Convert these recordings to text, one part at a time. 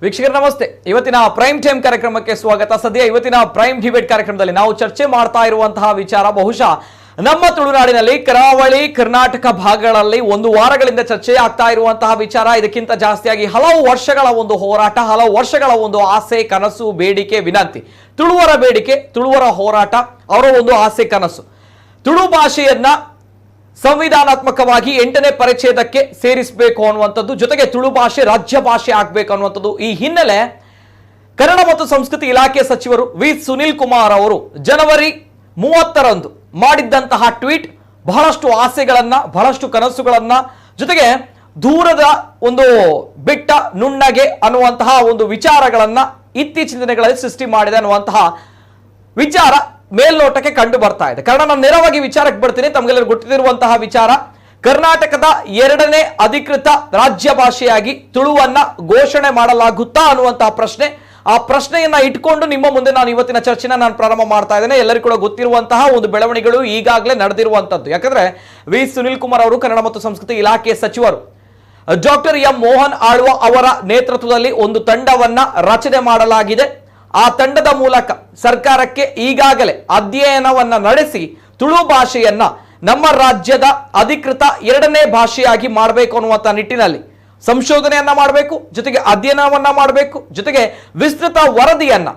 ವೀಕ್ಷಕರ ನಮಸ್ತೆ. ಇವತ್ತಿನ prime time ಕಾರ್ಯಕ್ರಮಕ್ಕೆ ಸ್ವಾಗತ. ಸದ್ಯ ಇವತ್ತಿನ ಪ್ರೈಮ್ ಡಿಬೇಟ್ ಕಾರ್ಯಕ್ರಮದಲ್ಲಿ ನಾವು ಚರ್ಚೆ ಮಾಡ್ತಾ ಇರುವಂತಹ ವಿಚಾರ ಬಹುಶಃ ನಮ್ಮ ತುಳುನಾಡಿನಲ್ಲಿ ಕರಾವಳಿ ಕರ್ನಾಟಕ ಭಾಗಗಳಲ್ಲಿ ಒಂದು ವಾರಗಳಿಂದ ಚರ್ಚೆ ಆಗ್ತಾ ಇರುವಂತಹ ವಿಚಾರ. ಇದಕ್ಕಿಂತ ಜಾಸ್ತಿಯಾಗಿ ಹಲವು ವರ್ಷಗಳ ಒಂದು ಹೋರಾಟ, ಹಲವು ವರ್ಷಗಳ ಒಂದು ಆಸೆ, ಕನಸು, ಬೇಡಿಕೆ, ವಿನಂತಿ, ತುಳುವರ ಬೇಡಿಕೆ, ತುಳುವರ ಹೋರಾಟ, ಅವರ ಒಂದು ಆಸೆ ಕನಸು, ತುಳು ಭಾಷೆಯನ್ನ ಸಂವಿಧಾನಾತ್ಮಕವಾಗಿ 8ನೇ ಪರಿಚ್ಛೇದಕ್ಕೆ ಸೇರಿಸಬೇಕು ಅನ್ನುವಂಥದ್ದು, ಜೊತೆಗೆ ತುಳು ಭಾಷೆ ರಾಜ್ಯ ಭಾಷೆ ಆಗಬೇಕು ಅನ್ನುವಂಥದ್ದು. ಈ ಹಿನ್ನೆಲೆ ಕನ್ನಡ ಮತ್ತು ಸಂಸ್ಕೃತಿ ಇಲಾಖೆ ಸಚಿವರು ವಿ ಸುನಿಲ್ ಕುಮಾರ್ ಅವರು ಜನವರಿ 30ರಂದು ಮಾಡಿದ್ದಂತಹ ಟ್ವೀಟ್ ಬಹಳಷ್ಟು ಆಸೆಗಳನ್ನ, ಬಹಳಷ್ಟು ಕನಸುಗಳನ್ನ, ಜೊತೆಗೆ ದೂರದ ಒಂದು ಬೆಟ್ಟ ನುಣ್ಣಗೆ ಅನ್ನುವಂತಹ ಒಂದು ವಿಚಾರಗಳನ್ನ ಇತ್ತೀಚಿನ ದಿನಗಳಲ್ಲಿ ಸೃಷ್ಟಿ ಮಾಡಿದೆ ಅನ್ನುವಂತಹ ವಿಚಾರ ಮೇಲ್ನೋಟಕ್ಕೆ ಕಂಡು ಬರ್ತಾ ಇದೆ. ಕಾರಣ ನಾನು ನೇರವಾಗಿ ವಿಚಾರಕ್ಕೆ ಬರ್ತೀನಿ. ತಮಗೆಲ್ಲರಿಗೂ ಗೊತ್ತಿರುವಂತಹ ವಿಚಾರ, ಕರ್ನಾಟಕದ 2ನೇ ಅಧಿಕೃತ ರಾಜ್ಯ ಭಾಷೆಯಾಗಿ ತುಳುವನ್ನ ಘೋಷಣೆ ಮಾಡಲಾಗುತ್ತಾ ಅನ್ನುವಂತಹ ಪ್ರಶ್ನೆ. ಆ ಪ್ರಶ್ನೆಯನ್ನ ಇಟ್ಕೊಂಡು ನಿಮ್ಮ ಮುಂದೆ ನಾನು ಇವತ್ತಿನ ಚರ್ಚೆನ ನಾನು ಪ್ರಾರಂಭ ಮಾಡ್ತಾ ಇದ್ದೇನೆ. ಎಲ್ಲರಿಗೂ ಕೂಡ ಗೊತ್ತಿರುವಂತಹ ಒಂದು ಬೆಳವಣಿಗೆಗಳು ಈಗಾಗಲೇ ನಡೆದಿರುವಂತದ್ದು. ಯಾಕಂದ್ರೆ ವಿ ಸುನಿಲ್ ಕುಮಾರ್ ಅವರು ಕನ್ನಡ ಮತ್ತು ಸಂಸ್ಕೃತಿ ಇಲಾಖೆ ಸಚಿವರು, ಡಾಕ್ಟರ್ ಎಂ ಮೋಹನ್ ಆಳ್ವ ಅವರ ನೇತೃತ್ವದಲ್ಲಿ ಒಂದು ತಂಡವನ್ನ ರಚನೆ ಮಾಡಲಾಗಿದೆ. ಆ ತಂಡದ ಮೂಲಕ ಸರ್ಕಾರಕ್ಕೆ ಈಗಾಗಲೇ ಅಧ್ಯಯನವನ್ನ ನಡೆಸಿ ತುಳು ಭಾಷೆಯನ್ನ ನಮ್ಮ ರಾಜ್ಯದ ಅಧಿಕೃತ 2ನೇ ಭಾಷೆಯಾಗಿ ಮಾಡಬೇಕು ಅನ್ನುವಂಥ ನಿಟ್ಟಿನಲ್ಲಿ ಸಂಶೋಧನೆಯನ್ನ ಮಾಡಬೇಕು, ಜೊತೆಗೆ ಅಧ್ಯಯನವನ್ನ ಮಾಡಬೇಕು, ಜೊತೆಗೆ ವಿಸ್ತೃತ ವರದಿಯನ್ನ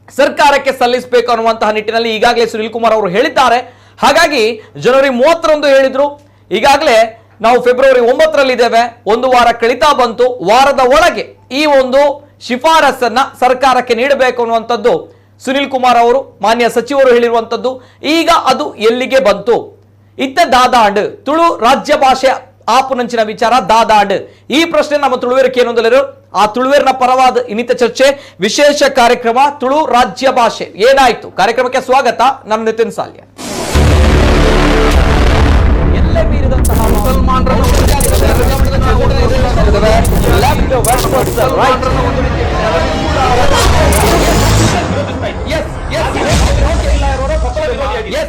ಸರ್ಕಾರಕ್ಕೆ ಸಲ್ಲಿಸಬೇಕು ಅನ್ನುವಂತಹ ನಿಟ್ಟಿನಲ್ಲಿ ಈಗಾಗಲೇ ಸುನಿಲ್ ಕುಮಾರ್ ಅವರು ಹೇಳಿದ್ದಾರೆ. ಹಾಗಾಗಿ ಜನವರಿ 30ರಂದು ಹೇಳಿದ್ರು. ಈಗಾಗಲೇ ನಾವು ಫೆಬ್ರವರಿ 9ರಲ್ಲಿದ್ದೇವೆ. ಒಂದು ವಾರ ಕಳೀತಾ ಬಂತು. ವಾರದ ಒಳಗೆ ಈ ಒಂದು ಶಿಫಾರಸನ್ನ ಸರ್ಕಾರಕ್ಕೆ ನೀಡಬೇಕು ಅನ್ನುವಂಥದ್ದು ಸುನಿಲ್ ಕುಮಾರ್ ಅವರು, ಮಾನ್ಯ ಸಚಿವರು ಹೇಳಿರುವಂಥದ್ದು. ಈಗ ಅದು ಎಲ್ಲಿಗೆ ಬಂತು? ಇತ್ತ ದಾದಾಂಡ್ ತುಳು ರಾಜ್ಯ ಭಾಷೆ ಆಪುನಂಚಿನ ವಿಚಾರ ದಾದಾಂಡ್. ಈ ಪ್ರಶ್ನೆ ನಮ್ಮ ತುಳುವೇರಕ್ಕೆ ಏನೊಂದಲರು ಆ ತುಳುವೇರ್ನ ಪರವಾದ ಇನ್ನಿತ ಚರ್ಚೆ ವಿಶೇಷ ಕಾರ್ಯಕ್ರಮ ತುಳು ರಾಜ್ಯ ಭಾಷೆ ಏನಾಯ್ತು ಕಾರ್ಯಕ್ರಮಕ್ಕೆ ಸ್ವಾಗತ. ನಾನು ನಿತಿನ್ ಸಾಲ್ಯ. ಎಲ್ಲೆ ಮೀರಿದಂತಹ left right. Yes, yes, yes.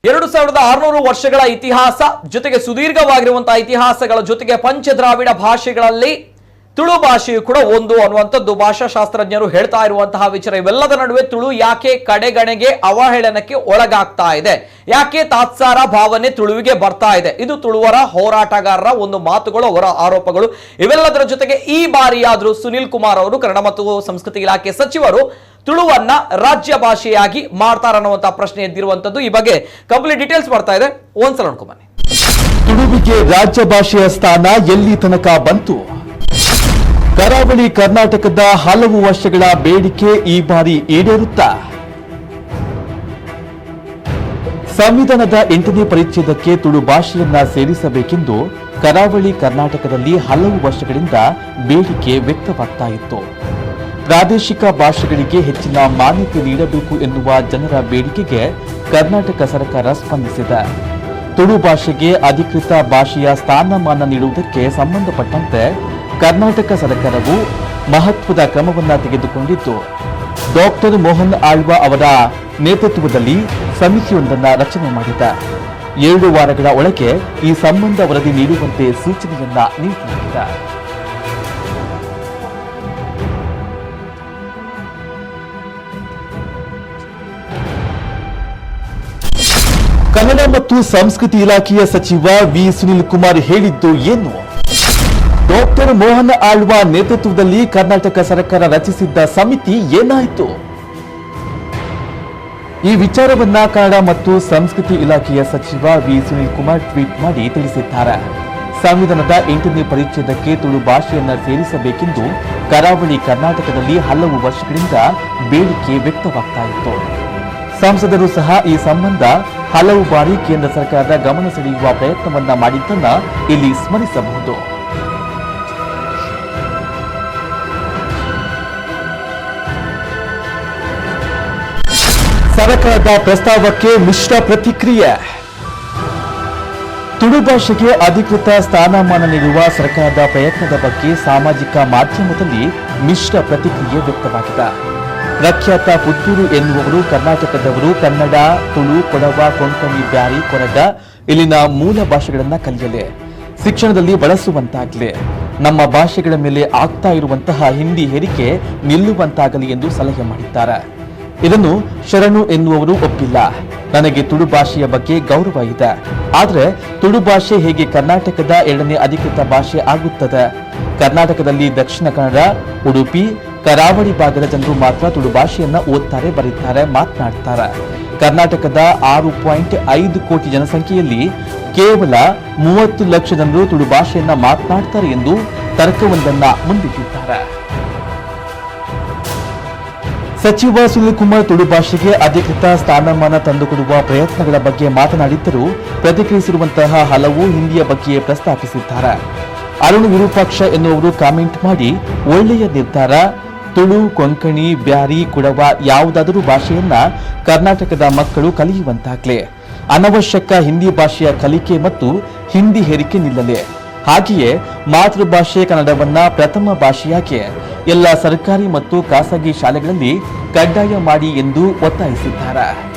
2600 ವರ್ಷಗಳ ಇತಿಹಾಸ ಜೊತೆಗೆ ಸುದೀರ್ಘವಾಗಿರುವಂತಹ ಇತಿಹಾಸಗಳ ಜೊತೆಗೆ ಪಂಚದ್ರಾವಿಡ ಭಾಷೆಗಳಲ್ಲಿ ತುಳು ಭಾಷೆಯು ಕೂಡ ಒಂದು ಅನ್ನುವಂಥದ್ದು ಭಾಷಾಶಾಸ್ತ್ರಜ್ಞರು ಹೇಳ್ತಾ ಇರುವಂತಹ ವಿಚಾರ. ಇವೆಲ್ಲದ ನಡುವೆ ತುಳು ಯಾಕೆ ಕಡೆಗಣೆಗೆ ಅವಹೇಳನಕ್ಕೆ ಒಳಗಾಗ್ತಾ ಇದೆ? ಯಾಕೆ ತಾತ್ಸಾರ ಭಾವನೆ ತುಳುವಿಗೆ ಬರ್ತಾ ಇದೆ? ಇದು ತುಳುವರ ಹೋರಾಟಗಾರರ ಒಂದು ಮಾತುಗಳು, ಅವರ ಆರೋಪಗಳು. ಇವೆಲ್ಲದರ ಜೊತೆಗೆ ಈ ಬಾರಿಯಾದ್ರೂ ಸುನಿಲ್ ಕುಮಾರ್ ಅವರು, ಕನ್ನಡ ಮತ್ತು ಸಂಸ್ಕೃತಿ ಇಲಾಖೆ ಸಚಿವರು, ತುಳುವನ್ನ ರಾಜ್ಯ ಭಾಷೆಯಾಗಿ ಮಾಡ್ತಾರನ್ನುವಂತಹ ಪ್ರಶ್ನೆ ಎದ್ದಿರುವಂತದ್ದು. ಈ ಬಗ್ಗೆ ಕಂಪ್ಲೀಟ್ ಡೀಟೇಲ್ಸ್ ಬರ್ತಾ ಇದೆ, ಒಂದ್ಸಲ ನೋಡ್ಕೊಂಬನ್ನಿ. ತುಳುವಿಗೆ ರಾಜ್ಯ ಭಾಷೆಯ ಸ್ಥಾನ ಎಲ್ಲಿ ತನಕ ಬಂತು? ಕರಾವಳಿ ಕರ್ನಾಟಕದ ಹಲವು ವರ್ಷಗಳ ಬೇಡಿಕೆ ಈ ಬಾರಿ ಈಡೇರುತ್ತಾ? ಸಂವಿಧಾನದ 8ನೇ ಪರಿಚ್ಛೇದಕ್ಕೆ ತುಳು ಭಾಷೆಯನ್ನ ಸೇರಿಸಬೇಕೆಂದು ಕರಾವಳಿ ಕರ್ನಾಟಕದಲ್ಲಿ ಹಲವು ವರ್ಷಗಳಿಂದ ಬೇಡಿಕೆ ವ್ಯಕ್ತವಾಗ್ತಾ ಇತ್ತು. ಪ್ರಾದೇಶಿಕ ಭಾಷೆಗಳಿಗೆ ಹೆಚ್ಚಿನ ಮಾನ್ಯತೆ ನೀಡಬೇಕು ಎನ್ನುವ ಜನರ ಬೇಡಿಕೆಗೆ ಕರ್ನಾಟಕ ಸರ್ಕಾರ ಸ್ಪಂದಿಸಿದೆ. ತುಳು ಭಾಷೆಗೆ ಅಧಿಕೃತ ಭಾಷೆಯ ಸ್ಥಾನಮಾನ ನೀಡುವುದಕ್ಕೆ ಸಂಬಂಧಪಟ್ಟಂತೆ ಕರ್ನಾಟಕ ಸರ್ಕಾರವು ಮಹತ್ವದ ಕ್ರಮವನ್ನು ತೆಗೆದುಕೊಂಡಿದ್ದು, ಡಾಕ್ಟರ್ ಮೋಹನ್ ಆಳ್ವ ಅವರ ನೇತೃತ್ವದಲ್ಲಿ ಸಮಿತಿಯೊಂದನ್ನು ರಚನೆ ಮಾಡಿದೆ. 7 ವಾರಗಳ ಒಳಗೆ ಈ ಸಂಬಂಧ ವರದಿ ನೀಡುವಂತೆ ಸೂಚನೆಯನ್ನ ನೀಡಲಾಗಿದೆ. ಕನ್ನಡ ಮತ್ತು ಸಂಸ್ಕೃತಿ ಇಲಾಖೆಯ ಸಚಿವ ವಿ ಸುನಿಲ್ ಕುಮಾರ್ ಹೇಳಿದ್ದು ಏನು? ಡಾಕ್ಟರ್ ಮೋಹನ್ ಆಳ್ವ ನೇತೃತ್ವದಲ್ಲಿ ಕರ್ನಾಟಕ ಸರ್ಕಾರ ರಚಿಸಿದ್ದ ಸಮಿತಿ ಏನಾಯಿತು? ಈ ವಿಚಾರವನ್ನ ಕನ್ನಡ ಮತ್ತು ಸಂಸ್ಕೃತಿ ಇಲಾಖೆಯ ಸಚಿವ ವಿ ಸುನಿಲ್ ಕುಮಾರ್ ಟ್ವೀಟ್ ಮಾಡಿ ತಿಳಿಸಿದ್ದಾರೆ. ಸಂವಿಧಾನದ 8ನೇ ಪರಿಚ್ಛೇದಕ್ಕೆ ತುಳು ಭಾಷೆಯನ್ನ ಸೇರಿಸಬೇಕೆಂದು ಕರಾವಳಿ ಕರ್ನಾಟಕದಲ್ಲಿ ಹಲವು ವರ್ಷಗಳಿಂದ ಬೇಡಿಕೆ ವ್ಯಕ್ತವಾಗ್ತಾ ಇತ್ತು. ಸಂಸದರು ಸಹ ಈ ಸಂಬಂಧ ಹಲವು ಬಾರಿ ಕೇಂದ್ರ ಸರ್ಕಾರದ ಗಮನ ಸೆಳೆಯುವ ಪ್ರಯತ್ನವನ್ನ ಮಾಡಿದ್ದನ್ನ ಇಲ್ಲಿ ಸ್ಮರಿಸಬಹುದು. ಸರ್ಕಾರದ ಪ್ರಸ್ತಾವಕ್ಕೆ ಮಿಶ್ರ ಪ್ರತಿಕ್ರಿಯೆ. ತುಳು ಭಾಷೆಗೆ ಅಧಿಕೃತ ಸ್ಥಾನಮಾನ ನೀಡುವ ಸರ್ಕಾರದ ಪ್ರಯತ್ನದ ಬಗ್ಗೆ ಸಾಮಾಜಿಕ ಮಾಧ್ಯಮದಲ್ಲಿ ಮಿಶ್ರ ಪ್ರತಿಕ್ರಿಯೆ ವ್ಯಕ್ತವಾಗಿದೆ. ಪ್ರಖ್ಯಾತ ಪುತ್ತೂರು ಎನ್ನುವವರು ಕರ್ನಾಟಕದವರು ಕನ್ನಡ, ತುಳು, ಕೊಡವ, ಕೊಂಕಣಿ, ಬ್ಯಾರಿ, ಕೊರಗ ಇಲ್ಲಿನ ಮೂಲ ಭಾಷೆಗಳನ್ನು ಕಲಿಯಲಿ, ಶಿಕ್ಷಣದಲ್ಲಿ ಬಳಸುವಂತಾಗಲಿ. ನಮ್ಮ ಭಾಷೆಗಳ ಮೇಲೆ ಆಗ್ತಾ ಇರುವಂತಹ ಹಿಂದಿ ಹೇರಿಕೆ ನಿಲ್ಲುವಂತಾಗಲಿ ಎಂದು ಸಲಹೆ ಮಾಡಿದ್ದಾರೆ. ಇದನ್ನು ಶರಣು ಎನ್ನುವರು ಒಪ್ಪಿಲ್ಲ. ನನಗೆ ತುಳು ಭಾಷೆಯ ಬಗ್ಗೆ ಗೌರವ ಇದೆ, ಆದರೆ ತುಳು ಭಾಷೆ ಹೇಗೆ ಕರ್ನಾಟಕದ ಎರಡನೇ ಅಧಿಕೃತ ಭಾಷೆ ಆಗುತ್ತದೆ? ಕರ್ನಾಟಕದಲ್ಲಿ ದಕ್ಷಿಣ ಕನ್ನಡ, ಉಡುಪಿ, ಕರಾವಳಿ ಭಾಗದ ಜನರು ಮಾತ್ರ ತುಳು ಭಾಷೆಯನ್ನ ಓದ್ತಾರೆ, ಬರೀತಾರೆ, ಮಾತನಾಡ್ತಾರೆ. ಕರ್ನಾಟಕದ 6.5 ಕೋಟಿ ಜನಸಂಖ್ಯೆಯಲ್ಲಿ ಕೇವಲ 30 ಲಕ್ಷ ಜನರು ತುಳು ಭಾಷೆಯನ್ನ ಮಾತನಾಡ್ತಾರೆ ಎಂದು ತರ್ಕವೊಂದನ್ನ ಮುಂದಿಟ್ಟಿದ್ದಾರೆ. ಸಚಿವ ಸುನಿಲ್ ಕುಮಾರ್ ತುಳು ಭಾಷೆಗೆ ಅಧಿಕೃತ ಸ್ಥಾನಮಾನ ತಂದುಕೊಡುವ ಪ್ರಯತ್ನಗಳ ಬಗ್ಗೆ ಮಾತನಾಡಿದ್ದರೂ ಪ್ರತಿಕ್ರಿಯಿಸಿರುವಂತಹ ಹಲವು ಹಿಂದಿಯ ಬಗ್ಗೆಯೇ ಪ್ರಸ್ತಾಪಿಸಿದ್ದಾರೆ. ಅರುಣ್ ವಿರೂಪಾಕ್ಷ ಎನ್ನುವರು ಕಾಮೆಂಟ್ ಮಾಡಿ, ಒಳ್ಳೆಯ ನಿರ್ಧಾರ, ತುಳು, ಕೊಂಕಣಿ, ಬ್ಯಾರಿ, ಕುಡವ ಯಾವುದಾದರೂ ಭಾಷೆಯನ್ನ ಕರ್ನಾಟಕದ ಮಕ್ಕಳು ಕಲಿಯುವಂತಾಗಲಿ. ಅನವಶ್ಯಕ ಹಿಂದಿ ಭಾಷೆಯ ಕಲಿಕೆ ಮತ್ತು ಹಿಂದಿ ಹೇರಿಕೆ ನಿಲ್ಲಲಿ. ಹಾಗೆಯೇ ಮಾತೃಭಾಷೆ ಕನ್ನಡವನ್ನ ಪ್ರಥಮ ಭಾಷೆಯಾಗಿ ಎಲ್ಲ ಸರ್ಕಾರಿ ಮತ್ತು ಖಾಸಗಿ ಶಾಲೆಗಳಲ್ಲಿ ಕಡ್ಡಾಯ ಮಾಡಿ ಎಂದು ಒತ್ತಾಯಿಸಿದ್ದಾರೆ.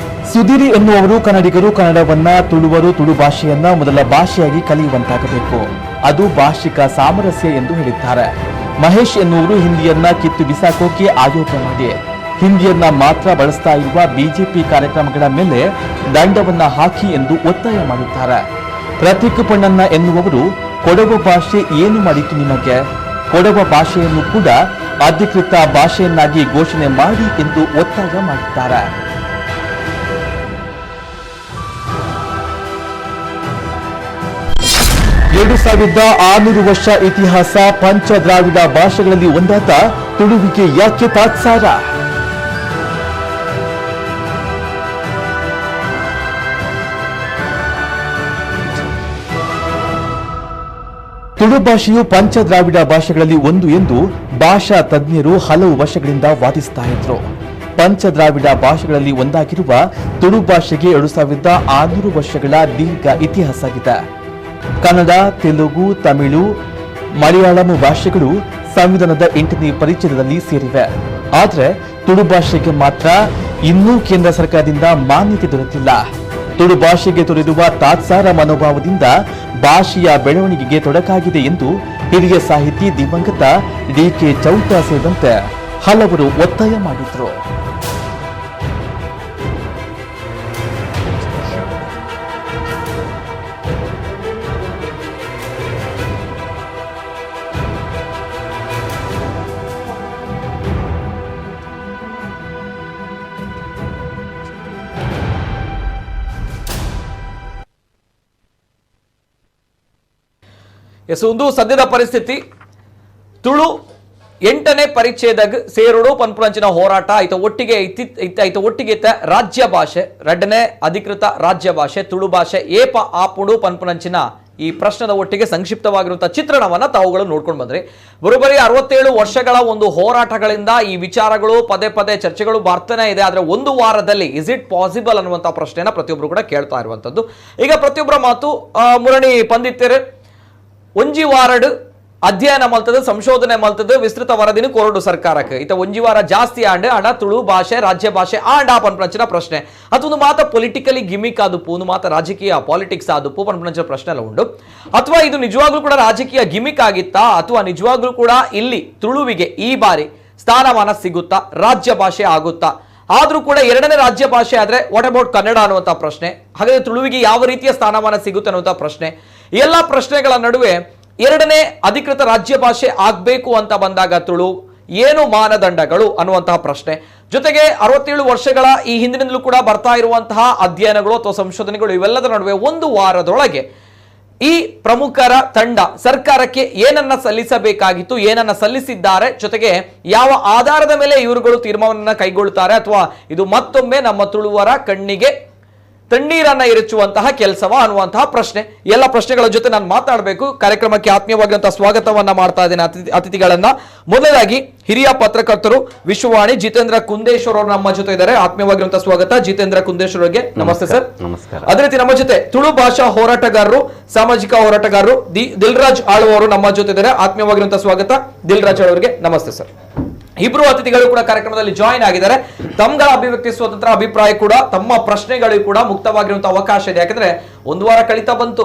ಸುಧೀರಿ ಎನ್ನುವರು ಕನ್ನಡಿಗರು ಕನ್ನಡವನ್ನ, ತುಳುವರು ತುಳು ಭಾಷೆಯನ್ನ ಮೊದಲ ಭಾಷೆಯಾಗಿ ಕಲಿಯುವಂತಾಗಬೇಕು, ಅದು ಭಾಷಿಕ ಸಾಮರಸ್ಯ ಎಂದು ಹೇಳಿದ್ದಾರೆ. ಮಹೇಶ್ ಎನ್ನುವರು ಹಿಂದಿಯನ್ನ ಕಿತ್ತು ಬಿಸಾಕೋಕೆ ಆಯೋಗ ಮಾಡಿ, ಹಿಂದಿಯನ್ನ ಮಾತ್ರ ಬಳಸ್ತಾ ಇರುವ ಬಿಜೆಪಿ ಕಾರ್ಯಕ್ರಮಗಳ ಮೇಲೆ ದಂಡವನ್ನ ಹಾಕಿ ಎಂದು ಒತ್ತಾಯ ಮಾಡಿದ್ದಾರೆ. ಪ್ರತೀಕ್ ಪಣ್ಣನ್ನ ಎನ್ನುವವರು ಕೊಡವ ಭಾಷೆ ಏನು ಮಾಡಿತು ನಿಮಗೆ? ಕೊಡವ ಭಾಷೆಯನ್ನು ಕೂಡ ಅಧಿಕೃತ ಭಾಷೆಯನ್ನಾಗಿ ಘೋಷಣೆ ಮಾಡಿ ಎಂದು ಒತ್ತಾಯ ಮಾಡಿದ್ದಾರೆ. 2600 ವರ್ಷ ಇತಿಹಾಸ, ಪಂಚ ದ್ರಾವಿಡ ಭಾಷೆಗಳಲ್ಲಿ ಒಂದಾದ ತುಳುವಿಗೆ ಯಾಕೆ ತಾತ್ಸಾರ? ತುಳು ಭಾಷೆಯು ಪಂಚ ದ್ರಾವಿಡ ಭಾಷೆಗಳಲ್ಲಿ ಒಂದು ಎಂದು ಭಾಷಾ ತಜ್ಞರು ಹಲವು ವರ್ಷಗಳಿಂದ ವಾದಿಸ್ತಾ ಇದ್ರು. ಪಂಚ ದ್ರಾವಿಡ ಭಾಷೆಗಳಲ್ಲಿ ಒಂದಾಗಿರುವ ತುಳು ಭಾಷೆಗೆ 2600 ವರ್ಷಗಳ ದೀರ್ಘ ಇತಿಹಾಸವಿದೆ. ಕನ್ನಡ, ತೆಲುಗು, ತಮಿಳು, ಮಲಯಾಳಂ ಭಾಷೆಗಳು ಸಂವಿಧಾನದ 8ನೇ ಪರಿಚ್ಛೇದದಲ್ಲಿ ಸೇರಿವೆ. ಆದರೆ ತುಳು ಭಾಷೆಗೆ ಮಾತ್ರ ಇನ್ನೂ ಕೇಂದ್ರ ಸರ್ಕಾರದಿಂದ ಮಾನ್ಯತೆ ದೊರೆತಿಲ್ಲ. ತುಳು ಭಾಷೆಗೆ ತೊರೆದಿರುವ ತಾತ್ಸಾರ ಮನೋಭಾವದಿಂದ ಭಾಷೆಯ ಬೆಳವಣಿಗೆಗೆ ತೊಡಕಾಗಿದೆ ಎಂದು ಹಿರಿಯ ಸಾಹಿತಿ ದಿವಂಗತ ಡಿಕೆ ಚೌಟ ಸೇರಿದಂತೆ ಹಲವರು ಒತ್ತಾಯ ಮಾಡಿದ್ರು. ಎಸ್, ಒಂದು ಸದ್ಯದ ಪರಿಸ್ಥಿತಿ ತುಳು 8ನೇ ಪರಿಚ್ಛೇದಗ್ ಸೇರುಡು ಪನ್ಪುರಂಚಿನ ಹೋರಾಟ ಆಯ್ತ ಒಟ್ಟಿಗೆ ಐತ ಒಟ್ಟಿಗೆ ಇತ್ತ ರಾಜ್ಯ ಭಾಷೆ, 2ನೇ ಅಧಿಕೃತ ರಾಜ್ಯ ಭಾಷೆ ತುಳು ಭಾಷೆ ಏಪ ಆಪುಡು ಪನ್ಪುರಂಚಿನ ಈ ಪ್ರಶ್ನದ ಒಟ್ಟಿಗೆ ಸಂಕ್ಷಿಪ್ತವಾಗಿರುವಂತಹ ಚಿತ್ರಣವನ್ನ ತಾವುಗಳು ನೋಡ್ಕೊಂಡು ಬಂದ್ರಿ. ಬರೋಬ್ಬರಿ 67 ವರ್ಷಗಳ ಒಂದು ಹೋರಾಟಗಳಿಂದ ಈ ವಿಚಾರಗಳು ಪದೇ ಪದೇ ಚರ್ಚೆಗಳು ಬರ್ತಾನೆ ಇದೆ. ಆದ್ರೆ ಒಂದು ವಾರದಲ್ಲಿ is it possible ಅನ್ನುವಂಥ ಪ್ರಶ್ನೆಯನ್ನ ಪ್ರತಿಯೊಬ್ಬರು ಕೂಡ ಕೇಳ್ತಾ ಇರುವಂತದ್ದು. ಈಗ ಪ್ರತಿಯೊಬ್ಬರ ಮಾತು ಮುರಣಿ ಪಂದಿತ್ತೇರೆ ಒಂಜಿ ವಾರಡ್ ಅಧ್ಯಯನ ಮಲ್ತದ, ಸಂಶೋಧನೆ ಮಲ್ತದ, ವಿಸ್ತೃತ ವರದಿನ ಕೊರಡು ಸರ್ಕಾರಕ್ಕೆ. ಇತ ಒಂಜಿ ವಾರ ಜಾಸ್ತಿ ಆಂಡ್ ಅಣ ತುಳು ಭಾಷೆ ರಾಜ್ಯ ಭಾಷೆ ಆಂಡ ಪನ್ಪಂಚಿನ ಪ್ರಶ್ನೆ. ಅದೊಂದು ಮಾತ ಪೊಲಿಟಿಕಲಿ ಗಿಮಿಕ್ ಆದುಪ್ಪು, ಒಂದು ಮಾತ ರಾಜಕೀಯ ಪಾಲಿಟಿಕ್ಸ್ ಆದುಪ್ಪು ಪನ್ಪಂಚಿನ ಪ್ರಶ್ನೆ ಎಲ್ಲ ಉಂಟು. ಅಥವಾ ಇದು ನಿಜವಾಗ್ಲೂ ಕೂಡ ರಾಜಕೀಯ ಗಿಮಿಕ್ ಆಗಿತ್ತಾ, ಅಥವಾ ನಿಜವಾಗ್ಲೂ ಕೂಡ ಇಲ್ಲಿ ತುಳುವಿಗೆ ಈ ಬಾರಿ ಸ್ಥಾನಮಾನ ಸಿಗುತ್ತಾ, ರಾಜ್ಯ ಭಾಷೆ ಆಗುತ್ತಾ? ಆದ್ರೂ ಕೂಡ ಎರಡನೇ ರಾಜ್ಯ ಭಾಷೆ ಆದ್ರೆ what about Kannada ಅನ್ನುವಂಥ ಪ್ರಶ್ನೆ. ಹಾಗಾದ್ರೆ ತುಳುವಿಗೆ ಯಾವ ರೀತಿಯ ಸ್ಥಾನಮಾನ ಸಿಗುತ್ತೆ ಅನ್ನುವಂಥ ಪ್ರಶ್ನೆ. ಎಲ್ಲ ಪ್ರಶ್ನೆಗಳ ನಡುವೆ ಎರಡನೇ ಅಧಿಕೃತ ರಾಜ್ಯ ಭಾಷೆ ಆಗ್ಬೇಕು ಅಂತ ಬಂದಾಗ ತುಳು ಏನು ಮಾನದಂಡಗಳು ಅನ್ನುವಂತಹ ಪ್ರಶ್ನೆ. ಜೊತೆಗೆ 67 ವರ್ಷಗಳ ಈ ಹಿಂದಿನಿಂದಲೂ ಕೂಡ ಬರ್ತಾ ಇರುವಂತಹ ಅಧ್ಯಯನಗಳು ಅಥವಾ ಸಂಶೋಧನೆಗಳು ಇವೆಲ್ಲದರ ನಡುವೆ ಒಂದು ವಾರದೊಳಗೆ ಈ ಪ್ರಮುಖರ ತಂಡ ಸರ್ಕಾರಕ್ಕೆ ಏನನ್ನ ಸಲ್ಲಿಸಬೇಕಾಗಿತ್ತು, ಏನನ್ನ ಸಲ್ಲಿಸಿದ್ದಾರೆ, ಜೊತೆಗೆ ಯಾವ ಆಧಾರದ ಮೇಲೆ ಇವರುಗಳು ತೀರ್ಮಾನವನ್ನ ಕೈಗೊಳ್ಳುತ್ತಾರೆ, ಅಥವಾ ಇದು ಮತ್ತೊಮ್ಮೆ ನಮ್ಮ ತುಳುವರ ಕಣ್ಣಿಗೆ ತಣ್ಣೀರನ್ನ ಎರಚುವಂತಹ ಕೆಲಸವ ಅನ್ನುವಂತಹ ಪ್ರಶ್ನೆ. ಎಲ್ಲ ಪ್ರಶ್ನೆಗಳ ಜೊತೆ ನಾನು ಮಾತಾಡಬೇಕು. ಕಾರ್ಯಕ್ರಮಕ್ಕೆ ಆತ್ಮೀಯವಾಗಿರುವಂತಹ ಸ್ವಾಗತವನ್ನ ಮಾಡ್ತಾ ಇದ್ದೇನೆ ಅತಿಥಿಗಳನ್ನ. ಮೊದಲಾಗಿ ಹಿರಿಯ ಪತ್ರಕರ್ತರು ವಿಶ್ವವಾಣಿ ಜಿತೇಂದ್ರ ಕುಂದೇಶ್ವರ್ ಅವರು ನಮ್ಮ ಜೊತೆ ಇದ್ದಾರೆ. ಆತ್ಮೀಯವಾಗಿರುವಂತಹ ಸ್ವಾಗತ ಜಿತೇಂದ್ರ ಕುಂದೇಶ್ವರ್ ಅವರಿಗೆ. ನಮಸ್ತೆ ಸರ್. ನಮಸ್ಕಾರ. ಅದೇ ರೀತಿ ನಮ್ಮ ಜೊತೆ ತುಳು ಭಾಷಾ ಹೋರಾಟಗಾರರು, ಸಾಮಾಜಿಕ ಹೋರಾಟಗಾರರು ದಿಲ್ರಾಜ್ ಆಳ್ವ ಅವರು ನಮ್ಮ ಜೊತೆ ಇದ್ದಾರೆ. ಆತ್ಮೀಯವಾಗಿರುವಂತಹ ಸ್ವಾಗತ ದಿಲ್ರಾಜ್ ಆಳ್ವ ಅವರಿಗೆ. ನಮಸ್ತೆ ಸರ್. ಇಬ್ರು ಅತಿಥಿಗಳು ಕೂಡ ಕಾರ್ಯಕ್ರಮದಲ್ಲಿ ಜಾಯಿನ್ ಆಗಿದ್ದಾರೆ. ತಮ್ಗಳ ಅಭಿವ್ಯಕ್ತಿ ಸ್ವತಂತ್ರ ಅಭಿಪ್ರಾಯ ಕೂಡ, ತಮ್ಮ ಪ್ರಶ್ನೆಗಳಿಗೂ ಕೂಡ ಮುಕ್ತವಾಗಿರುವಂತಹ ಅವಕಾಶ ಇದೆ. ಯಾಕಂದ್ರೆ ಒಂದು ವಾರ ಕಳೀತಾ ಬಂತು,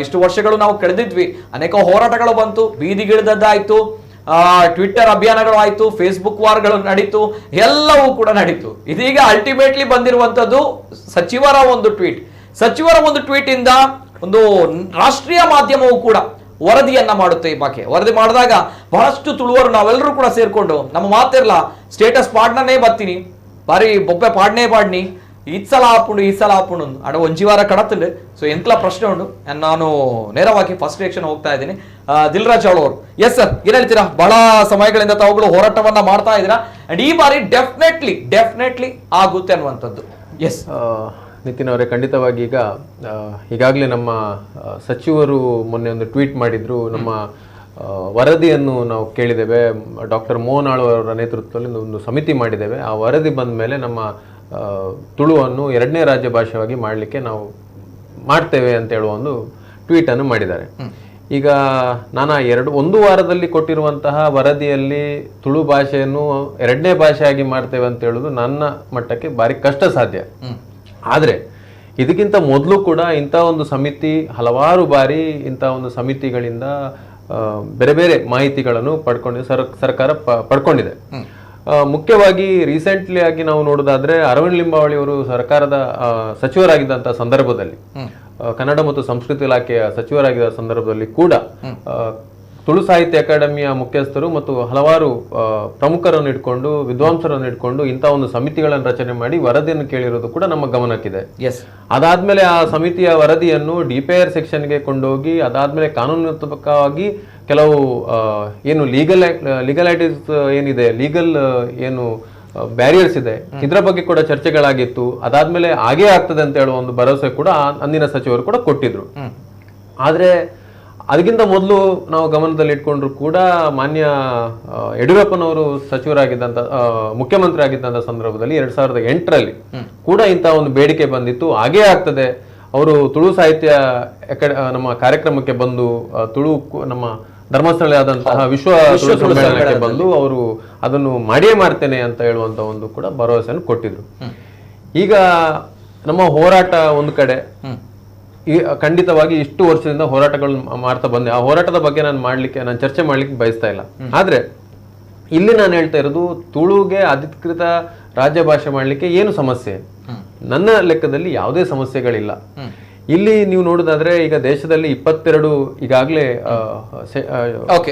ಇಷ್ಟು ವರ್ಷಗಳು ನಾವು ಕಳೆದಿದ್ವಿ, ಅನೇಕ ಹೋರಾಟಗಳು ಬಂತು, ಬೀದಿಗಿಳಿದದ್ದಾಯ್ತು, ಟ್ವಿಟ್ಟರ್ ಅಭಿಯಾನಗಳು ಆಯ್ತು, ಫೇಸ್ಬುಕ್ ವಾರ್ಗಳು ನಡೀತು, ಎಲ್ಲವೂ ಕೂಡ ನಡೀತು. ಇದೀಗ ಅಲ್ಟಿಮೇಟ್ಲಿ ಬಂದಿರುವಂತದ್ದು ಸಚಿವರ ಒಂದು ಟ್ವೀಟ್. ಸಚಿವರ ಒಂದು ಟ್ವೀಟ್ ಇಂದ ಒಂದು ರಾಷ್ಟ್ರೀಯ ಮಾಧ್ಯಮವೂ ಕೂಡ ವರದಿಯನ್ನ ಮಾಡುತ್ತೆ. ಈ ಬಗ್ಗೆ ವರದಿ ಮಾಡಿದಾಗ ಬಹಳಷ್ಟು ತುಳುವರು ನಾವೆಲ್ಲರೂ ಕೂಡ ಸೇರ್ಕೊಂಡು ನಮ್ಮ ಮಾತಿರಲ್ಲ, ಸ್ಟೇಟಸ್ ಪಾಡ್ನೇ ಬರ್ತೀನಿ, ಬಾರಿ ಬೊಬ್ಬೆ ಪಾಡ್ನೇ ಪಾಡ್ನಿ, ಈ ಸಲ ಆಪುಂಡು ಈ ಸಲ ಆಪುಂಡು ಅಡ ಒಂಜಿ ವಾರ ಕಡತಿಲ್ಲ. ಸೊ ಎಂತಲ ಪ್ರಶ್ನೆ ಉಂಟು. ನಾನು ನೇರವಾಗಿ ಫಸ್ಟ್ ರಿಯಾಕ್ಷನ್ ಹೋಗ್ತಾ ಇದ್ದೀನಿ. ದಿಲ್ರಾಜ್ ಅವರು, ಎಸ್ ಸರ್, ಏನ್ ಹೇಳ್ತೀರಾ? ಬಹಳ ಸಮಯಗಳಿಂದ ತಾವುಗಳು ಹೋರಾಟವನ್ನ ಮಾಡ್ತಾ ಇದ್ದೀರಾ ಅಂಡ್ ಈ ಬಾರಿ ಡೆಫಿನೆಟ್ಲಿ ಡೆಫಿನೆಟ್ಲಿ ಆಗುತ್ತೆ ಅನ್ನುವಂಥದ್ದು. ಎಸ್ ನಿತಿನ್ ಅವರೇ, ಖಂಡಿತವಾಗಿ ಈಗ ಈಗಾಗಲೇ ನಮ್ಮ ಸಚಿವರು ಮೊನ್ನೆ ಒಂದು ಟ್ವೀಟ್ ಮಾಡಿದ್ರು. ನಮ್ಮ ವರದಿಯನ್ನು ನಾವು ಕೇಳಿದ್ದೇವೆ, ಡಾಕ್ಟರ್ ಮೋಹನ್ ಆಳ್ವ ಅವರ ನೇತೃತ್ವದಲ್ಲಿ ಒಂದು ಸಮಿತಿ ಮಾಡಿದ್ದೇವೆ. ಆ ವರದಿ ಬಂದ ಮೇಲೆ ನಮ್ಮ ತುಳುವನ್ನು ಎರಡನೇ ರಾಜ್ಯ ಭಾಷೆಯಾಗಿ ಮಾಡಲಿಕ್ಕೆ ನಾವು ಮಾಡ್ತೇವೆ ಅಂತ ಹೇಳುವ ಒಂದು ಟ್ವೀಟನ್ನು ಮಾಡಿದ್ದಾರೆ. ಈಗ ನಾನು ಒಂದು ವಾರದಲ್ಲಿ ಕೊಟ್ಟಿರುವಂತಹ ವರದಿಯಲ್ಲಿ ತುಳು ಭಾಷೆಯನ್ನು ಎರಡನೇ ಭಾಷೆಯಾಗಿ ಮಾಡ್ತೇವೆ ಅಂತ ಹೇಳುವುದು ನನ್ನ ಮಟ್ಟಕ್ಕೆ ಭಾರಿ ಕಷ್ಟ ಸಾಧ್ಯ. ಆದರೆ ಇದಕ್ಕಿಂತ ಮೊದಲು ಕೂಡ ಇಂಥ ಒಂದು ಸಮಿತಿ ಹಲವಾರು ಬಾರಿ ಇಂಥ ಒಂದು ಸಮಿತಿಗಳಿಂದ ಬೇರೆ ಬೇರೆ ಮಾಹಿತಿಗಳನ್ನು ಪಡ್ಕೊಂಡು ಸರ್ಕಾರ ಪಡ್ಕೊಂಡಿದೆ. ಮುಖ್ಯವಾಗಿ ರೀಸೆಂಟ್ಲಿ ಆಗಿ ನಾವು ನೋಡೋದಾದ್ರೆ ಅರವಿಂದ್ ಲಿಂಬಾವಳಿ ಅವರು ಸರ್ಕಾರದ ಸಚಿವರಾಗಿದ್ದಂಥ ಸಂದರ್ಭದಲ್ಲಿ, ಕನ್ನಡ ಮತ್ತು ಸಂಸ್ಕೃತಿ ಇಲಾಖೆಯ ಸಚಿವರಾಗಿದ್ದ ಸಂದರ್ಭದಲ್ಲಿ ಕೂಡ ತುಳು ಸಾಹಿತ್ಯ ಅಕಾಡೆಮಿಯ ಮುಖ್ಯಸ್ಥರು ಮತ್ತು ಹಲವಾರು ಪ್ರಮುಖರನ್ನು ಇಟ್ಕೊಂಡು, ವಿದ್ವಾಂಸರನ್ನು ಇಟ್ಕೊಂಡು ಇಂಥ ಒಂದು ಸಮಿತಿಗಳನ್ನು ರಚನೆ ಮಾಡಿ ವರದಿಯನ್ನು ಕೇಳಿರೋದು ಕೂಡ ನಮ್ಮ ಗಮನಕ್ಕಿದೆ. ಅದಾದ್ಮೇಲೆ ಆ ಸಮಿತಿಯ ವರದಿಯನ್ನು DPR ಸೆಕ್ಷನ್ಗೆ ಕೊಂಡೋಗಿ ಅದಾದ್ಮೇಲೆ ಕಾನೂನಾತ್ಮಕವಾಗಿ ಕೆಲವು ಏನು ಲೀಗಲೈಟೀಸ್ ಏನಿದೆ, ಲೀಗಲ್ ಏನು ಬ್ಯಾರಿಯರ್ಸ್ ಇದೆ, ಇದರ ಬಗ್ಗೆ ಕೂಡ ಚರ್ಚೆಗಳಾಗಿತ್ತು. ಅದಾದ್ಮೇಲೆ ಹಾಗೇ ಆಗ್ತದೆ ಅಂತ ಹೇಳುವ ಒಂದು ಭರವಸೆ ಕೂಡ ಅಂದಿನ ಸಚಿವರು ಕೂಡ ಕೊಟ್ಟಿದ್ರು. ಆದ್ರೆ ಅದಕ್ಕಿಂತ ಮೊದಲು ನಾವು ಗಮನದಲ್ಲಿ ಇಟ್ಕೊಂಡ್ರು ಕೂಡ ಮಾನ್ಯ ಯಡಿಯೂರಪ್ಪನವರು ಸಚಿವರಾಗಿದ್ದಂತ ಮುಖ್ಯಮಂತ್ರಿ ಆಗಿದ್ದಂತ ಸಂದರ್ಭದಲ್ಲಿ 2008ರಲ್ಲಿ ಕೂಡ ಇಂತಹ ಒಂದು ಬೇಡಿಕೆ ಬಂದಿತ್ತು. ಹಾಗೇ ಆಗ್ತದೆ, ಅವರು ತುಳು ಸಾಹಿತ್ಯ ನಮ್ಮ ಕಾರ್ಯಕ್ರಮಕ್ಕೆ ಬಂದು ತುಳು ನಮ್ಮ ಧರ್ಮಸ್ಥಳ ಆದಂತಹ ವಿಶ್ವ ತುಳು ಸಮ್ಮೇಳನಕ್ಕೆ ಬಂದು ಅವರು ಅದನ್ನು ಮಾಡಿಯೇ ಮಾಡ್ತೇನೆ ಅಂತ ಹೇಳುವಂತ ಒಂದು ಕೂಡ ಭರವಸೆಯನ್ನು ಕೊಟ್ಟಿದ್ರು. ಈಗ ನಮ್ಮ ಹೋರಾಟ ಒಂದು ಕಡೆ ಈ ಖಂಡಿತವಾಗಿ ಇಷ್ಟು ವರ್ಷದಿಂದ ಹೋರಾಟಗಳನ್ನು ಮಾಡ್ತಾ ಬಂದೆ. ಆ ಹೋರಾಟದ ಬಗ್ಗೆ ನಾನು ಚರ್ಚೆ ಮಾಡ್ಲಿಕ್ಕೆ ಬಯಸ್ತಾ ಇಲ್ಲ. ಆದ್ರೆ ಇಲ್ಲಿ ನಾನು ಹೇಳ್ತಾ ಇರೋದು ತುಳುಗೆ ಅಧಿಕೃತ ರಾಜ್ಯ ಭಾಷೆ ಮಾಡ್ಲಿಕ್ಕೆ ಏನು ಸಮಸ್ಯೆ? ನನ್ನ ಲೆಕ್ಕದಲ್ಲಿ ಯಾವುದೇ ಸಮಸ್ಯೆಗಳಿಲ್ಲ. ಇಲ್ಲಿ ನೀವು ನೋಡೋದಾದ್ರೆ ಈಗ ದೇಶದಲ್ಲಿ 22 ಈಗಾಗಲೇ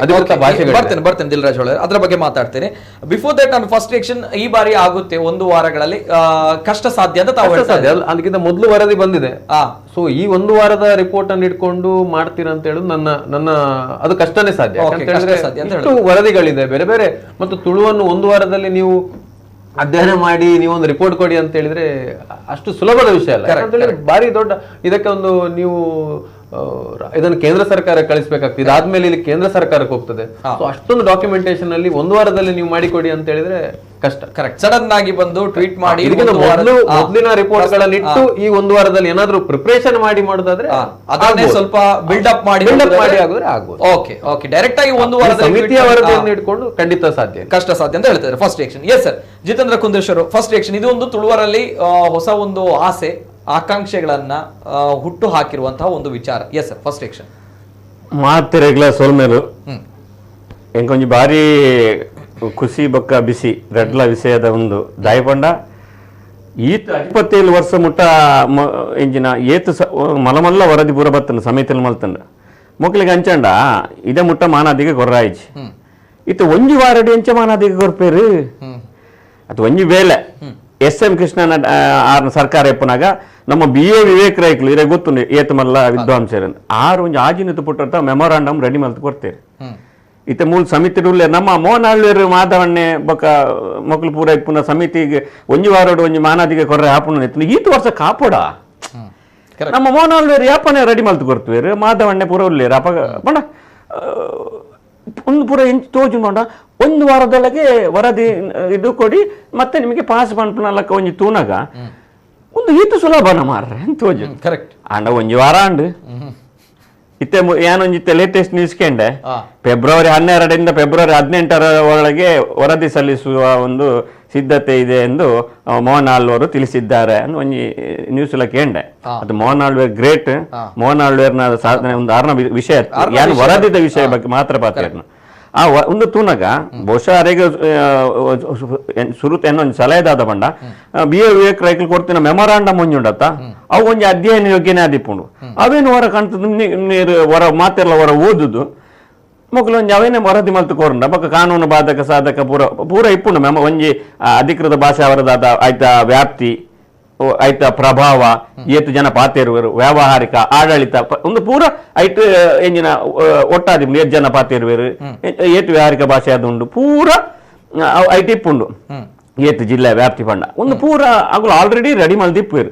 ಅಧಿಕೃತ ಭಾಷೆಗಳು. ಬರ್ತೇನೆ ದಿಲ್ರಾಜ್ ಅವರೇ, ಅದರ ಬಗ್ಗೆ ಮಾತಾಡ್ತೇನೆ. ಬಿಫೋರ್ that ನಾನು ಫಸ್ಟ್ ರಿಯಾಕ್ಷನ್ ಈ ಬಾರಿ ಆಗುತ್ತೆ ಒಂದು ವಾರಗಳಲ್ಲಿ, ಕಷ್ಟ ಸಾಧ್ಯ ಅಂತ ತಾವು ಹೇಳ್ತಾ ಇದ್ದೀರಾ. ಅದಕ್ಕಿಂತ ಮೊದಲು ವರದಿ ಬಂದಿದೆ. ಸೊ ಈ ಒಂದು ವಾರದ ರಿಪೋರ್ಟ್ ಅನ್ನು ಇಟ್ಕೊಂಡು ಮಾಡ್ತೀರಾ ಅಂತ ಹೇಳುದು ನನ್ನ ನನ್ನ ಅದು ಕಷ್ಟನೇ ಸಾಧ್ಯ. ಇಷ್ಟು ವರದಿಗಳಿದೆ ಬೇರೆ ಬೇರೆ, ಮತ್ತು ತುಳುವನ್ನು ಒಂದು ವಾರದಲ್ಲಿ ನೀವು ಅಧ್ಯಯನ ಮಾಡಿ ನೀವೊಂದು ರಿಪೋರ್ಟ್ ಕೊಡಿ ಅಂತ ಹೇಳಿದ್ರೆ ಅಷ್ಟು ಸುಲಭದ ವಿಷಯ ಅಲ್ಲ. ಯಾಕಂತ ಭಾರಿ ದೊಡ್ಡ ಇದಕ್ಕೆ ಒಂದು ನೀವು ಇದನ್ನು ಕೇಂದ್ರ ಸರ್ಕಾರ ಕಳಿಸ್ಬೇಕಾಗ್ತದೆ, ಇದಾದ್ಮೇಲೆ ಇಲ್ಲಿ ಕೇಂದ್ರ ಸರ್ಕಾರಕ್ಕೆ ಹೋಗ್ತದೆ. ಸೊ ಅಷ್ಟೊಂದು ಡಾಕ್ಯುಮೆಂಟೇಶನ್ ಅಲ್ಲಿ ಒಂದು ವಾರದಲ್ಲಿ ನೀವು ಮಾಡಿಕೊಡಿ ಅಂತ ಹೇಳಿದ್ರೆ ಕಷ್ಟ. ಕರೆಕ್ಟ್. ಸಡನ್ ಆಗಿ ಬಂದು ಟ್ವೀಟ್ ಮಾಡಿ ಮೊದಲಿನ ರಿಪೋರ್ಟ್ ಗಳನ್ನ ಇಟ್ಟು ಈ ಒಂದು ವಾರದಲ್ಲಿ ಏನಾದ್ರೂ ಪ್ರಿಪರೇಷನ್ ಮಾಡಿ ಮಾಡೋದಾದ್ರೆ ಅದನ್ನೇ ಸ್ವಲ್ಪ ಬಿಲ್ಡಪ್ ಮಾಡಿ ಆಗಿದ್ರೆ ಆಗ್ಬೋದು. Okay okay, direct ಆಗಿ ಒಂದು ವಾರದ ಸಮಿತಿಯ ವರದಿಯನ್ನು ಇಟ್ಕೊಂಡು ಖಂಡಿತ ಸಾಧ್ಯ, ಕಷ್ಟ ಸಾಧ್ಯ ಅಂತ ಹೇಳ್ತಾರೆ. First reaction. Yes sir, Jitendra Kundeshwar, first reaction. ಇದು ಒಂದು ತುಳುವರಲ್ಲಿ ಹೊಸ ಒಂದು ಆಸೆ ಆಕಾಂಕ್ಷೆಗಳನ್ನ ಹುಟ್ಟು ಹಾಕಿರುವಂತಹ ಒಂದು ವಿಚಾರ. Yes sir, first reaction. ಮಾತಿರಗ್ಲ ಸೊಲ್ಮೇಲು ಎಂಕೊಂಜಿ ಭಾರಿ ಖುಷಿ ಬೊಕ್ಕ ಬಿಸಿ ರಡ್ಲ ವಿಷಯದ ಒಂದು ದಾಯಪಂಡ ಈತ 27 ವರ್ಷ ಮುಟ್ಟ ಎಂಜಿನ ಏತು ಮಲಮಲ್ಲ ವರದಿ ಪೂರ ಬತ್ತನ ಸಮಿತಿಯಲ್ಲಿ ಮಲ್ತಂಡ ಮೊಕ್ಕಳಿಗೆ ಅಂಚಂಡ ಇದೇ ಮುಟ್ಟ ಮಾನಾದಿಗೆ ಕೊರ್ರಾಯಿಚಿ ಇತ್ತ ಒಂಜಿ ವಾರಡಿ ಎಂಚ ಮಾನಾದಿಗೆ ಕೊರ್ಪೇರು ಅದು ಒಂಜಿ ವೇಳೆ ಎಸ್ ಎಂ ಕೃಷ್ಣನ ಸರ್ಕಾರ ಎಪ್ಪನಾಗ ನಮ್ಮ ಬಿ ಎ ವಿವೇಕ್ ರೈಕ್ಲು ಇರೇ ಗೊತ್ತು ಏತು ಮಲ್ಲ ವಿದ್ವಾಂಸರನ್ನು ಆರು ಒಂಜಿ ಆಜಿನತು ಪುಟ್ಟ ಮೆಮೊರಾಂಡಮ್ ರೆಡಿ ಮಲ್ತು ಕೊಡ್ತೇವೆ. ಇತ್ತ ಮೂಲ ಸಮಿತಿ ಉಳ್ಳೆ ನಮ್ಮ ಮೋಹನ್ ಮಾಧವಣ್ಣೆ ಬೊಕ್ಕ ಮಕ್ಕಳು ಪೂರ ಪುನಃ ಸಮಿತಿಗೆ ಒಂಜಿ ವಾರೋಡು ಒಂಜಿ ಮಾನಾದಿಗೆ ಕೊರ್ರೆ ಹಾಪುಣ ಈತ ವರ್ಷ ಕಾಪೋಡ ನಮ್ಮ ಮೋಹನ್ ಯಾಪನೆ ರೆಡಿ ಮಲ್ತು ಕೊಡ್ತೇವೆ ಮಾಧವಣ್ಣೆ ಪೂರ ಉಳ್ಳೇರು ಅಪ್ಪ ಪಂಡ ಒಂದು ಪೂರ ಎಂಚು ತೋಜು ಮಾಡ ಒಂದು ವಾರದೊಳಗೆ ವರದಿ ಇದು ಕೊಡಿ ಮತ್ತೆ ನಿಮಗೆ ಪಾಸ್ ಪನ್ಪುನಲಕ್ಕ ಒಂಜಿ ತೂನಗ ಒಂದು ಈತ ಸುಲಭನ ಮಾರ್ರೆ ತೋಜು. ಕರೆಕ್ಟ್. ಅಂಡ ಒಂಜಿ ವಾರ ಅಂಡು ಇತ್ತೆ ಏನೊಂಜಿತ್ತೆ ಲೇಟೆಸ್ಟ್ ನ್ಯೂಸ್ ಕೇಂಡೆ ಫೆಬ್ರವರಿ 12ರಿಂದ ಫೆಬ್ರವರಿ 18ರ ಒಳಗೆ ವರದಿ ಸಲ್ಲಿಸುವ ಒಂದು ಸಿದ್ಧತೆ ಇದೆ ಎಂದು ಮೋಹನ್ ಆಳ್ವರು ತಿಳಿಸಿದ್ದಾರೆ ಅನ್ನೋ ಒಂಜಿ ನ್ಯೂಸ್ ಎಲ್ಲ ಕೇಂಡೆ. ಅದು ಮೋಹನ್ ಆಳ್ವೇರ್ ಗ್ರೇಟ್, ಮೋಹನ್ ಆಳ್ವೇರ್ನ ಸಾಧನೆ ಒಂದು ಆರ್ನ ವಿಷಯ, ಯಾನು ವರದಿದ ವಿಷಯ ಬಗ್ಗೆ ಮಾತ್ರ ಪಾತ್ರ. ಆ ಒಂದು ತೂನಗ ಬಹುಶಃ ಅರೆಗೆ ಸುರುತ ಏನೊಂದು ಸಲಹೆದಾದ ಬಂಡ ಬಿ ಎ ವಿವೇಕ್ ರೈಕಲ್ ಕೊಡ್ತಿನ ಮೆಮೊರಾಂಡಮ್ ಒಂಜುಂಡತ್ತ ಅವು ಒಂಜಿ ಅಧ್ಯಯನ ಯೋಗ್ಯನೇ ಆದಿಪ್ಪುಂಡು. ಅವೇನು ಹೊರ ಕಾಣ್ತದ ನೀರು ಹೊರ ಮಾತೆಲ್ಲ ಹೊರ ಓದುದು ಮೊಕ್ಕಲು ಒಂಜಿ ಅವೇನೇ ವರದಿ ಮಲ್ತು ಕೋರಂಡ ಬೊಕ್ಕ ಕಾನೂನು ಬಾಧಕ ಸಾಧಕ ಪೂರ ಪೂರ ಇಪ್ಪುಂಡು. ಮೆಮ ಒಂಜಿ ಅಧಿಕೃತ ಭಾಷೆ ಅವರದಾದ ಆಯ್ತ ವ್ಯಾಪ್ತಿ ಆಯ್ತ ಪ್ರಭಾವ ಏತು ಜನ ಪಾತೇರುವರು ವ್ಯಾವಹಾರಿಕ ಆಡಳಿತ ಒಂದು ಪೂರ ಐಟ್ ಎಂಜಿನ ಒಟ್ಟಾದಿ ಏತ್ ಜನ ಪಾತೇರುವರು ಏತು ವ್ಯಾವಹಾರಿಕ ಭಾಷೆ ಅದುಂಡು ಪೂರ ಐಟ್ ಇಪ್ಪುಂಡು ಏತು ಜಿಲ್ಲೆ ವ್ಯಾಪ್ತಿ ಪಂಡ ಒಂದು ಪೂರ ಅಗುಲು ಆಲ್ರೆಡಿ ರೆಡಿ ಮಲ್ದಿಪ್ಪೇರು.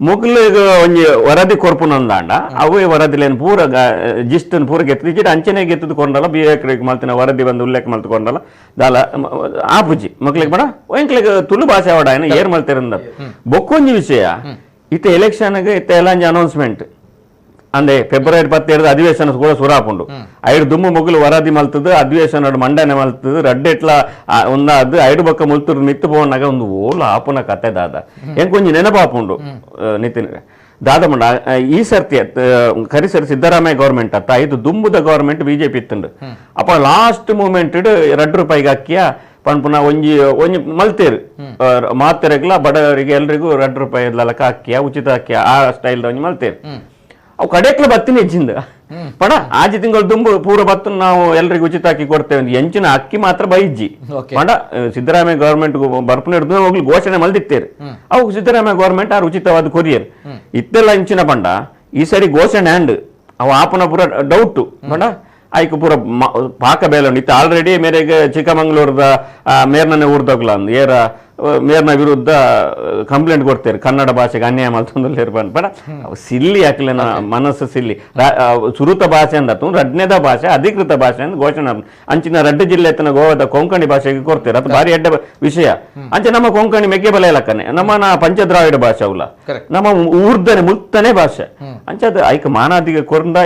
ಮೊಗ್ಲಿಗ್ ಒಂಜಿ ವರದಿ ಕೊರ್ಪುನಂದಾಂಡ ಅವೇ ವರದಿಲೇನು ಪೂರ ಜಿಸ್ಟ್ ಪೂರ ಗೆತ್ತಿಜಿಡ ಅಂಚನೆ ಗೆತ್ತದು ಕೊಂಡಲ್ಲ ಬಿ ಎ ಮಲ್ತಿನ ವರದಿ ಬಂದು ಉಲ್ಲೇಖ ಮಲ್ತು ಕೊಂಡಲ್ಲ ದಾಲ ಆಪುಜಿ ಮಕ್ಳಿಗೆ ಬಡ ಎಂಕ್ಲಿಗ್ ತುಳು ಭಾಷೆ ಅವಡ ಏನ ಏರ್ ಮಲ್ತಿರಂದ. ಬೊಕ್ಕೊಂಜಿ ವಿಷಯ ಇತ್ತ ಎಲೆಕ್ಷನ್ಗೆ ಇತ್ತ ಎಲ್ಲಂಜಿ ಅನೌನ್ಸ್ಮೆಂಟ್ ಅಂದೆ ಫೆಬ್ರವರಿ 17 ಅಧಿವೇಶನ ಕೂಡ ಸುರಾಪುಂಡು. ಐಡು ದುಮ್ಮು ಮೊಗಲು ವರದಿ ಮಲ್ತದು ಅಧಿವೇಶನ ಮಂಡನೆ ಮಲ್ತದು ರಡ್ಡೆಟ್ಲ ಒಂದಾದ್ದು ಐಡು ಬಕ್ಕ ಮುಲ್ತುರು ಮಿತ್ತು ಪೋನಾಗ ಒಂದು ಓಲ ಆಪುನ ಕತೆ ದಾದ ಎಂಕೊಂಜಿ ನೆನಪಾಪುಂಡು ನಿತಿನ್ ದಾದ ಮಂಡ. ಈ ಸರ್ತಿ ಕರಿಸರಿ ಸಿದ್ದರಾಮಯ್ಯ ಗೌರ್ಮೆಂಟ್ ಅತ್ತ ಇದು ದುಂಬುದ ಗೌರ್ಮೆಂಟ್ ಬಿಜೆಪಿ ಇತ್ತುಂಡು. ಅಪ್ಪ ಲಾಸ್ಟ್ ಮೂಮೆಂಟ್ 2 ರೂಪಾಯಿಗೆ ಅಕ್ಕಿಯ ಪನ್ಪುನ ಒಂಜಿ ಒಂಜಿ ಮಲ್ತೇರು ಮಾತೆರೆಗ್ಲ ಬಡವರಿಗೆ ಎಲ್ರಿಗೂ 2 ರೂಪಾಯಿ ಲಲಕ ಅಕ್ಕಿಯ ಉಚಿತ ಅಕ್ಕಿಯ ಆ ಸ್ಟೈಲ್ ಒಂಜಿ ಮಲ್ತೇರು. ಅವು ಕಡೆಕ್ಲ ಬತ್ತಿನ ಹೆಚ್ಚಿಂದ ಪಡ ಆಜಿ ತಿಂಗಳು ದುಂಬು ಪೂರ ಬತ್ತು ನಾವು ಎಲ್ರಿಗೂ ಉಚಿತ ಅಕ್ಕಿ ಕೊಡ್ತೇವೆ ಎಂಚಿನ ಅಕ್ಕಿ ಮಾತ್ರ ಬೈಜ್ಜಿ ಪಡ. ಸಿದ್ದರಾಮಯ್ಯ ಗೌರ್ಮೆಂಟ್ ಬರ್ಪುನ ಹಿಡಿದು ಹೋಗ್ಲಿ ಘೋಷಣೆ ಮಲ್ದಿತ್ತೇರು. ಅವು ಸಿದ್ದರಾಮಯ್ಯ ಗೌರ್ಮೆಂಟ್ ಆರು ಉಚಿತವಾದ ಕೊರಿಯರ್ ಇತ್ತೆಲ್ಲ ಇಂಚಿನ ಪಂಡ ಈ ಸರಿ ಘೋಷಣೆ ಅಂಡ್ ಅವು ಆಪನ ಪೂರ ಡೌಟ್ ಪಂಡ ಆಯ್ಕೆ ಪೂರ ಪಾಕ ಬೇಲೆ ಉಂಡು. ಇತ್ತು ಆಲ್ರೆಡಿ ಮೇರೆಗೆ ಚಿಕ್ಕಮಂಗ್ಳೂರ್ದ ಮೇರ್ನನೆ ಊರ್ದೋಗ್ಲ ಅಂದ್ ಏರ ಮೇರ್ನ ವಿರುದ್ಧ ಕಂಪ್ಲೇಂಟ್ ಕೊಡ್ತೇವೆ ಕನ್ನಡ ಭಾಷೆಗೆ ಅನ್ಯಾಯ ಮಲ್ತೊಂದು ಬಡ ಸಿಲ್ಲಿ ಹಾಕ್ಲೇನ ಮನಸ್ಸು ಸಿಲ್ಲಿ. ಸುರುತ ಭಾಷೆ ಅಂದತ್ತು ರಡ್ನೇದ ಭಾಷೆ ಅಧಿಕೃತ ಭಾಷೆ ಅಂತ ಘೋಷಣೆ ಅಂಚಿನ ರಡ್ಡು ಜಿಲ್ಲೆ ಎತ್ತನ ಗೋವಾದ ಕೊಂಕಣಿ ಭಾಷೆಗೆ ಕೊಡ್ತೇವೆ ಅದು ಭಾರಿ ಎಡ್ಡ ವಿಷಯ. ಅಂಚೆ ನಮ್ಮ ಕೊಂಕಣಿ ಮೆಕ್ಕೆ ಬಲ ಇಲಕ್ಕನೆ ನಮ್ಮ ಪಂಚದ್ರಾವಿಡ ಭಾಷೆ ಅವಲ್ಲ ನಮ್ಮ ಊರ್ದನೆ ಮುಲ್ತನೆ ಭಾಷೆ ಅಂಚೆ ಅದು ಐಕ ಮಾನಾದಿಗೆ ಕೊರಂದ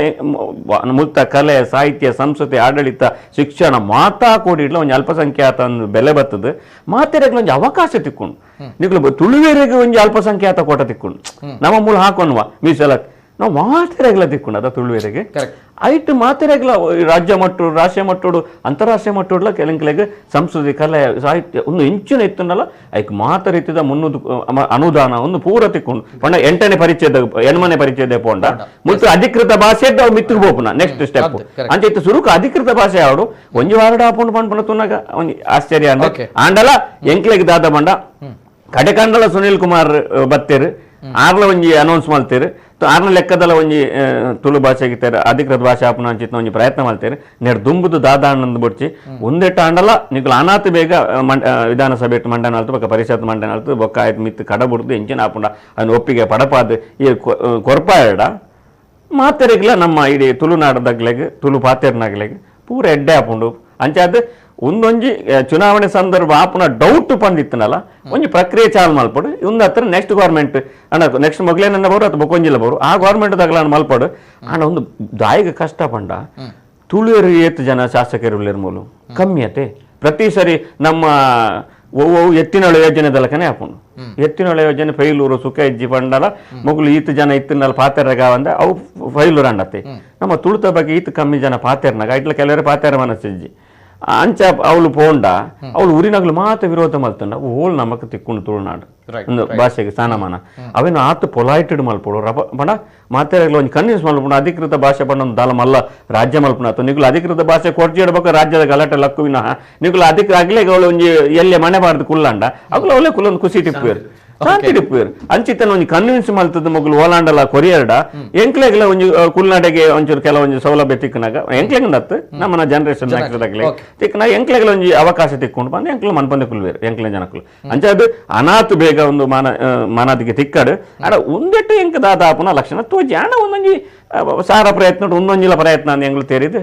ಮುಲ್ತ ಕಲೆ ಸಾಹಿತ್ಯ ಸಂಸ್ಕೃತಿ ಆಡಳಿತ ಶಿಕ್ಷಣ ಮಾತಾ ಕೂಡಿಡ್ಲ ಒಂದು ಅಲ್ಪಸಂಖ್ಯಾತ ಬೆಲೆ ಬರ್ತದೆ ಮಾತೆರೆಗ್ಲ ಒಂದು ಅವಕಾಶ ತಿಕ್ಕೊಂಡು ನಿಕ್ಲು ತುಳುವೇರೆಗೆ ಒಂಜಿ ಅಲ್ಪಸಂಖ್ಯಾತ ಕೋಟ ತಿಕ್ಕೊಂಡು ನಮ್ಮ ಮೂಲ ಹಾಕೊನ್ವ ಮೀಸಲ ನಾವು ಮಾತೆರೆಗ್ಲ ತಿಕ್ಕೊಂಡು ಅದ ತುಳುವೇರೆಗೆ ಐಟ್ ಮಾತೆರೆಗ್ಲ ರಾಜ್ಯ ಮಟ್ಟೋಡು ರಾಷ್ಟ್ರೀಯ ಮಟ್ಟೋಡು ಅಂತಾರಾಷ್ಟ್ರೀಯ ಮಟ್ಟೋಡ್ಲ ಕೆಲಂಕೆಲೆಗೆ ಸಂಸ್ಕೃತಿ ಕಲೆ ಸಾಹಿತ್ಯ ಒಂದು ಇಂಚಿನ ಇತ್ತನಲ್ಲ ಐಕ್ ಮಾತ ರೀತಿದ ಮುನ್ನೂರು ಅನುದಾನ ಒಂದು ಪೂರ ತಿಕ್ಕೊಂಡು ಪಂಡ 8ನೇ ಪರಿಚಯದ 8ನೇ ಪರಿಚಯದ ಪೋಂಡ ಮುತ್ತು ಅಧಿಕೃತ ಭಾಷೆ ಅವು ಮಿತ್ತಿಗೆ ಪೋಪುನ ನೆಕ್ಸ್ಟ್ ಸ್ಟೆಪ್ ಅಂಚೆ ಇತ್ತು ಸುರುಕು ಅಧಿಕೃತ ಭಾಷೆ ಆವಡು ಒಂಜಿ ವಾರಡ ಹಾಪುಂಡು ಪಂಡ್ಪುನ ತುನ್ನಾಗ ಒಂಜಿ ಆಶ್ಚರ್ಯ ಅಂದ್ರೆ ಆಂಡಲ ಎಂಕ್ಲೆಗ್ ದಾದ ಬಂಡ ಕಡೆಕಂಡಲ ಸುನೀಲ್ ಕುಮಾರ್ ಬತ್ತೇರು ಆರ್ಲ ಒಂಜಿ ಅನೌನ್ಸ್ ಮಾಡ್ತೇರು ಆರ್ನ ಲೆಕ್ಕದಲ್ಲ ಒಂಜಿ ತುಳು ಭಾಷೆಗೆ ಅಧಿಕೃತ ಭಾಷೆ ಆಪುನ ಅಂಚಿತ್ನ ಒಂಜಿ ಪ್ರಯತ್ನ ಮಾಡ್ತೇವೆ. ನೇರ್ ದುಂಬುದು ದಾದ ಅಣ್ಣಂದು ಬುಡ್ಚಿ ಒಂದೆಟ್ಟ ಆಂಡಲ ನಿಕ್ಲು ಅನಾಥ ಬೇಗ ವಿಧಾನಸಭೆ ಮಂಡನೆ ಆಲ್ತು ಬೊಕ್ಕ ಪರಿಷತ್ ಮಂಡನೆ ಆಲ್ತು ಬೊಕ್ಕ ಆಯ್ತು ಮಿತ್ತು ಕಡ ಬುಡ್ದು ಎಂಚಿನ ಆಪುಂಡ ಅದನ್ನ ಒಪ್ಪಿಗೆ ಪಡಪಾದ ಈ ಕೊರ್ಪಾಯಡ ಮಾತೆರೆಗ್ಲ ನಮ್ಮ ಇಡೀ ತುಳುನಾಡದಾಗ್ಲೆಗ್ ತುಳು ಪಾತೆರ್ನಾಗ್ಲೆಗ್ ಪೂರ ಎಡ್ಡೆ ಆಪುಂಡು. ಅಂಚಾದ ಒಂದೊಂಜಿ ಚುನಾವಣೆ ಸಂದರ್ಭ ಆಪುನ ಡೌಟ್ ಪಂದಿತ್ತನಲ್ಲ ಒಂಜಿ ಪ್ರಕ್ರಿಯೆ ಚಾಲು ಮಲ್ಪಡು ಒಂದು ಹತ್ರ ನೆಕ್ಸ್ಟ್ ಗೌರ್ಮೆಂಟ್ ಅಣ್ಣ ನೆಕ್ಸ್ಟ್ ಮೊಗ್ಲೇನನ್ನ ಬರು ಅಥವಾ ಬೊಕ್ಕೊಂಜಿಲ್ಲ ಬರು ಆ ಗೌರ್ಮೆಂಟ್ ತಗಲ ಮಲ್ಪಡು ಅಣ್ಣ ಒಂದು ದಾಯಿಗೆ ಕಷ್ಟ ಪಂಡ ತುಳುವರು ಏತು ಜನ ಶಾಸಕರು ಮೂಲು ಕಮ್ಮಿ ಅತೆ. ಪ್ರತಿ ಸರಿ ನಮ್ಮ ಎತ್ತಿನೊಳ ಯೋಜನೆ ಆಪುಂಡು ಎತ್ತಿನೊಳ ಯೋಜನೆ ಫೈಲೂರು ಸುಖ ಇಜ್ಜಿ ಪಂಡಲ ಮೊಗಲು ಈತ ಜನ ಇತ್ತಿನಲ್ಲ ಪಾತೆರಗ ಅಂದ ಅವು ಫೈಲೂರು ಅಂಡತ್ತೆ. ನಮ್ಮ ತುಳುತ ಬಗ್ಗೆ ಈತ ಕಮ್ಮಿ ಜನ ಪಾತೆರ್ನಾಗ ಇಟ್ಲ ಕೆಲವರು ಪಾತೆರ ಮನಸ್ಸಿಜ್ಜಿ ಅಂಚ ಅವಳು ಪೋಂಡ ಅವಳು ಊರಿನಾಗ್ಲು ಮಾತ್ರ ವಿರೋಧ ಮಲ್ತಂಡ ಓಲ್ ನಮಕ್ ತಿಕ್ಕೊಂಡು ತುಳುನಾಡು ಒಂದು ಭಾಷೆಗೆ ಸ್ಥಾನಮಾನ ಅವೇನು ಆತು ಪೊಲೈಟೆಡ್ ಮಲ್ಪಡು ರಪ ಪಂಡ ಮಾತೆರೆಗ್ಲ ಒಂಜಿ ಕನ್ವಿನ್ಸ್ ಮಲ್ಪುಂಡು ಅಧಿಕೃತ ಭಾಷೆ ಪಂಡ ಒಂದು ದಾಲ ಮಲ್ಲ ರಾಜ್ಯ ಮಲ್ಪುನ ಆತು ನಿಗುಲು ಅಧಿಕೃತ ಭಾಷೆ ಕೊರ್ಜಿಡ್ಬೇಕು ರಾಜ್ಯದ ಗಲಾಟೆ ಲಕ್ಕುವಿನ ನಿಗುಲು ಅಧಿಕೃತ ಆಗ್ಲೇ ಅವಳು ಒಂಜಿ ಎಲ್ಲೆ ಮನೆ ಬಾರ್ದು ಕುಲ್ಲಂಡ ಅಗುಲು ಅವಳೇ ಕುಲ್ಲೊಂದು ಖುಷಿ ಟಿಪ್ಪುವೇರು ಶಾಂತಿ ಟಿಪ್ಪುವೇರು ಅಂಚಿತನ ಒಂಜಿ ಕನ್ವಿನ್ಸ್ ಮಲ್ತದ ಮೊಗಲು ಓಲಾಂಡಲ ಕೊರಿಯರ್ಡ ಎಂಕ್ಲೆಗ್ಲ ಒಂಜಿ ಕುಲ್ನಾಡೆಗೆ ಒಂಚೂರು ಕೆಲವೊಂಜಿ ಸೌಲಭ್ಯ ತಿಕ್ಕನಾಗ ಎಂಕ್ಲೆಗ್ ನಮ್ಮನ ಜನರೇಷನ್ ತಿಕ್ಕನಾಗ ಎಂಕ್ಲೆಗ್ಲ ಒಂಜಿ ಅವಕಾಶ ತಿಕ್ಕೊಂಡು ಬಂದು ಎಂಕ್ಲ ಮನ್ಪಂದೆ ಕುಲ್ವೇರು ಎಂಕ್ಲೆ ಜನಕ್ಕಲು ಅಂಚ ಅದು ಅನಾಥ ಬೇಗ ಒಂದು ಮಾನಾದಿಗೆ ತಿಕ್ಕಡು ಅಡ ಒಂದೆಟ್ಟು ಎಂಕ್ ದಾದಾಪುನ ಲಕ್ಷಣ ತೋಜಿ ಅಣ್ಣ ಒಂದೊಂಜಿ ಸಾರ ಪ್ರಯತ್ನ ಒಂದೊಂಜಿಲ ಪ್ರಯತ್ನ ಅಂದ್ ಎಂಗ್ಲು ತೇರಿದು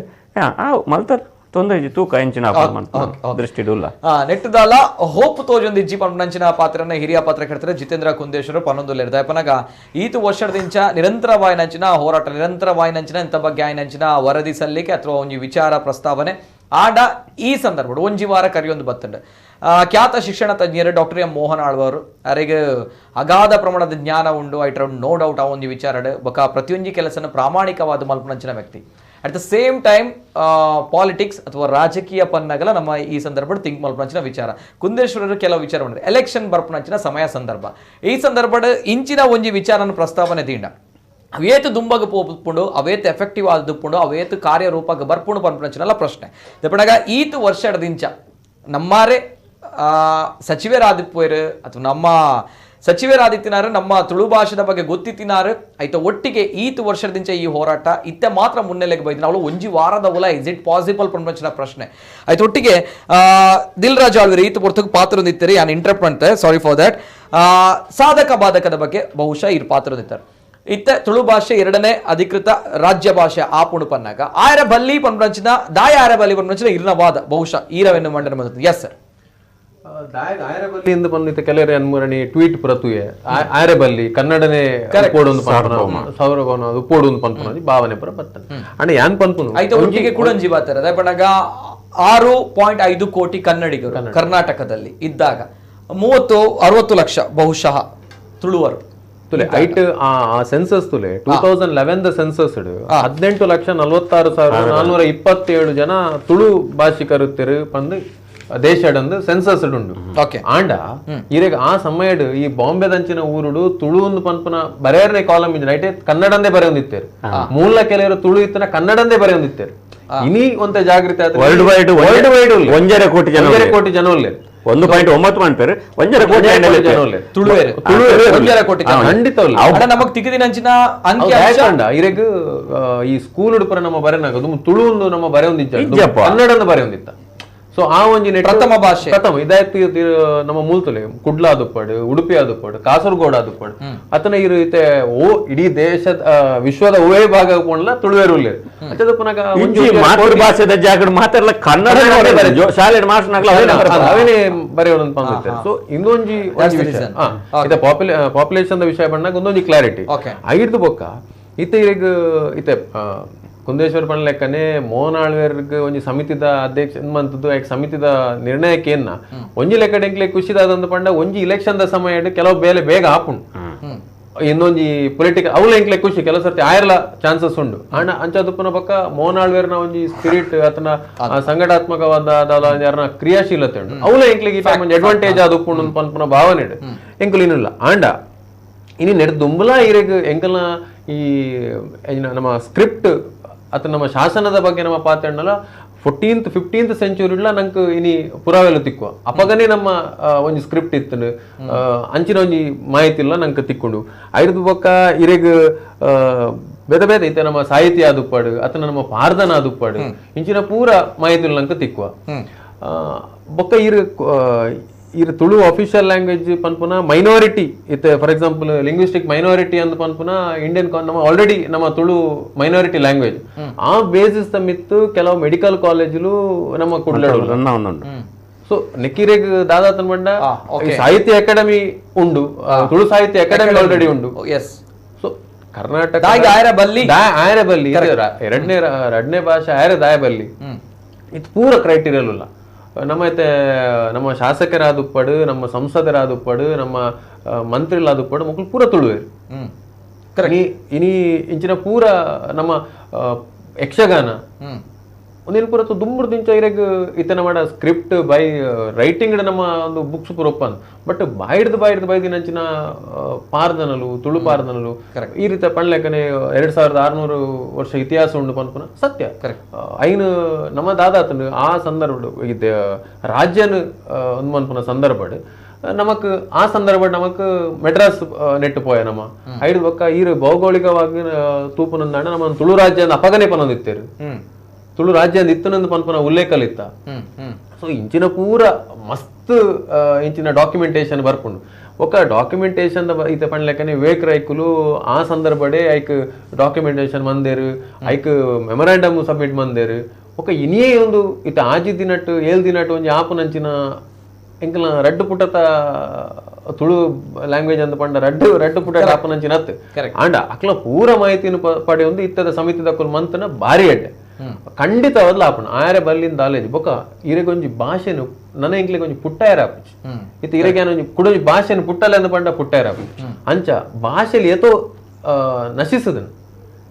ಆ ಮಲ್ತರ್ ತೊಂದರೆ ತೂಕ ಎಂಚಿನ ದೃಷ್ಟಿ ಉಲ್ಲ ನೆಟ್ಟದಾಲ ಹೋಪ್ ತೋಜೊಂದು ಇಜ್ಜಿ ಪಂಪನಂಚಿನ ಪಾತ್ರನ ಹಿರಿಯ ಪತ್ರಕರ್ತರು ಜಿತೇಂದ್ರ ಕುಂದೇಶ್ವರು ಪನ್ನೊಂದು ದಯಪನಾಗ ಈತು ವರ್ಷದಿಂಚ ನಿರಂತರವಾಯಿನಂಚಿನ ಹೋರಾಟ ನಿರಂತರವಾಯಿನಂಚಿನ ಇಂಥ ಬಗ್ಗೆ ಆಯ್ನಂಚಿನ ವರದಿ ಸಲ್ಲಿಕೆ ಅಥವಾ ಒಂದು ವಿಚಾರ ಪ್ರಸ್ತಾವನೆ ಆಂಡ ಈ ಸಂದರ್ಭ ಒಂಜಿ ವಾರ ಕರಿಯೊಂದು ಬತ್ತುಂಡು. ಖ್ಯಾತ ಶಿಕ್ಷಣ ತಜ್ಞರು ಡಾಕ್ಟರ್ ಎಂ ಮೋಹನ್ ಆಳ್ವರು ಅರೆಗೆ ಅಗಾಧ ಪ್ರಮಾಣದ ಜ್ಞಾನ ಉಂಡು, ಐಟ್ರ ನೋ ಡೌಟ್ ಆ ಒಂದು ವಿಚಾರಡು ಬೊಕ ಪ್ರತಿಯೊಂಜಿ ಕೆಲಸನ ಪ್ರಾಮಾಣಿಕವಾದ ಮಲ್ಪುನಂಚಿನ ವ್ಯಕ್ತಿ. At the same time politics ಅಥವಾ ರಾಜಕೀಯ ಪನ್ನಗಲ ನಮ್ಮ ಈ ಸಂದರ್ಭ ಥಿಂಕ್ ಮಲ್ಪುನಂಚಿನ ವಿಚಾರ. ಕುಂದೇಶ್ವರರು ಕೆಲವು ವಿಚಾರ ಮಾಡಿದ್ರು, ಎಲೆಕ್ಷನ್ ಬರ್ಪುನಂಚಿನ ಸಮಯ ಸಂದರ್ಭ, ಈ ಸಂದರ್ಭ ಇಂಚಿನ ಒಂಜಿ ವಿಚಾರನ ಪ್ರಸ್ತಾವನೆ ತೀಂಡ ಅವೇತು ದುಂಬಗ ಪೋಪುಂಡು, ಅವೇತು ಎಫೆಕ್ಟಿವ್ ಆದ ದುಪ್ಪುಂಡು, ಅವೇತು ಕಾರ್ಯರೂಪಕ್ಕೆ ಬರ್ಪುಂಡು ಪನ್ಪುನಂಚಿನಲ್ಲ ಪ್ರಶ್ನೆ. ದಪ್ಪಣಗ ಈತು ವರ್ಷದಿಂಚ ನಮ್ಮಾರೆ ಸಚಿವರಾದಿಪ್ಪೋರು ಅಥವಾ ನಮ್ಮ ಸಚಿವರಾದಿತ್ತಿನಾರು ನಮ್ಮ ತುಳು ಭಾಷೆದ ಬಗ್ಗೆ ಗೊತ್ತಿತ್ತಿನಾರು ಆಯ್ತು ಒಟ್ಟಿಗೆ ಈತು ವರ್ಷದಿಂಚ ಈ ಹೋರಾಟ ಇತ್ತೆ ಮಾತ್ರ ಮುನ್ನೆಲೆಗೆ ಬೈದು ನಾವು ಒಂಜಿ ವಾರದ ಉಲ is it possible ಪನ್ಪಂಚಿನ ಪ್ರಶ್ನೆ ಆಯ್ತು. ಒಟ್ಟಿಗೆ ದಿಲ್ ರಾಜ್ ಆಳ್ವಿರು ಈತು ಪೊರ್ತಕ್ಕೆ ಪಾತ್ರ ಹೊಂದಿತ್ತಾರೆ, ಯಾನ್ ಇಂಟರಪ್ಟ್ ಮಾಡ್ತೆ, sorry for that. ಸಾಧಕ ಬಾಧಕದ ಬಗ್ಗೆ ಬಹುಶಃ ಇರು ಪಾತ್ರ ಹೊಂದಿತ್ತಾರೆ. ಇತ್ತೆ ತುಳು ಭಾಷೆ ಎರಡನೇ ಅಧಿಕೃತ ರಾಜ್ಯ ಭಾಷೆ ಆಪುಣು ಪನ್ನಾಗ ಆಯರ ಬಲ್ಲಿ ಪನ್ಪಂಚಿನ ದಾಯ ಆಯರ ಬಲ್ಲಿ ಪನ್ಪಂಚಿನ ಇರ್ನ ವಾದ ಬಹುಶಃ ಈರವೆನ್ನು ಮಂಡನೆ ಬಂದದ್ದು. Yes sir. ಆಯರಬಲ್ಲಿ ಎಂದು ಬಂದಿದ್ದ ಕೆಲವರೆ ಅನ್ಮರಣಿ ಟ್ವೀಟ್ ಪ್ರತುಯೆ ಆಯರಬಲ್ಲಿ ಕನ್ನಡನೇ ಪೋಡೊಂದು ಪನ್ಪುನ ಸೌರಭವನ ಪೋಡೊಂದು ಪನ್ಪುನ ಭಾವನೆ ಪುರ ಬರ್ತನೆ ಅಣ್ಣ ಯಾನ್ ಪನ್ಪುನು ಆಯ್ತು. ಒಟ್ಟಿಗೆ ಕುಡಂಜಿ ಬಾತಾರೆ ಅದೇ 6.5 ಕೋಟಿ ಕನ್ನಡಿಗರು ಕರ್ನಾಟಕದಲ್ಲಿ ಇದ್ದಾಗ 30-60 ಲಕ್ಷ ಬಹುಶಃ ತುಳುವರು ತುಲೆ ಐಟ್ ಆ ಸೆನ್ಸಸ್ ತುಲೆ 2011 the census 18,46,427 ಜನ ತುಳು ಭಾಷಿಕರು ತೆರು ಪಂದು ದೇಶಡಂದು ಸೆನ್ಸಸ್ ಉಂಡು. ಆಂಡ ಇರೆಗ್ ಆ ಸಮಯಡ್ ಈ ಬಾಂಬೆದಂಚಿನ ಊರುಡು ತುಳು ಒಂದು ಪನ್ಪುನ ಬರೆಯರ್ನೇ ಕಾಲಮ್ ಇಂಜಿನ ಐಟೆ ಕನ್ನಡಂದೇ ಬರೆಯೊಂದಿತ್ತೇರು, ಮೂಲ ಕೆಲವರು ತುಳು ಇತ್ತನ ಕನ್ನಡಂದೇ ಬರೆಯೊಂದಿತ್ತೇರು. ಇನಿ ಒಂತ ಜಾಗೃತಿ ಆದ್ರೆ world wide world wide 1.5 ಕೋಟಿ ಜನ 1.5 ಕೋಟಿ ಜನ ಉಲ್ಲೇರು, 1.9 ಮಾಡ್ತಾರೆ, 1.5 ಕೋಟಿ ಜನ ಉಲ್ಲೇರು ತುಳುವೇರು 1.5 ಕೋಟಿ ಜನ ಖಂಡಿತ ನಮಗ್ ತಿಗಿದಿನಂಚಿನ ಅಂಕಿ ಅಂಶ. ಇರೆಗ್ ಈ ಸ್ಕೂಲ್ ಉಡುಪರ ನಮ್ಮ ಬರೆನಾಗ ತುಳು ಒಂದು ನಮ್ಮ ಬರೆಯೊಂದಿತ್ತ, ಕನ್ನಡಂದು ಬರೆಯೊಂದಿತ್ತ. ಸೊ ಆ ಒಂಜಿ ಪ್ರಥಮ ಭಾಷೆ ಪ್ರಥಮ ಇದಾಯ್ತು ನಮ್ಮ ಮೂಲತಲೆ ಕುಡ್ಲ ಆದುಪ್ಪಾಡು, ಉಡುಪಿ ಆದುಪ್ಪಾಡು, ಕಾಸರಗೋಡು ಆದುಪ್ಪಾಡು ಅತನ ಈ ರೀತಿ ಓ ಇಡೀ ದೇಶದ ವಿಶ್ವದ ಓವೇ ಭಾಗ ಪೋಣ್ಲ ತುಳುವೇರು ಉಲ್ಲೇರು. ಮಾತೃಭಾಷೆದ ಜಾಗಡ್ ಮಾತಾಡಲ ಕನ್ನಡ ಶಾಲೆ ಅವೇನೇ ಬರೆಯೋಣ ಅಂತ. ಸೊ ಇನ್ನೊಂಜಿ ಪಾಪ್ಯುಲೇಷನ್ ವಿಷಯ ಬಂದಾಗ ಒಂದೊಂಜಿ ಕ್ಲಾರಿಟಿ ಐದು ಬೊಕ್ಕ ಇತ್ತ ಈಗ ಇತ್ತೆ ಕುಂದೇಶ್ವರ ಪನ್ಲೆಕ್ಕನೆ ಮೋಹನ್ ಆಳ್ವೇರ್ಗ್ ಒಂಜಿ ಸಮಿತಿದ ಅಧ್ಯಕ್ಷ ಮಂತದ್ದು ಸಮಿತಿದ ನಿರ್ಣಯಕ್ಕೆ ಏನ ಒಂಜಿ ಲೆಕ್ಕ ಎಂಕ್ಲೆ ಖುಷಿದಾದಂತ ಪಂಡ ಒಂಜಿ ಇಲೆಕ್ಷನ್ the ಸಮಯ ಕೆಲವು ಬೇಲೆ ಬೇಗ ಆಪುಂಡು, ಇನ್ನೊಂಜಿ ಪೊಲಿಟಿಕಲ್ ಅವಳ ಎಂಕ್ಲೆ ಖುಷಿ ಕೆಲವು ಸರ್ತಿ ಆಯರ್ಲ ಚಾನ್ಸಸ್ ಉಂಡು. ಆಂಡ ಅಂಚಾದುಪ್ಪನ ಪಕ್ಕ ಮೋಹನ್ ಆಳ್ವೇರ್ನ ಒಂಜಿ ಸ್ಪಿರಿಟ್ ಆತನ ಸಂಘಟಾತ್ಮಕವಾದ ಯಾರನ್ನ ಕ್ರಿಯಾಶೀಲತೆ ಉಂಡು ಅವಳ ಎಂಕ್ಲೆಗೆ ಒಂಜಿ ಅಡ್ವಾಂಟೇಜ್ ಆದುಪ್ಪುಂಡು ಪನ್ಪುನ ಭಾವನೆ ಎಂಕುಲು ಇನ್ನಿಲ್ಲ. ಆಂಡ ಇನಿ ನೆಡ್ ದುಂಬುಲ ಇರೆಗ್ ಎಂಕಲ್ನ ಈ ನಮ್ಮ ಸ್ಕ್ರಿಪ್ಟ್ ಅಥವಾ ನಮ್ಮ ಶಾಸನದ ಬಗ್ಗೆ ನಮ್ಮ ಪಾತ್ರನಲ್ಲ 14th 15th ಸೆಂಚುರಿಡ್ಲ ನಂಗೆ ಇನಿ ಪುರಾವೆಲ್ಲ ತಿಕ್ಕುವ ಅಪಗನೇ ನಮ್ಮ ಒಂಜಿ ಸ್ಕ್ರಿಪ್ಟ್ ಇತ್ತು ಅಂಚಿನ ಒಂಜಿ ಮಾಹಿತಿ ಇಲ್ಲ ನಂಗೆ ತಿಕ್ಕೊಂಡು ಐದು ಬೊಕ್ಕ ಇರೆಗ್ ಬೇರೆ ಬೇರೆ ಇತ್ತೆ ನಮ್ಮ ಸಾಹಿತ್ಯ ಆದುಪ್ಪಾಡು ಅಥವಾ ನಮ್ಮ ಪಾರ್ದನ ಆದುಪ್ಪಾಡು ಇಂಚಿನ ಪೂರ ಮಾಹಿತಿ ನಂಗೆ ತಿಕ್ಕುವ ಬೊಕ್ಕ ಇರು ಇರು ತುಳು ಅಫಿಷಿಯಲ್ ಲ್ಯಾಂಗ್ವೇಜ್ ಪನ್ಪುನ ಮೈನಾರಿಟಿ ಇತ್ತೆ for example linguistic minority ಅಂತ ಪನ್ಪುನ ಇಂಡಿಯನ್ ನಮ್ಮ ಆಲ್ರೆಡಿ ನಮ್ಮ ತುಳು ಮೈನಾರಿಟಿ ಲ್ಯಾಂಗ್ವೇಜ್ ಆ ಬೇಸಿಸ್ ಮಿತ್ತು ಕೆಲವು ಮೆಡಿಕಲ್ ಕಾಲೇಜುಲು ನಮ್ಮ ಕುಡ್ಲಡು. ಸೊ ನೆಕ್ಕಿರೆಗ್ ದಾದಾ ತನ್ಬಂಡ ಸಾಹಿತ್ಯ ಅಕಾಡೆಮಿ ಉಂಡು, ತುಳು ಸಾಹಿತ್ಯ ಅಕಾಡೆಮಿ ಆಲ್ರೆಡಿ ಉಂಡು. ಸೊ ಕರ್ನಾಟಕ ಆಯರಬಲ್ಲಿ ಎರಡನೇ ಭಾಷೆ ಆಯರ ದಾಯಬಲ್ಲಿ ಇದು ಪೂರ ಕ್ರೈಟೀರಿಯಲ್ಲ. ನಮ್ಮ ಐತೆ ನಮ್ಮ ಶಾಸಕರಾದುಪ್ಪಡು, ನಮ್ಮ ಸಂಸದರಾದುಪ್ಪಡು, ನಮ್ಮ ಮಂತ್ರಿಗಳಾದುಪ್ಪಡು ಮಕ್ಕಳು ಪೂರ ತುಳುವೇರು. ಇನಿ ಇಂಚಿನ ಪೂರ ನಮ್ಮ ಯಕ್ಷಗಾನ ಒಂದಿನ ಪೂರ ದುಂಬುರು ದಿಂಚ ಇರೆಗ್ ಇತನ ಮಾಡ script by writing ನಮ್ಮ ಒಂದು ಬುಕ್ಸ್ ಪೂರ ಒಪ್ಪಂದು, ಬಟ್ ಬಾಯಿಡ್ದು ಬಾಯಿಡ್ದು ಬೈದಿನಂಚಿನ ಪಾರ್ದನಲು ತುಳು ಪಾರ್ದನಲು ಈ ರೀತಿ ಪಣ್ಲೆಕ್ಕನೆ 2600 ವರ್ಷ ಇತಿಹಾಸ ಉಂಡು ಪನ್ಪುನ ಸತ್ಯ. ಐನು ನಮ್ಮ ದಾದಾತನು ಆ ಸಂದರ್ಭ ಇದು ರಾಜ್ಯನ ಒಂದು ಮನ್ಪುನ ಸಂದರ್ಭ ನಮಕ್ ಆ ಸಂದರ್ಭ ನಮಕ್ ಮೆಡ್ರಾಸ್ ನೆಟ್ಟು ಪೋಯ ನಮ್ಮ ಐದು ಬೊಕ್ಕ ಈ ಭೌಗೋಳಿಕವಾಗಿ ತೂಪುನಂದಾಣ ನಮ್ಮ ತುಳು ರಾಜ್ಯ ಅಪಗನೆ ಪನೊಂದಿತ್ತೇರು, ತುಳು ರಾಜ್ಯ ಇತ್ತನಂದು ಪನ್ಪುನ ಉಲ್ಲೇಖಲಿತ್ತ. ಸೊ ಇಂಚಿನ ಪೂರ ಮಸ್ತ್ ಇಂಚಿನ ಡಾಕ್ಯುಮೆಂಟೇಶನ್ ಬರ್ಪುಂಡು. ఒక ಡಾಕ್ಯುಮೆಂಟೇಶನ್ ಇತ್ತೆ ಪಣ್ಲೆಕ್ಕನೆ ವಿವೇಕ್ ರೈಕುಲು ಆ ಸಂದರ್ಭಡೆ ಐಕ್ ಡಾಕ್ಯುಮೆಂಟೇಶನ್ ಮಂದೇರು, ಐಕ್ ಮೆಮೊರಾಂಡಮ್ ಸಬ್ಮಿಟ್ ಮಂದೇರು. ఒక ಇನಿಯೇ ಒಂದು ಇತ್ತ ಆಜಿ ದಿನಟ್ಟು ಏಳು ದಿನಟ್ಟು ಒಂಜಿ ಆಪುನಂಚಿನ ಎಂಕಲ್ನ ರಡ್ಡು ಪುಟತ ತುಳು ಲ್ಯಾಂಗ್ವೇಜ್ ಅಂತ ಪಂಡ ರಡ್ಡು ರಡ್ಡು ಪುಟ ಆಪುನಂಚಿನ ಅತ್ತು. ಆಂಡ ಅಕ್ಲ ಪೂರ ಮಾಹಿತಿಯನ್ನು ಪಡೆಯೊಂದು ಇತ್ತದ ಸಮಿತಿದ ಮಂತನ ಭಾರಿ ಅಡ್ಡೆ. ಖಂಡಿತವಾದ್ಲ ಆಪಣ ಆಯರೆ ಬಲ್ಲಿಂದ ಆಲೇಜ್ ಬೊಕ ಇರೆಗೊಂಜಿ ಭಾಷೆನು ನನ ಎಂಕ್ಲೆಗ್ ಒಂಜಿ ಪುಟ್ಟಾಯರ ಆಪುಜಿ ಇತ್ತೆ ಇರೆಗೆ ಒಂಜಿ ಕುಡೊಂಜಿ ಭಾಷೆನು ಪುಟ್ಟಲೆ ಅಂದ್ ಪಂಡ ಪುಟ್ಟಾಯರ ಆಪುಜಿ ಅಂಚ ಭಾಷೆಲಿ ಏತೋ ನಶಿಸದನು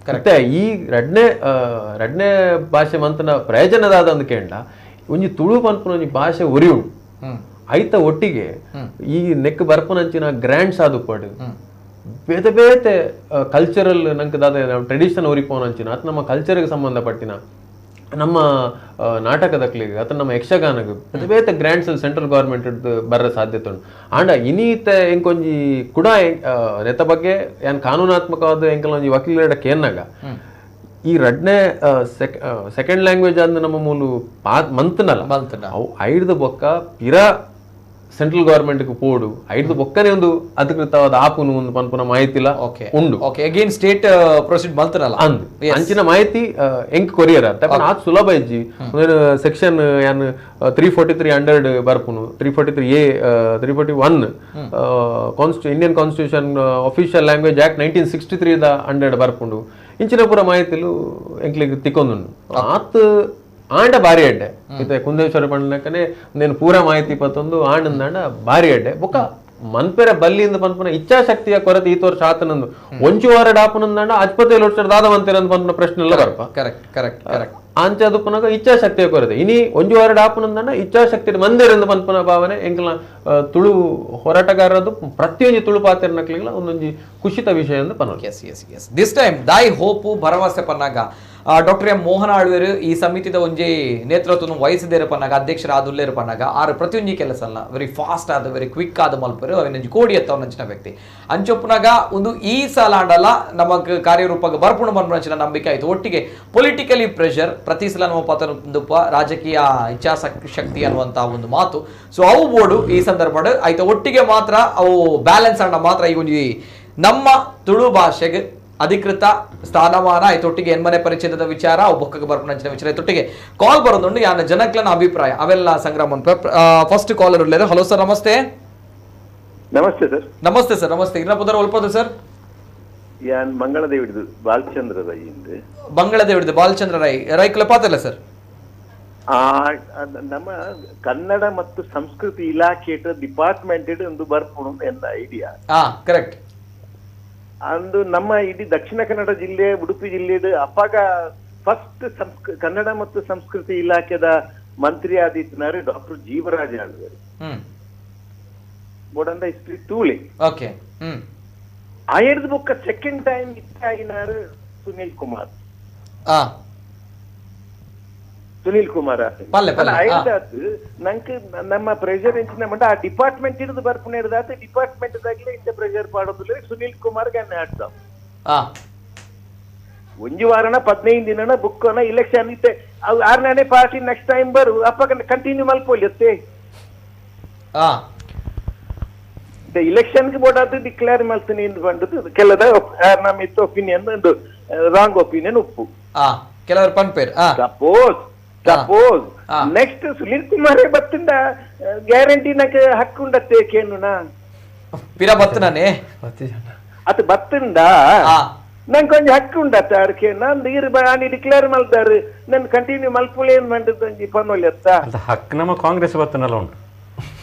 ಕರೆಕ್ಟ್. ಈ ರಡ್ನೆ ರಡ್ನೆ ಭಾಷೆ ಮಂತನ ಪ್ರಯೋಜನದಾದ ಅಂದ್ ಕೇಂಡ ಒಂಜಿ ತುಳು ಪನ್ಪುನ ಒಂಜಿ ಭಾಷೆ ಒರಿಯುಂಡು ಐತ ಒಟ್ಟಿಗೆ ಈ ನೆಕ್ ಬರ್ಪುನಂಚಿನ ಗ್ರ್ಯಾಂಡ್ಸ್ ಆದುಪ್ಪಡು ಬೇತೆ ಬೇತೆ ಕಲ್ಚರಲ್ ನಂಗೆ ದಾದ ಟ್ರೆಡಿಷನ್ ಒರಿಪೋನಂಚಿನ ಅತ್ ನಮ್ಮ ಕಲ್ಚರ್ಗೆ ಸಂಬಂಧಪಟ್ಟಿನ ನಮ್ಮ ನಾಟಕದಕ್ಲಿಗೆ ಅಥವಾ ನಮ್ಮ ಯಕ್ಷಗಾನಕ್ಕೆ ಬೇತೆ ಬೇತೆ grants central government ಬರ ಸಾಧ್ಯತೆ ಉಂಟು. ಆಂಡ ಇನೀತ ಎಂಕೊಂಜಿ ಕೂಡ ನೆತ್ತ ಬಗ್ಗೆ ಏನ್ ಕಾನೂನಾತ್ಮಕವಾದ ಎಂಕಲ ಒಂಜಿ ವಕೀಲರ ಕೇನ್ನಾಗ ಈ ರಡ್ನೆ ಸೆಕೆಂಡ್ ಲ್ಯಾಂಗ್ವೇಜ್ ಅಂದ್ ನಮ್ಮ ಮೂಲು ಮಂತ್ನಲ್ಲ ಅವು ಐಡ್ದು ಬೊಕ್ಕ ಪಿರ ಸೆಂಟ್ರಲ್ ಗವರ್ಮೆಂಟ್ ಪೋಡು ಐದು ಬೊಕ್ಕನೆ ಒಂದು ಅಧಿಕೃತವಾದ ಆಪುನು ಒಂದು ಪನ್ಪುನ ಮಾಹಿತಿಲ ಉಂಡು. Okay, again state proceed ಮಲ್ತನಲ್ಲ ಅಂದ್ ಅಂಚಿನ ಮಾಹಿತಿ ಎಂಕ್ ಕೊರಿಯರ್ ಅಂತ ಆತ್ ಸುಲಭ ಇಜ್ಜಿ. ಸೆಕ್ಷನ್ ಯಾನ್ 343 ಅಂಡರ್ಡ್ ಬರ್ಪುನು 343A 341 Indian constitution official language act 1963 the ಅಂಡರ್ಡ್ ಬರ್ಪುಂಡು. ಇಂಚಿನ ಪೂರ ಮಾಹಿತಿಲು ಎಂಕ್ಲಿಗ್ ತಿಕ್ಕೊಂದುಂಡು. ಆತ್ ಆಂಡ ಬಾರಿ ಅಡ್ಡೆ ಇತ್ತೆ ಕುಂದೇಶ್ವರ ಪಂಡನಕನೆ నేను ಪೂರ ಮಾಹಿತಿ ಪತ್ತೊಂದು ಆಂಡಂದಾಂಡ ಬಾರಿ ಅಡ್ಡೆ ಬೊಕ್ಕ ಮನ್ಪೆರೆ ಬಲ್ಲಿಂದ ಪನ್ಪುನ ಇಚ್ಛಾಶಕ್ತಿಯ ಕೊರತೆ ಈ ವರ್ಷ ಆತನಂದು ಒಂಚು ವಾರ ಡಾಪುನಂದಾಂಡ ಅಜ್ಪತೆ ಲೋಟ್ಸರ್ ದಾದ ಮಂತಿರಂದು ಪನ್ಪುನ ಪ್ರಶ್ನೆ ಎಲ್ಲ ಬರ್ಪ. Correct correct correct. ಆಂಚ ಪುನಗ ಇಚ್ಛಾಶಕ್ತಿಯ ಕೊರತೆ ಇನಿ ಒಂಜು ವಾರ ಡಾಪುನಂದಾಂಡ ಇಚ್ಛಾಶಕ್ತಿ ಮಂದಿರಂದು ಪನ್ಪುನ ಭಾವನೆ ಎಂಕಲ್ನ ತುಳು ಹೋರಾಟಗಾರರದು ಪ್ರತಿಯೊಂಜಿ ತುಳು ಪಾತ್ರನಕ್ಲಿಗಳ ಒಂದೊಂಜಿ ಖುಷಿತ ವಿಷಯ ಎಂದು ಪನ್ನೊಲಿ. S S S this time ದಾಯಿ ಹೋಪು ಭರವಸೆ ಪನ್ನಾಗ ಡಾಕ್ಟರ್ ಎಂ ಮೋಹನ ಆಳ್ವೇರು ಈ ಸಮಿತಿದ ಒಂಜಿ ನೇತೃತ್ವವನ್ನು ವಹಿಸಿದೇರು ಪನ್ನಾಗ ಅಧ್ಯಕ್ಷರಾದುಲ್ಲೇರು ಪನ್ನಾಗ ಆರು ಪ್ರತಿಯೊಂಜಿ ಕೆಲಸ ಅಲ್ಲ ವೆರಿ ಫಾಸ್ಟ್ ಆದ ವೆರಿ ಕ್ವಿಕ್ ಆದ ಮಲ್ಪರು ಅವನೊಂಜಿ ಕೋಡಿ ಎತ್ತವನಂಚಿನ ವ್ಯಕ್ತಿ ಅಂಚೊಪ್ಪುನಾಗ ಒಂದು ಈ ಸಲ ಆಂಡಲ ನಮಗ್ ಕಾರ್ಯರೂಪಕ್ಕೆ ಬರ್ಪುಣ ಬಂದಂಚಿನ ನಂಬಿಕೆ ಆಯಿತು. ಒಟ್ಟಿಗೆ ಪೊಲಿಟಿಕಲಿ ಪ್ರೆಷರ್ ಪ್ರತಿ ಸಲ ನಮ್ಮ ಪತನಪ್ಪ ರಾಜಕೀಯ ಇಚ್ಛಾಶಕ್ತಿ ಅನ್ನುವಂಥ ಒಂದು ಮಾತು ಸೊ ಅವು ಬೋರ್ಡು ಈ ಸಂದರ್ಭ ಆಯ್ತು. ಒಟ್ಟಿಗೆ ಮಾತ್ರ ಅವು ಬ್ಯಾಲೆನ್ಸ್ ಆಂಡ ಮಾತ್ರ ಈ ಒಂಜಿ ನಮ್ಮ ತುಳು ಭಾಷೆಗೆ ಅಧಿಕೃತ ಸ್ಥಾನಮಾನ ಆಯ್ತೊಟ್ಟಿಗೆ ಎನ್ಮನೆ ಪರಿಚಯದ ವಿಚಾರ ಅವು ಬೊಕ್ಕಗೆ ಬರ್ಪುನಂಚಿನ ವಿಚಾರ ಆಯ್ತೊಟ್ಟಿಗೆ ಕಾಲ್ ಬರೋದುಂಡು ಯಾನ ಜನಕ್ಲನ ಅಭಿಪ್ರಾಯ ಅವೆಲ್ಲ ಸಂಗ್ರಾಮ. ಫಸ್ಟ್ ಕಾಲರ್ ಉಳ್ಳೇರು. ಹಲೋ ಸರ್, ನಮಸ್ತೆ. ನಮಸ್ತೆ ಸರ್. ನಮಸ್ತೆ ಸರ್, ನಮಸ್ತೆ. ಇನ್ನ ಪುದರ್ ಒಲ್ಪದು ಸರ್? ಯಾನ್ ಮಂಗಳದೇವಿಡ್ದು ಬಾಲಚಂದ್ರ ರೈ. ಮಂಗಳದೇವಿಡ್ದು ಬಾಲಚಂದ್ರ ರೈ ರೈಕುಲ ಪಾತಲ್ಲ ಸರ್? ನಮ್ಮ ಕನ್ನಡ ಮತ್ತು ಸಂಸ್ಕೃತಿ ಇಲಾಖೆ ಡಿಪಾರ್ಟ್ಮೆಂಟ್ ಒಂದು ಬರ್ಪುಣ ಎನ್ನ ಐಡಿಯಾ. ಕರೆಕ್ಟ್. ಅಂದು ನಮ್ಮ ಇಡೀ ದಕ್ಷಿಣ ಕನ್ನಡ ಜಿಲ್ಲೆ ಉಡುಪಿ ಜಿಲ್ಲೆದು ಅಪ್ಪಾಗ ಫಸ್ಟ್ ಕನ್ನಡ ಮತ್ತು ಸಂಸ್ಕೃತಿ ಇಲಾಖೆದ ಮಂತ್ರಿ ಆದಿತ್ಯನಾರು ಡಾಕ್ಟರ್ ಜೀವರಾಜ ಆಳ್ವರು ಬೋಡಂದ ಹಿಸ್ಟ್ರಿ ತೂಳಿ. ಓಕೆ. ಆಯರ್ದ ಬೊಕ್ಕ ಸೆಕೆಂಡ್ ಟೈಮ್ ಇತ್ತಾಗಿನಾರು ಸುನೀಲ್ ಕುಮಾರ್. ಸುನೀಲ್ ಕುಮಾರ್ ಆಯ್ತಾತು ನಂಗೆ ನಮ್ಮ ಪ್ರೆಷರ್ ಎಂಚಿನ ಮಂಡ ಆ ಡಿಪಾರ್ಟ್ಮೆಂಟ್ ಹಿಡಿದು ಬರ್ಪುಣ ಹಿಡಿದಾತ ಡಿಪಾರ್ಟ್ಮೆಂಟ್ ದಾಗಲೇ ಇಂತ ಪ್ರೆಷರ್ ಪಾಡೋದಿಲ್ಲ ಸುನೀಲ್ ಕುಮಾರ್ ಗೆ ಆಡ್ತಾವ. ಒಂಜಿ ವಾರನ 15 ದಿನನ ಬುಕ್ಕನ ಇಲೆಕ್ಷನ್ ಇತ್ತೆ ಅವು ಆರ್ನೇ party next time ಬರು ಅಪ್ಪ ಕಂಟಿನ್ಯೂ ಮಲ್ಪೊಲಿ. ಇಲೆಕ್ಷನ್ ಬೋರ್ಡ್ ಡಿಕ್ಲೇರ್ ಮಾಡ್ತೀನಿ ಬಂದದ್ದು ಕೆಲದ ನಮ್ಮ ಇತ್ತು ಒಪಿನಿಯನ್ ಒಂದು ರಾಂಗ್ ಒಪಿನಿಯನ್ ಉಪ್ಪು ಕೆಲವರು ಪನ್ಪೇರ್. Suppose suppose next Sunil Kumar ಬತ್ತಿಂದ guarantee ನಂಗೆ ಹಕ್ಕುಂಡತ್ತೆ ಕೇನುನಾ ಪಿರ ಬತ್ತನಾನೆ ಅದು ಬತ್ತಿಂದ ನಂಗೆ ಕೊಂಚ ಹಕ್ಕು ಉಂಡತ್ತ ಅರ್ಕೆ ನಾನು ನೀರು ಆನಿ ಡಿಕ್ಲೇರ್ ಮಲ್ದಾರು ನನ್ ಕಂಟಿನ್ಯೂ ಮಲ್ಪುಲೆ ಏನ್ ಮಂಡದ್ದು ಒಂಜಿ ಪನ್ನೊಲಿ ಅತ್ತ ಹಕ್ಕು ನಮ್ಮ ಕಾಂಗ್ರೆಸ್ ಬತ್ತನಲ್ಲ ಉಂಟು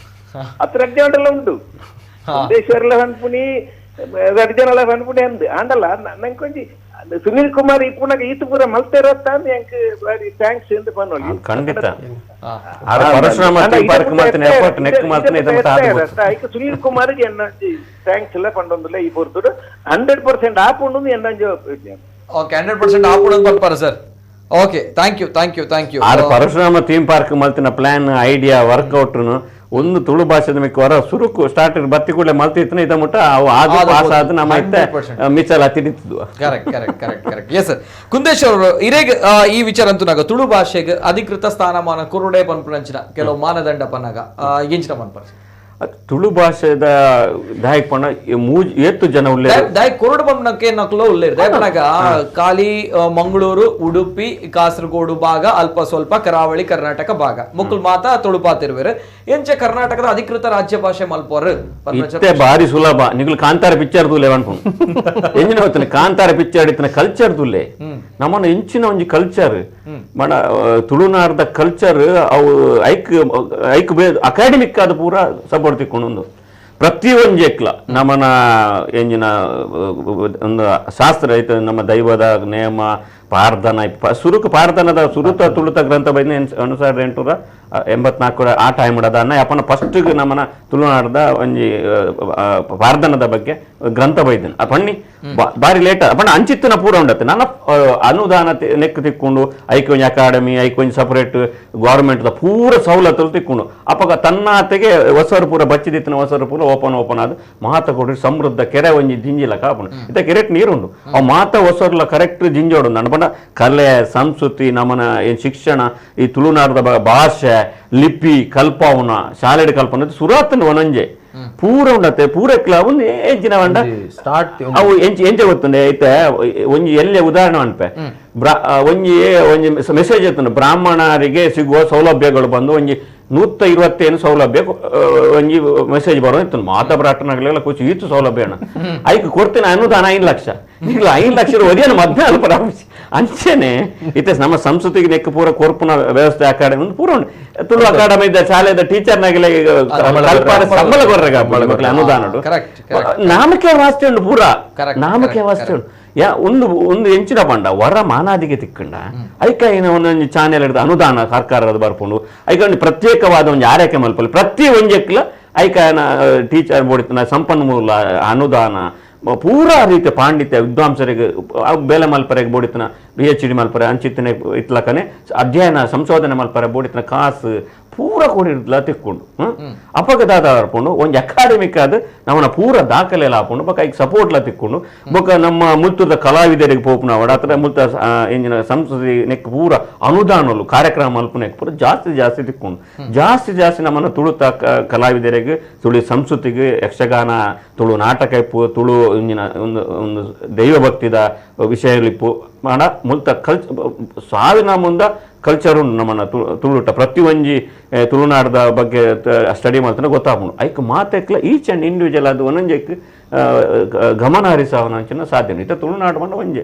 ಅತ್ ರಡ್ಡೆ ಉಂಟಲ್ಲ ಉಂಟು ದೇಶವರೆಲ್ಲ ಪನ್ಪುನಿ ರಡ್ಜನಲ್ಲ ಪನ್ಪುನಿ ಅಂದು ಆಂಡಲ್ಲ ನಂಗೆ ಕೊಂಚ ಸುನೀಲ್ ಕುಮಾರ್ ಈ ಪುನಗ ಈತ ಪೂರ ಮಲ್ತೇರತ್ತ ಎಂಕ್ ಬಾರಿ thanks ಎಂದು ಪನ್ನೊಲಿ. ಖಂಡಿತ ಸುನೀಲ್ ಕುಮಾರ್ ಎನ್ನ thanks ಎಲ್ಲ ಪಂಡೊಂದುಲ್ಲ ಈ ಪೊರ್ತುಡು 100% ಆಪುಂಡು ಎನ್ನ. ಓಕೆ, 100% ಆಪುಂಡು ಪನ್ಪಾರ sir. Okay, thank you thank you thank you. R Parashurama theme park ಮಲ್ತಿನ plan idea workout ಒಂದು ತುಳು ಭಾಷೆದ ಮಿಕ್ಕ ಹೊರ ಸುರುಕು ಸ್ಟಾರ್ಟ್ ಬತ್ತಿ ಕೂಡಲೇ ಮಲ್ತಿತ್ತು ಇದ ಮುಟ್ಟ ಅವು ಆದ ಪಾಸ್ ಆದ ನಮ್ಮ ಇತ್ತೆ Mitchell ಅತಿಡಿತ್ತು. Correct correct correct correct. Yes sir. Kundeshwar ಅವರು ಇರೇಗ್ ಈ ವಿಚಾರ ಅಂತೂ ನಾಗ ತುಳು ಭಾಷೆಗೆ ಅಧಿಕೃತ ಸ್ಥಾನಮಾನ ಕುರುಡೆ ಪನ್ಪುನಂಚಿನ ಕೆಲವು ಮಾನದಂಡ ಪನ್ನಾಗ ಎಂಚಿನ ಪನ್ಪರ್? Tulu ಭಾಷೆದ ದಾಯಕ್ ಪಂಡ ಏತು ಜನ ಉಲ್ಲೇರು ದಾಯ್ ಕೊರಡು ಬಂಬನಕ್ಕೆ ನಕಲು ಉಲ್ಲೇರು ದಾಯಪನಾಗ ಖಾಲಿ ಮಂಗಳೂರು ಉಡುಪಿ ಕಾಸರಗೋಡು ಭಾಗ ಅಲ್ಪ ಸ್ವಲ್ಪ ಕರಾವಳಿ ಕರ್ನಾಟಕ ಭಾಗ ಮುಕ್ಕುಲ್ ಮಾತಾ ತುಳುಪಾತಿರುವೆರು ಎಂಚ ಕರ್ನಾಟಕದ ಅಧಿಕೃತ ರಾಜ್ಯ ಭಾಷೆ ಮಲ್ಪೋರು ಇತ್ತೆ ಬಾರಿ ಸುಲಭ ನಿಗುಲು ಕಾಂತಾರ ಪಿಕ್ಚರ್ ತೂಲೆ ಅನ್ಕೊಂಡು ಎಂಜಿನ ಹೋಗ್ತಾನೆ ಕಾಂತಾರ ಪಿಕ್ಚರ್ ಇತ್ತಿನ ಕಲ್ಚರ್ ತೂಲೆ ನಮ್ಮನ್ನ ಇಂಚಿನ ಒಂಜಿ ಕಲ್ಚರ್ ಮಣ ತುಳುನಾಡ್ದ ಕಲ್ಚರ್ ಅವು ಐಕ್ ಐಕ್ ಅಕಾಡೆಮಿಕ್ ಆದ ಪೂರ ಸಪೋರ್ಟ್ ತಿಕ್ಕೊಂಡು ಪ್ರತಿ ಒಂಜೆಕ್ಲ ನಮ್ಮನ ಎಂಜಿನ ಒಂದು ಶಾಸ್ತ್ರ ಐತೆ ನಮ್ಮ ದೈವದ ನೇಮ ಪಾರ್ದನ ಸುರುಕು ಪಾರ್ದನದ ಸುರುತ ತುಳುತ ಗ್ರಂಥ ಬೈದ 1884 ಆ ಟೈಮ್ ಅನ್ನ ಅಪ್ಪನ ಫಸ್ಟ್ ನಮ್ಮನ ತುಳುನಾಡದ ಒಂಜಿ ಪಾರ್ದನದ ಬಗ್ಗೆ ಗ್ರಂಥ ಬೈದನ ಪಣ್ಣಿ ಬಾರಿ ಲೇಟ್ ಪಣ್ಣ ಅಂಚಿತ್ತಿನ ಪೂರ ಉಂಡತ್ತೆ ನನ್ನ ಅನುದಾನ ನೆಕ್ ತಿಕ್ಕೊಂಡು ಐಕ್ ಒಂಜಿ ಅಕಾಡೆಮಿ ಐಕ್ ಒಂಜಿ ಸಪರೇಟ್ ಗೌರ್ಮೆಂಟ್ ಪೂರ ಸವಲತ್ತು ತಿಕ್ಕೊಂಡು ಅಪ್ಪಗ ತನ್ನಾತೆಗೆ ಹೊಸರು ಪೂರ ಬಚ್ಚಿದಿತ್ತಿನ ಹೊಸರು ಪೂರ ಓಪನ್ ಓಪನ್ ಆದ ಮಾತ ಕೊಡ್ರಿ ಸಮೃದ್ಧ ಕೆರೆ ಒಂಜಿ ಜಿಂಜಿಲ ಕಾಪುಂಡು ಇತ್ತ ಕೆರೆಟ್ ನೀರುಂಡು ಅವು ಮಾತ ಹೊಸರ್ಲ ಕರೆಕ್ಟ್ ಜಿಂಜೋಡು ನನ್ನ ಪಂಡ ಕಲೆ ಸಂಸ್ಕೃತಿ ನಮ್ಮನ ಏನ್ ಶಿಕ್ಷಣ ಈ ತುಳುನಾಡದ ಭಾಷೆ ಲಿಪಿ ಕಲ್ಪವನ ಶಾಲೆಡ್ ಕಲ್ಪನ ಸುರಾತನ ಒಂದೊಂಜೆ ಪೂರ ಉಂಡತ್ತೆ ಪೂರ ಒಂದು ಎಂಚಿನ వంಡ ಸ್ಟಾರ್ಟ್ ಅವು ಎಂಚ ಎಂಚ ಗೊತ್ತುಂಡೆ ಐತೆ ಒಂಜಿ ಎಲ್ಲೆ ಉದಾಹರಣೆ ಅನ್ಪೆ ಒಂಜಿ ಒಂಜಿ ಮೆಸೇಜ್ ಇತ್ತು ಬ್ರಾಹ್ಮಣರಿಗೆ ಸಿಗುವ ಸೌಲಭ್ಯಗಳು ಬಂದು ಒಂಜಿ 127 ಸೌಲಭ್ಯ ಒಂಜಿ ಮೆಸೇಜ್ ಬರೋ ಇತ್ತು ಮಾತಾ ಬ್ರಾಟನಾಗಲೆಲ್ಲ ಕೂಚು ಈತು ಸೌಲಭ್ಯ ಐಕ್ ಕೊಡ್ತೇನೆ ಅನುದಾನ 5 ಲಕ್ಷ ಇಲ್ಲ 5 ಲಕ್ಷ ಒದಿಯನ ಮದ್ವೆ ಅಲ್ಪ ಅಂಚೆನೆ ಇತ್ತೆ ನಮ್ಮ ಸಂಸ್ಕೃತಿಗೆ ನೆಕ್ಕ ಪೂರ ಕೊರ್ಪುನ ವ್ಯವಸ್ಥೆ ಅಕಾಡೆಮಿ ಪೂರ ಉಂಟು ತುಳು ಅಕಾಡೆಮಿ ಇದ್ದ ಶಾಲೆದ ಟೀಚರ್ನಾಗಲೇ ಸಂಬಳ ಕೊರ್ರೆ ಅನುದಾನ ನಾಮಕೆ ವಾಸ್ತೆ ಉಂಟು ಪೂರ ನಾಮಕೆ ವಾಸ್ತೆ ಉಂಟು ಯಾ ಒಂದು ಒಂದು ಎಂಚಿನ ಪಂಡ ವರ ಮಾನಾದಿಗೆ ತಿಕ್ಕಂಡ ಐಕ ಏನ ಒಂದೊಂದು ಚಾನೆಲ್ ಹಿಡಿದು ಅನುದಾನ ಸರ್ಕಾರದ ಬರ್ಪುಂಡು ಐಕ ಒಂದು ಪ್ರತ್ಯೇಕವಾದ ಒಂದು ಆರೈಕೆ ಮಲ್ಪಲ್ಲಿ ಪ್ರತಿ ಒಂಜಕ್ಲ ಐಕ ಟೀಚರ್ ಬೋಡಿತನ ಸಂಪನ್ಮೂಲ ಅನುದಾನ ಪೂರಾ ರೀತಿಯ ಪಾಂಡಿತ್ಯ ವಿದ್ವಾಂಸರಿಗೆ ಬೇಲೆ ಮಲ್ಪರೆಗೆ ಬೋಡಿತನ PhD ಮಲ್ಪರೆ ಅಂಚಿತ್ತನೆ ಇತ್ಲಕನೆ ಅಧ್ಯಯನ ಸಂಶೋಧನೆ ಮಲ್ಪರೆ ಬೋಡಿತನ ಕಾಸು ಪೂರ ಕೊಡಿರ್ಲ ತಿಕ್ಕೊಂಡು ಅಪ್ಪಗ ದಾದ ಬರ್ಪುಂಡು ಒಂಜಿ ಅಕಾಡೆಮಿಕ್ ಆದ ನಮ್ಮನ ಪೂರ ದಾಖಲೆ ಹಾಕೊಂಡು ಬೊಕ ಐಕ್ ಸಪೋರ್ಟ್ಲ ತಿಕ್ಕೊಂಡು ಬೊಕ ನಮ್ಮ ಮುಲ್ತದ ಕಲಾವಿದರಿಗೆ ಪೋಪುನ ಅವಡ ಅಥವಾ ಮುಲ್ತ ಎಂಜಿನ ಸಂಸ್ಕೃತಿ ನೆಕ್ ಪೂರ ಅನುದಾನಲು ಕಾರ್ಯಕ್ರಮ ಮಲ್ಪುನೆಕ್ ಪೂರ ಜಾಸ್ತಿ ಜಾಸ್ತಿ ತಿಕ್ಕೊಂಡು ಜಾಸ್ತಿ ಜಾಸ್ತಿ ನಮ್ಮನ್ನ ತುಳುತ ಕಲಾವಿದರಿಗೆ ತುಳು ಸಂಸ್ಕೃತಿಗೆ ಯಕ್ಷಗಾನ ತುಳು ನಾಟಕ ಇಪ್ಪು ತುಳು ಇಂಜಿನ ಒಂದು ಒಂದು ದೈವಭಕ್ತಿದ ವಿಷಯಲಿಪ್ಪು ಮಾಡ ಮುಲ್ತ ಕಲ್ಚ ಸಾವಿನ ಮುಂದ ಕಲ್ಚರ್ ನಮ್ಮನ್ನ ತುಳುಟ ಪ್ರತಿ ಒಂಜಿ ತುಳುನಾಡದ ಬಗ್ಗೆ ಸ್ಟಡಿ ಮಾಡ್ತಾನೆ ಗೊತ್ತಾಗ್ಬೋದು ಐಕ್ ಮಾತೆಕ್ಲ each and individual ಅದು ಒಂದೊಂಜೆಕ್ ಗಮನ ಹರಿಸವನ ಸಾಧ್ಯ ಇತ್ತ ತುಳುನಾಡು ಬಂಡ ಒಂಜೆ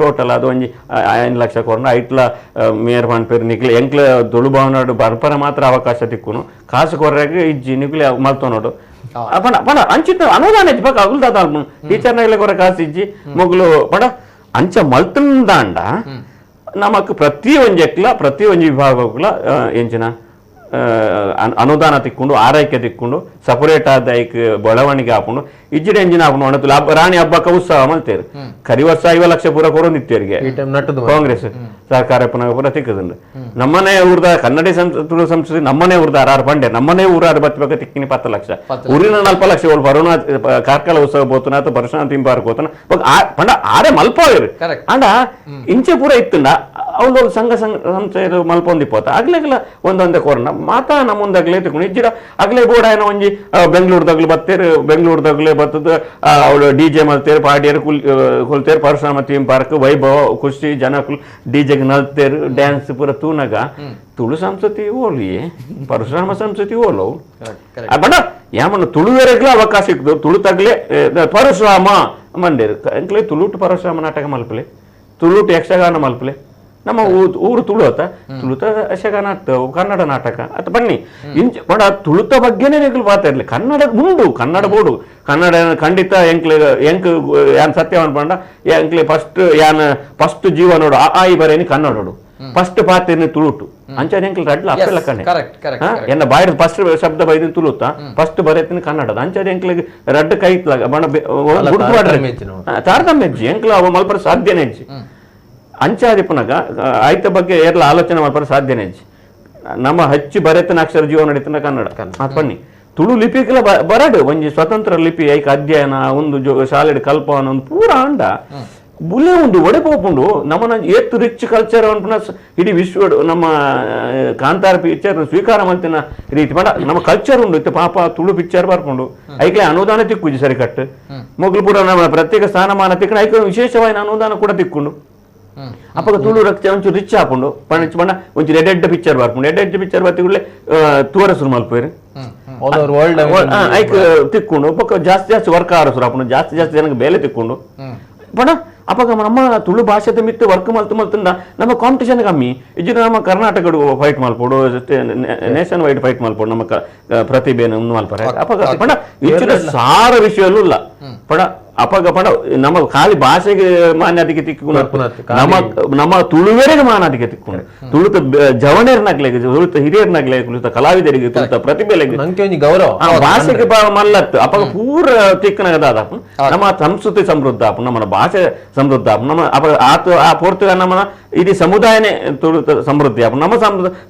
ಟೋಟಲ್ ಅದು ಒಂಜಿ 5 ಲಕ್ಷ ಕೊರನ ಐಟ್ಲ ಮೇಯರ್ ಪನ್ಪೇರು ನಿಕ್ಲೆ ಎಂಕ್ಲ ತುಳು ಭವನಾಡು ಬರ್ಪರ ಮಾತ್ರ ಅವಕಾಶ ತಿಕ್ಕುನು ಕಾಸು ಕೊರ್ರಾಗ ಇಜ್ಜಿ ನಿಕ್ಲೆ ಮಲ್ತೋನೋಡು ಪಂಡ ಪಂಡ ಅಂಚಿತ್ತ ಅನುದಾನ ಇಜ್ಜಿ ಬಕ ಅಗುಲ್ದಾದ ಟೀಚರ್ನಾಗಲೇ ಕೊರ ಕಾಸು ಇಜ್ಜಿ ಮೊಗ್ಲು ಪಂಡ ಅಂಚ ಮಲ್ತಂದಾಂಡ ನಮಕ್ ಪ್ರತಿ ಒಂಜೆಕ್ಲ ಪ್ರತಿ ಒಂಜಿ ವಿಭಾಗಕ್ಲ ಎಂಚಿನ ಅನುದಾನ ತಿಕ್ಕೊಂಡು ಆರೈಕೆ ತಿಕ್ಕೊಂಡು ಸಪರೇಟ್ ಆದ ಐಕ್ ಬೆಳವಣಿಗೆ ಆಪುಂಡು ಇಜ್ಜಿಡ ಎಂಜಿನ ಆಪುಂಡು ಅಣತು ರಾಣಿ ಹಬ್ಬಕ್ಕ ಉತ್ಸವ ಮಲ್ತೇರು ಕರಿ ವರ್ಷ 5 ಲಕ್ಷ ಪೂರ ಕೊರೊಂದಿತ್ತೇರಿಗೆ ಕಾಂಗ್ರೆಸ್ ಸರ್ಕಾರ ಪುನಃ ಪೂರ ತಿಕ್ಕದಂಡು ನಮ್ಮನೆ ಊರ್ದ ಕನ್ನಡ ತುಳು ಸಂಸ್ಕೃತಿ ನಮ್ಮನೆ ಊರ್ದ ಆರು ಪಂಡೆ ನಮ್ಮನೆ ಊರಾರು ಬತ್ತಬೇಕ ತಿಕ್ಕಿನಿ 10 ಲಕ್ಷ ಊರಿನ 4 ಲಕ್ಷ ಓಲ್ ಬರೋಣ ಕಾರ್ಕಳ ಉತ್ಸವ ಬೋತನ ಅಥವಾ ಪರಶುರಾಮ ತಿಂಬಾರ್ಕ್ ಹೋತನ ಪಂಡ ಆರೆ ಮಲ್ಪೋರು ಅಂಡ ಇಂಚೆ ಪೂರ ಇತ್ತುಂಡ ಅವಳು ಸಂಘ ಸಂಸ್ಥೆ ಮಲ್ಪೊಂದಿಪ್ಪೋತ ಆಗ್ಲೆಗ್ಲ ಒಂದೊಂದೇ ಕೊರೋನ ಮಾತಾ ನಮ್ಮೊಂದಾಗ್ಲೇ ತಿಕ್ಕೊಂಡು ಇಜ್ಜಿಡ ಅಗ್ಲೇ ಬೋಡ ಏನೋ ಒಂಜಿ ಬೆಂಗಳೂರುದಾಗ್ಲು ಬತ್ತೇರು ಬೆಂಗಳೂರುದಾಗ್ಲೇ ಬತ್ತದ ಅವಳು ಡಿಜೆ ಮಲ್ತೇರು ಪಾಡಿಯರು ಕೊಲ್ತೇರು ಪರಶುರಾಮ ಥೀಮ್ ಪಾರ್ಕ್ ವೈಭವ ಖುಷಿ ಜನಕುಲ್ ಡಿಜೆಗೆ ನಲ್ತೇರು ಡ್ಯಾನ್ಸ್ ಪೂರ ತೂನಗ ತುಳು ಸಂಸ್ಕೃತಿ ಓಲಿ ಪರಶುರಾಮ ಸಂಸ್ಕೃತಿ ಓಲವು ಬಡ ಯಾಮನ್ನು ತುಳುವೆರೆಗ್ಲೂ ಅವಕಾಶ ಸಿಕ್ತು ತುಳು ತಗ್ಲೆ ಪರಶುರಾಮ ಮಂಡೇರು ಎಂಕ್ಲೆ ತುಳುಟು ಪರಶುರಾಮ ನಾಟಕ ಮಲ್ಪಲೆ ತುಳುಟು ಯಕ್ಷಗಾನ ಮಲ್ಪಲೆ ನಮ್ಮ ಊರು ತುಳು ಆತ ತುಳುತ ಯಕ್ಷಗಾನ ಆಗ್ತವೆ ಕನ್ನಡ ನಾಟಕ ಅತ್ತ ಬನ್ನಿ ಇಂಚ ಬಡ ತುಳುತ ಬಗ್ಗೆನೇ ನೆಗ್ಲು ಇರಲಿ ಕನ್ನಡ ಉಂಡು ಕನ್ನಡ ಬೋಡು ಕನ್ನಡ ಖಂಡಿತ ಎಂಕ್ಲೆ ಎಂಕ್ ಯಾನ್ ಸತ್ಯವನ್ ಪಂಡ ಎಂಕ್ಲೆ ಫಸ್ಟ್ ಯಾನ್ ಫಸ್ಟ್ ಜೀವ ನೋಡು ಆ ಈ ಬರೇನಿ ಕನ್ನಡೋಡು ಫಸ್ಟ್ ಪಾತೇನೆ ತುಳುಟು ಅಂಚೆ ಎಂಕ್ಲೆ ರಡ್ಲ ಅಪ್ಪೆಲ್ಲ ಕಣೆ ಎನ್ನ ಬಾಯಿಡ್ ಫಸ್ಟ್ ಶಬ್ದ ಬೈದಿನ ತುಳುತ ಫಸ್ಟ್ ಬರೆತಿನ ಕನ್ನಡದ ಅಂಚೆ ಎಂಕ್ಲೆ ರಡ್ಡ ಕೈ ಬಣ ತಾರತಮ್ಯ ಹೆಜ್ಜಿ ಎಂಕ್ಲ ಅವ ಮಲ್ಪರ ಸಾಧ್ಯನೇ ಹೆಜ್ಜಿ ಅಂಚಾದಿಪ್ಪನಾಗ ಆಯ್ತ ಬಗ್ಗೆ ಏರ್ಲ ಆಲೋಚನೆ ಮಾಡ್ಬಾರ ಸಾಧ್ಯನೇ ನಮ್ಮ ಹೆಚ್ಚು ಬರೆತನ ಅಕ್ಷರ ಜೀವ ನಡೀತನ ಕನ್ನಡ ಬನ್ನಿ ತುಳು ಲಿಪಿಗೆಲ್ಲ ಬರಡು ಒಂಜಿ ಸ್ವತಂತ್ರ ಲಿಪಿ ಐಕ ಅಧ್ಯಯನ ಒಂದು ಶಾಲೆಡ್ ಕಲ್ಪನ ಒಂದು ಪೂರ ಅಂಡ ಬುಲೆ ಉಂಡು ಒಡೆ ಪೋಪುಂಡು ನಮ್ಮನ ಏತ್ ರಿಚ್ ಕಲ್ಚರ್ ಅನ್ಪುನ ಇಡೀ ವಿಶ್ವ ನಮ್ಮ ಕಾಂತಾರ ಪಿಕ್ಚರ್ ಸ್ವೀಕಾರ ಮಂತಿನ ರೀತಿ ಪಂಡ ನಮ್ಮ ಕಲ್ಚರ್ ಉಂಡು ಇತ್ತೆ ಪಾಪ ತುಳು ಪಿಕ್ಚರ್ ಬರ್ಪುಂಡು ಐಕ್ಲೆ ಅನುದಾನ ತಿಕ್ಕುಜಿ ಸರಿ ಕಟ್ಟು ಮೊಗ್ಲು ಪೂರ ನಮ್ಮ ಪ್ರತ್ಯೇಕ ಸ್ಥಾನಮಾನ ತಿಕ್ಕಣ ಐಕ್ಲೆ ವಿಶೇಷವಾದ ಅನುದಾನ ಕೂಡ ತಿಕ್ಕೊಂಡು ಅಪ್ಪಗ ತುಳು ರಕ್ತ ಒಂಚೂರು ರಿಚ್ ಆಪುಂಡು ಪಂಡ ಪಂಡ ಒಂಚೂರು ಎಡೆಡ್ ಪಿಕ್ಚರ್ ಬರ್ಪುಂಡು ಎಡೆಡ್ ಪಿಕ್ಚರ್ ಬರ್ತಿಗುಳ್ಳೆ ತೂರ ಸುರು ಮಲ್ಪೇರು all over world ಐಕ್ ತಿಕ್ಕೊಂಡು ಬೊಕ್ಕ ಜಾಸ್ತಿ ಜಾಸ್ತಿ ವರ್ಕ್ ಆರ ಸುರು ಆಪುಂಡು ಜಾಸ್ತಿ ಜಾಸ್ತಿ ಜನಕ್ಕೆ ಬೇಲೆ ತಿಕ್ಕೊಂಡು ಪಂಡ ಅಪ್ಪಗ ನಮ್ಮ ತುಳು ಭಾಷೆದ ಮಿತ್ತು ವರ್ಕ್ ಮಲ್ತು ಮಲ್ತುಂಡ ನಮ್ಮ ಕಾಂಪಿಟೇಷನ್ ಕಮ್ಮಿ ಇಜ್ಜಿ ನಮ್ಮ ಕರ್ನಾಟಕಡು ಫೈಟ್ ಮಲ್ಪೋಡು nation wide fight ಮಲ್ಪೋಡು ನಮ್ಮ ಪ್ರತಿಭೆನ ಮಲ್ಪರೆ ಅಪ್ಪಗ ಪಂಡ ಇಚ್ಚಿನ ಸಾರ ವಿಷಯಲ್ಲೂ ಇಲ್ಲ ಪಂಡ ಅಪ್ಪಗ ಪಂಡ ನಮ್ಮ ಖಾಲಿ ಭಾಷೆಗೆ ಮಾನ್ಯತೆಗೆ ತಿಕ್ಕೊಂಡು ನಮ್ಮ ನಮ್ಮ ತುಳುವೆರೆಗೆ ಮಾನಾದಿಗೆ ತಿಕ್ಕೊಂಡು ತುಳುತ ಜವಣೇರ್ನಾಗ್ಲೆ ತುಳುತ ಹಿರಿಯರ್ನಾಗ್ಲೆ ತುಳುತ ಕಲಾವಿದರಿಗೆ ತುಳುತ ಪ್ರತಿಭೆಲೆಗೆ ನಂಗೆ ಒಂಜಿ ಗೌರವ ಭಾಷೆಗೆ ಮಲ್ಲತ್ತು ಅಪ್ಪಗ ಪೂರ ತಿಕ್ಕನಗದಾದ ನಮ್ಮ ಸಂಸ್ಕೃತಿ ಸಮೃದ್ಧ ಆಪು ನಮ್ಮ ಭಾಷೆ ಸಮೃದ್ಧ ಆಪು ನಮ್ಮ ಅಪ್ಪ ಆತ ಆ ಪೋರ್ತುಗ ನಮ್ಮ ಇಡೀ ಸಮುದಾಯನೇ ತುಳುತ ಸಮೃದ್ಧಿ ಆಪು ನಮ್ಮ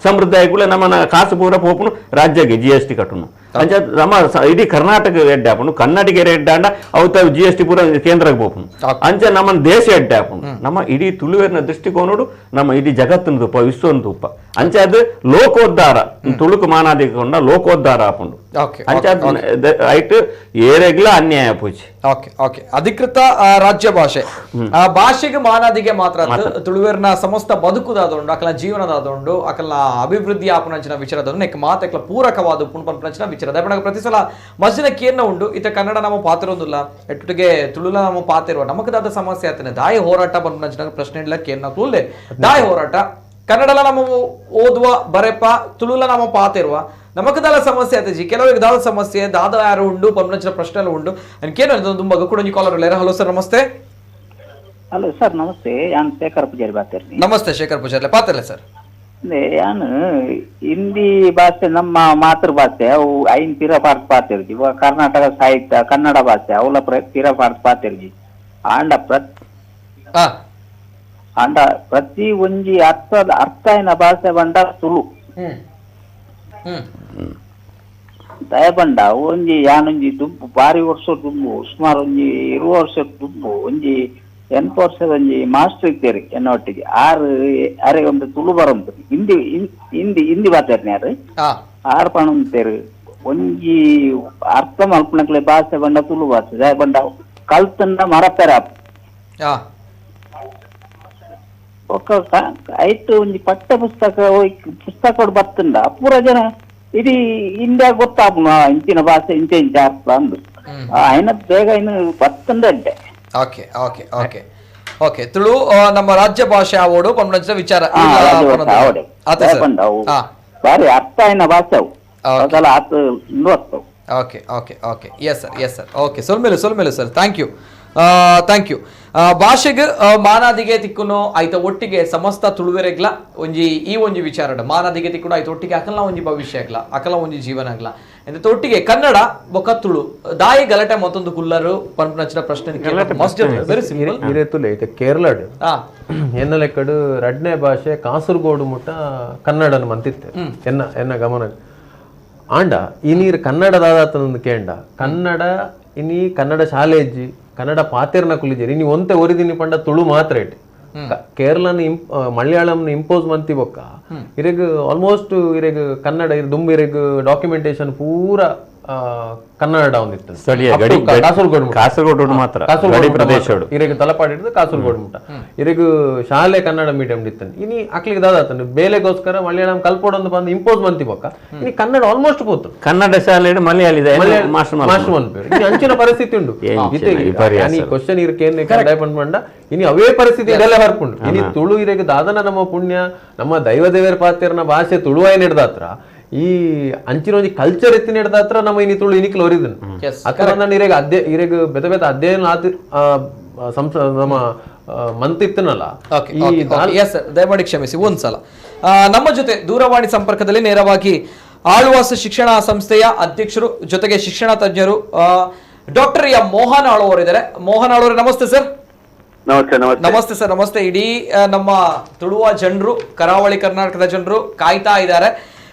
ಸಮೃದ್ಧಿ ಕೂಡ ನಮ್ಮನ ಕಾಸು ಪೂರ ಪೋಪುನು ರಾಜ್ಯಕ್ಕೆ GST ಕಟ್ಟುನು ಅಂಚ ನಮ್ಮ ಇಡೀ ಕರ್ನಾಟಕ ಎಡ್ಡೆ ಆಪುಂಡು ಕನ್ನಡಿಗರ ಎಡ್ಡೆ ಅಂಡ ಅವತ್ತ GST ಪೂರ ಕೇಂದ್ರಕ್ಕೆ ಪೋಪುನು ಅಂಚ ನಮ್ಮ ದೇಶ ಎಡ್ಡೆ ಆಪುಂಡು ನಮ್ಮ ಇಡೀ ತುಳುವೆರ್ನ ದೃಷ್ಟಿಕೋನಡು ನಮ್ಮ ಇಡೀ ಜಗತ್ತಿನ ತುಪ್ಪ ವಿಶ್ವನ ತುಪ್ಪ ಅಂಚ ಅದು ಲೋಕೋದ್ಧಾರ ತುಳುಕು ಮಾನಾದಿಕೊಂಡ ಲೋಕೋದ್ಧಾರ ಆಪುಂಡು ಅಂಚ ಐಟ್ ಏರೆಗ್ಲ ಅನ್ಯಾಯ ಪೂಜೆ. ಓಕೆ ಓಕೆ ಅಧಿಕೃತ ರಾಜ್ಯ ಭಾಷೆ ಆ ಭಾಷೆಗೆ ಮಾನಾದಿಗೆ ಮಾತ್ರ ತುಳುವೆರ್ನ ಸಮಸ್ತ ಬದುಕುದಾದುಂಡು ಅಕಲ ಜೀವನದಾದುಂಡು ಅಕಲ ಅಭಿವೃದ್ಧಿ ಆಪುನಂಚಿನ ವಿಚಾರದೊಂಡು ನೆಕ್ ಮಾತೆಕ್ಲ ಪೂರಕವಾದ ಪುಣ್ಪನ್ಪನಂಚಿನ ವಿಚಾರ ದಯಪಣಗ ಪ್ರತಿ ಸಲ ಮಸ್ಜಿನ ಕೇರ್ನ ಉಂಡು ಇತ ಕನ್ನಡ ನಮ್ಮ ಪಾತಿರೋದಿಲ್ಲ ಎಟ್ಟುಗೆ ತುಳುಲ ನಮ್ಮ ಪಾತಿರುವ ನಮಕದಾದ ಸಮಸ್ಯೆ ಆತನೆ ದಾಯಿ ಹೋರಾಟ ಪನ್ಪನಂಚಿನ ಪ್ರಶ್ನೆ ಇಲ್ಲ ಕೇರ್ನ ಕೂಲೆ ದಾಯಿ ಹೋರಾಟ ಕನ್ನಡಲ ನಮ್ಮ ಓದುವ ಬರೆಪ ತುಳುಲ ನಮ್ಮ ಪಾತಿರುವ ನಮಕದಾಲ ಸಮಸ್ಯೆ ಆತಜಿ ಕೆಲವರಿಗೆ ದಾದ ಸಮಸ್ಯೆ ದಾದ ಯಾರು ಉಂಡು ಪನ್ಪನಂಚಿನ ಪ್ರಶ್ನೆ ಎಲ್ಲ ಉಂಡು ಅನ್ಕೇನು ತುಂಬ ಕೂಡ ಕಾಲರ್ ಇಲ್ಲ. ಹಲೋ ಸರ್ ನಮಸ್ತೆ. ಹಲೋ ಸರ್ ನಮಸ್ತೆ, ಯಾನ್ ಶೇಖರ್ ಪೂಜಾರಿ ಪಾತಿರ್ನಿ. ನಮಸ್ತೆ ಶೇಖರ್ ಪೂಜಾರಿ ಪಾತಿರ್ಲೆ ಸರ್. ಯಾನ್ ಹಿಂದಿ ಭಾಷೆ ನಮ್ಮ ಮಾತೃಭಾಷೆ ಅವು ಐನ್ ಪಿರ ಪಾರ್ತ್ ಪಾತಿರ್ಜಿ, ಕರ್ನಾಟಕ ಸಾಹಿತ್ಯ ಕನ್ನಡ ಭಾಷೆ ಅವಲ ಪಿರ ಪಾರ್ತ್ ಪಾತಿರ್ಜಿ. ಆಂಡ ಆಂಡ ಪ್ರತಿ ಒಂಜಿ ಅರ್ಥ ಅರ್ಥ ಏನ ಭಾಷೆ ಬಂಡ ತುಳು ದಯಬಂಡ ಒಂಜಿ ಯಾನೊಂಜಿ ದುಂಬು ಬಾರಿ ವರ್ಷ ದುಂಬು ಸುಮಾರು ಒಂಜಿ 20 ವರ್ಷ ದುಂಬು ಒಂಜಿ 80 ವರ್ಷದ ಒಂಜಿ ಮಾಸ್ಟರ್ ಇದ್ದೇರಿ ಎನ್ನೊಟ್ಟಿಗೆ ಆರು ಅರೆ ಒಂದು ತುಳು ಬರಂತು ಹಿಂದಿ ಹಿಂದಿ ಹಿಂದಿ ಬಾತೇರ್ನಿ ಯಾರು ಆರು ಪಣಂತೇರು ಒಂಜಿ ಅರ್ಥ ಮಲ್ಪನಕ್ಲೆ ಭಾಷೆ ಬಂಡ ತುಳು ಭಾಷೆ ದಯಬಂಡ ಕಲ್ತನ್ನ ಮರಪೆರ ಒಕ್ಕ ಐತು ಒಂಜಿ ಪಠ್ಯ ಪುಸ್ತಕ ಪುಸ್ತಕ ಬತ್ತಂಡ ಪೂರ ಜನ ಇಡೀ ಇಂಡಿಯಾ ಗೊತ್ತಾಪುನ ಇಂಚಿನ ಭಾಷೆ ಇಂಚೆ ಇಂಚೆ ಅರ್ಥ ಅಂದು ಆಯ್ನ ಬೇಗ ಇನ್ನು ಬತ್ತಂಡ ಅಡ್ಡೆ. Okay okay okay okay Tulu ನಮ್ಮ ರಾಜ್ಯ ಭಾಷೆ ಆವೋಡು ಪನ್ಪನಂಚಿನ ವಿಚಾರ ಬಾರಿ ಅರ್ಥ ಆಯ್ನ ಭಾಷೆ ಅವು ಅದೆಲ್ಲ ಆತ ಇನ್ನೂ ಅರ್ಥವು. Okay okay okay yes sir yes sir okay ಸೊಲ್ಮೇಲೆ ಸೊಲ್ಮೇಲೆ sir thank you thank you. ಭಾಷೆಗೆ ಮಾನಾದಿಗೆ ತಿಕ್ಕುನು ಆಯ್ತ ಒಟ್ಟಿಗೆ ಸಮಸ್ತ ತುಳುವೆರೆಗ್ಲ ಒಂಜಿ ಈ ಒಂಜಿ ವಿಚಾರ ಮಾನಾದಿಗೆ ತಿಕ್ಕುನು ಆಯ್ತ ಒಟ್ಟಿಗೆ ಅಕಲ ಒಂಜಿ ಭವಿಷ್ಯ ಆಗ್ಲ ಅಕಲ ಒಂಜಿ ಜೀವನ ಆಗ್ಲ ಎಂತ ಒಟ್ಟಿಗೆ ಕನ್ನಡ ಬೊಕ್ಕ ತುಳು ದಾಯಿ ಗಲಾಟೆ ಮತ್ತೊಂದು ಕುಲ್ಲರು ಪನ್ಪನಂಚಿನ ಪ್ರಶ್ನೆ ವೆರಿ ಸಿಂಪಲ್. ಕೇರಳಡ್ ಎನ್ನ ಲೆಕ್ಕಡು ರಡ್ನೇ ಭಾಷೆ ಕಾಸರಗೋಡು ಮುಟ್ಟ ಕನ್ನಡನ ಮಂತಿತ್ತೆ ಎನ್ನ ಎನ್ನ ಗಮನ ಆಂಡ ಈ ನೀರು ಕನ್ನಡದಾದತನೊಂದು ಕೇಂಡ ಕನ್ನಡ ಇನಿ ಕನ್ನಡ ಶಾಲೆ ಇಜ್ಜಿ ಕನ್ನಡ ಪಾತೆರ್ನ ಕುಲಿಜೇರಿ ಇನಿ ಒಂತೆ ಒರಿದಿನಿ ಪಂಡ ತುಳು ಮಾತ್ರ ಇಟ್ಟು ಕೇರಳನ ಮಲಯಾಳಂನ ಇಂಪೋಸ್ ಮಂತಿ ಬೊಕ್ಕ ಇರೆಗ್ ಆಲ್ಮೋಸ್ಟ್ ಇರೆಗ್ ಕನ್ನಡ ಇರ್ ದುಂಬು ಇರೆಗ್ ಡಾಕ್ಯುಮೆಂಟೇಶನ್ ಪೂರ ಕನ್ನಡ ಒಂದಿತ್ತು ಕಾಸರಗೋಡು ಕಾಸರಗೋಡು ಮಾತ್ರ ಪ್ರದೇಶ ಇರೆಗ್ ತಲಪಾಡಿ ಕಾಸರಗೋಡು ಮುಟ್ಟ ಇರೆಗ್ ಶಾಲೆ ಕನ್ನಡ ಮೀಡಿಯಂ ಇತ್ತು ಇನಿ ಅಕ್ಲಿಗೆ ದಾದಾತನು ಬೇಲೆಗೋಸ್ಕರ ಮಲಯಾಳಂ ಕಲ್ಪೋಡೊಂದು ಬಂದು ಇಂಪೋಸ್ ಮಂತಿ ಬೊಕ್ಕ ಇನಿ ಕನ್ನಡ ಆಲ್ಮೋಸ್ಟ್ ಪೋತು ಕನ್ನಡ ಶಾಲೆ ಮಲಯಾಳಿ ಮಾಸ್ಟರ್ ಮನ್ಪೇರು ಇನಿ ಅಂಚಿನ ಪರಿಸ್ಥಿತಿ ಉಂಡು ಕ್ವಶನ್ ಇರಕೇನೆ ಕನ್ನಡ ಪಂಡ ಇನಿ ಅವೇ ಪರಿಸ್ಥಿತಿ ಇದೆಲ್ಲ ಬರ್ಪುಂಡು ಇನಿ ತುಳು ಇರೆಗ್ ದಾದನ ನಮ್ಮ ಪುಣ್ಯ ನಮ್ಮ ದೈವ ದೇವರ ಪಾತ್ರನ ಭಾಷೆ ತುಳುವಾಯ ಹಿಡ್ದಾತ್ರ ಈ ಅಂಚಿನ ಒಂಜಿ ಕಲ್ಚರ್ ಎತ್ತಿನ ಹಿಡ್ದಾತ್ರ ನಮ್ಮ ಇನಿ ತುಳು ಇನಿಕ್ಲ ಒರಿದನು ಅತ್ರ ನಾನು ಇರೆಗ್ ಅಧ್ಯಯ ಇರೆಗ್ ಬೆತ ಬೆತ ಅಧ್ಯಯನ ಆತ ಸಂಸ ನಮ್ಮ ಮಂತ್ ಇತ್ತನಲ್ಲ. ದಯಮಾಡಿ ಕ್ಷಮಿಸಿ ಒಂದ್ಸಲ ನಮ್ಮ ಜೊತೆ ದೂರವಾಣಿ ಸಂಪರ್ಕದಲ್ಲಿ ನೇರವಾಗಿ ಆಳ್ವಾಸ ಶಿಕ್ಷಣ ಸಂಸ್ಥೆಯ ಅಧ್ಯಕ್ಷರು ಜೊತೆಗೆ ಶಿಕ್ಷಣ ತಜ್ಞರು ಡಾಕ್ಟರ್ ಎಂ ಮೋಹನ್ ಆಳ್ ಅವರಿದ್ದಾರೆ. ಮೋಹನ್ ಆಳ್ ಅವರೇ ನಮಸ್ತೆ ಸರ್. ನಮಸ್ತೆ ನಮಸ್ತೆ ಸರ್ ನಮಸ್ತೆ. ಇಡೀ ನಮ್ಮ ತುಳುವ ಜನರು ಕರಾವಳಿ ಕರ್ನಾಟಕದ ಜನರು ಕಾಯ್ತಾ ಇದ್ದಾರೆ.